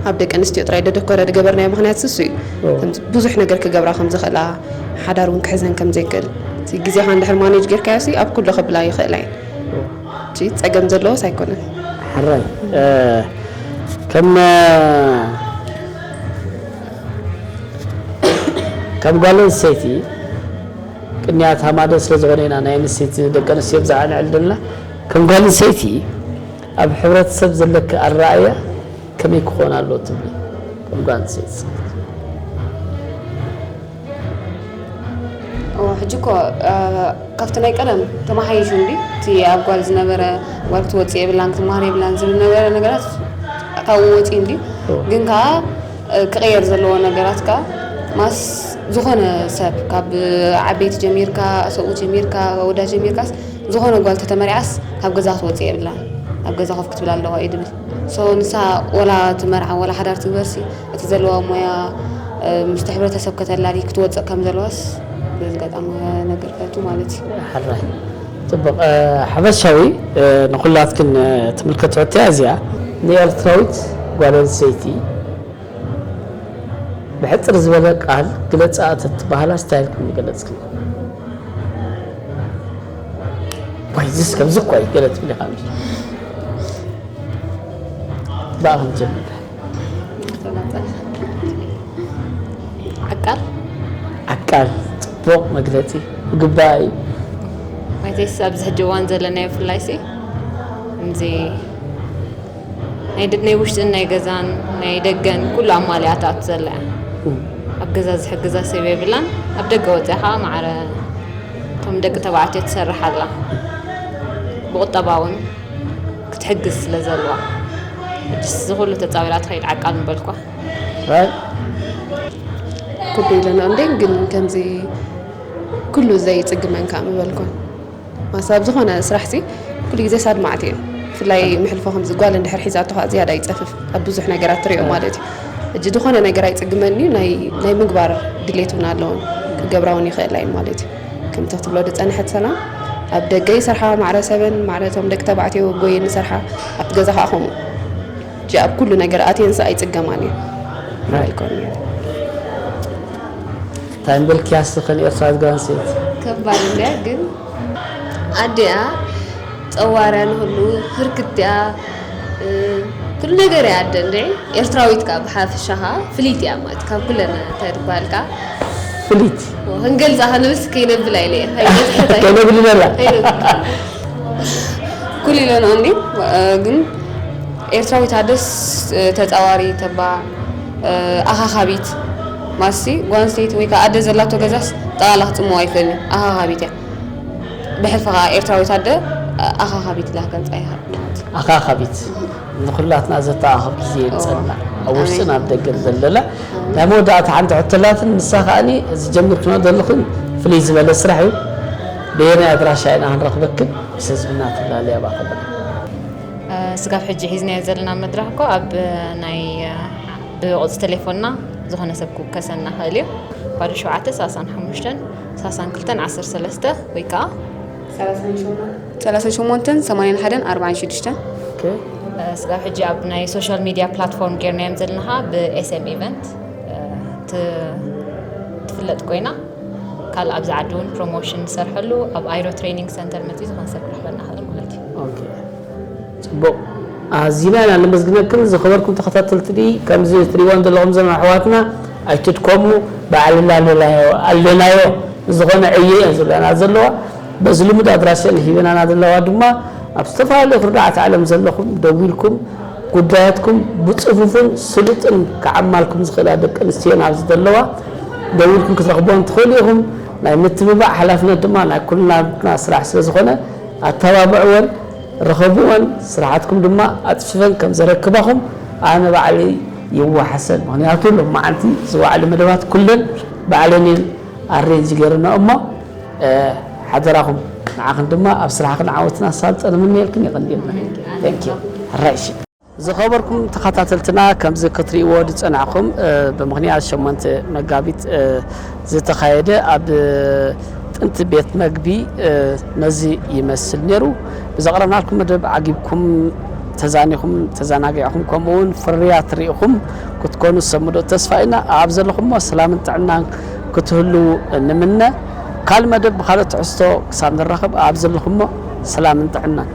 ኣብ ደቂ ኣንስትዮ ጥራይ ደደኮረ ዝገበርናዮ ምኽንያት እሱ እዩ ብዙሕ ነገር ክገብራ ከም ዝኽእላ ሓዳር እውን ክሕዘን ከም ዘይክእል እቲ ግዜኻ እንድሕር ማኔጅ ጌርካዮ ሲ ኣብ ኩሉ ከብላ ይኽእላ እየን እቲ ጸገም ዘለዎስ ኣይኮነን ሕራይ ከም ከም ጓል ኣንስተይቲ ቅንያት ሃማደ ስለ ዝኾነ ኢና ናይ ኣንስተይቲ ደቂ ኣንስትዮ ብዛዕባ ንዕል ዘለና ከም ጓል ኣንስተይቲ ኣብ ሕብረተሰብ ዘለኪ ኣረኣእያ ከመይ ክኾን ኣለዎ ትብሊ ከም ጓል ኣንስተይቲ? ሕጂ እኮ ካብቲ ናይ ቀደም ተመሓይሹ እንዲ እቲ ኣብ ጓል ዝነበረ ጓል ክትወፅእ የብላን ክትመሃር የብላን ዝብል ነበረ ነገራት ካብኡ ወፂኡ እንዲ ግን ከዓ ክቕየር ዘለዎ ነገራት ከዓ ማስ ዝኾነ ሰብ ካብ ዓበይቲ ጀሚርካ ሰብኡ ጀሚርካ ወዳ ጀሚርካስ ዝኾነ ጓል ተተመሪዓስ ካብ ገዛ ክትወፅእ የብላን ኣብ ገዛ ኮፍ ክትብል ኣለዋ እዩ ድብል so ንሳ ወላ ትመርዓ ወላ ሓዳር ትግበርሲ እቲ ዘለዋ ሞያ ምስቲ ሕብረተሰብ ከተላሊ ክትወፅእ ከም ዘለዋስ በዚ ጋጣሚ ነግር ፈቱ ማለት እዩ። ሕራይ ፅቡቕ ሓፈሻዊ ንኩላትክን ትምልከት ሕቶያ እዚኣ ንኤርትራዊት ጓል ኣንስተይቲ ብሕፅር ዝበለ ቃል ግለፃ ተትበሃላ ስታይል ከም ገለፅክን ዋይ ዝስ ከምዚ እኮ እዩ ገለ ትብል ኢኻ ብኣ ክንጀምር ዓቃል ዓቃል ፅቡቕ መግለፂ ግባእ እዩ ማለተይስ ኣብዚ ሕጂ እዋን ዘለናዮ ብፍላይ ሲ ከምዚ ናይ ደ- ናይ ውሽጥን ናይ ገዛን ናይ ደገን ኩሉ ኣማሊኣታት ዘላ እያ። ኣብ ገዛ ዝሕግዛ ሰብ የብላን። ኣብ ደገ ወፂኣ ከዓ ማዕረ እቶም ደቂ ተባዕትዮ ትሰርሕ ኣላ። ብቁጠባ እውን ክትሕግዝ ስለ ዘለዋ ሕጅስ እዚ ኩሉ ተፃዊራ ትኸይድ ዓቃል ምበልኳ። ኩሉ ኢለና እንዴ ግን ከምዚ ኩሉ ዘይፅግመን ከዓ ምበልኳን ማሳብ ዝኾነ ስራሕ ሲ ኩሉ ግዜ ሳድማዕቲ እየ። ብፍላይ ምሕልፎ ከምዚ ጓል እንድሕር ሒዛቶ ከዓ ዝያዳ ይፀፍፍ ኣብ ብዙሕ ነገራት ትሪኦ ማለት እዩ። እጂ ዝኾነ ነገር ኣይፅግመን እዩ። ናይ ምግባር ድሌት እውን ኣለውን ክገብራ እውን ይኽእላ እየን ማለት እዩ። ከምቲ ክትብሎ ዝፀንሐት ሰላም ኣብ ደገ ይሰርሓ ማዕረ ሰበን ማዕረ እቶም ደቂ ተባዕትዮ ጎየን ይሰርሓ ኣብቲ ገዛ ከዓ ከምኡ እጂ ኣብ ኩሉ ነገር ኣትየንስ ኣይፅገማን እዩ። እንታይ ንበልክያ ስኽን ኤርትራዊት ጓል ኣንስተይቲ ከባድ እንድያ ግን ኣዲኣ ፀዋርያ ንክሉ ህርክትያ ኩሉ ነገር እያ ኣደ እንደ ኤርትራዊት ከዓ ብሓፍሻ ከዓ ፍልይቲ እያ ማለት ካብ ኩለን እንታይ ትበሃል ከዓ ፍልይቲ ክንገልፃ ከንብስ ከይነብል ኣይለ ከነብል ነላ ኩሉ ኢለንኦ እንዲ ግን ኤርትራዊት ኣደስ ተፃዋሪ ተባ ኣኻኻቢት ማሲ ጓንስተይቲ ወይ ከዓ ኣደ ዘላቶ ገዛስ ጠቓላ ክፅምዋ ኣይክእልን ኣኻኻቢት እያ ብሕልፊ ከዓ ኤርትራዊት ኣደ ኣኻኻቢት ኢላ ክገልፃ ይኽእል ማለት እዩ ኣኻኻቢት ንኩላትና ዘተኣኻኸብ ግዜ የምፀልና ኣብ ውሽጥን ኣብ ደገን ዘለላ ናይ መወዳእታ ሓንቲ ሕቶ ኣላትን ንሳ ከዓኒ ዝጀምርክኖ ዘለኽን ፍልይ ዝበለ ስራሕ እዩ በየናይ ኣድራሻ ኢና ክንረኽበክን ምስ ህዝብና ትላለያ ባኸለ ስጋብ ሕጂ ሒዝናዮ ዘለና መድረኽ እኮ ኣብ ናይ ብቁፅ ቴሌፎንና ዝኾነ ሰብ ክውከሰና ክእል እዩ ባዶ ሸውዓተ ሰላሳን ሓሙሽተን ሰላሳን ክልተን ዓሰርተ ሰለስተ ወይ ከዓ ሰላሳን ሸሞንተን ሰማንያን ሓደን ኣርባዓን ሽዱሽተን ስጋብ ሕጂ ኣብ ናይ ሶሻል ሚድያ ፕላትፎርም ጌርናዮም ዘለና ብ ኤስኤም ኢቨንት ትፍለጥ ኮይና ካልእ ኣብዚ ዓዲ እውን ፕሮሞሽን ንሰርሐሉ ኣብ ኣይሮ ትሬኒንግ ሰንተር መፅኡ ዝኾነ ሰብ ክረኽበና ክእል ማለት እዩ ፅቡቅ ኣዚና ኢና ነመስግነክን ዝኸበርኩም ተኸታተልቲ ከምዚ ትሪእዎም ዘለኹም ዘለና ኣሕዋትና ኣይትድከሙ ባዕልና ኣለናዮ ኣለናዮ ዝኾነ ዕየ እየን ዝብለና ዘለዋ በዚ ልሙድ ኣድራሸን ሂበናና ዘለዋ ድማ ኣብ ዝተፈላለዩ ክርዳዓት ዓለም ዘለኹም ደዊልኩም ጉዳያትኩም ብፅፉፍን ስሉጥን ክዓማልኩም ዝኽእላ ደቂ ኣንስትዮን ኣብዚ ዘለዋ ደዊልኩም ክትረኽቦን ትኽእሉ ኢኹም ናይ ምትብባዕ ሓላፍነት ድማ ናይ ኩልና ስራሕ ስለ ዝኾነ ኣተባብዕወን ርኸብወን ስራሓትኩም ድማ ኣፅፊፈን ከም ዘረክባኹም ኣነ ባዕለይ ይወሓሰን ምክንያቱ ሎማዓንቲ ዝወዓሉ መደባት ኩለን ባዕለን እየን ኣሬንጅ ገይርና እሞ ሓደራኹም ንዓኽን ድማ ኣብ ስራሕኽን ዓወትን ኣሳልጦ ንምነየልክን የቐንየልና ራይሽ ዝኸበርኩም ተኸታተልትና ከምዚ ክትሪእዎ ዝፀናዕኹም ብምኽንያት ሸሞንተ መጋቢት ዝተኻየደ ኣብ ጥንቲ ቤት መግቢ ነዚ ይመስል ነይሩ ብዘቕረብናልኩም መደብ ዓጊብኩም ተዛኒኹም ተዘናጊዕኹም ከምኡ እውን ፍርያት ርኢኹም ክትኮኑ ሰምዶ ተስፋ ኢና ኣብ ዘለኹሞ ሰላምን ጥዕናን ክትህልው ንምነ ካልእ መደብ ብካልእ ትሕዝቶ ክሳብ ንራኸብ ኣብ ዘለኹሞ ሰላምን ጥዕናን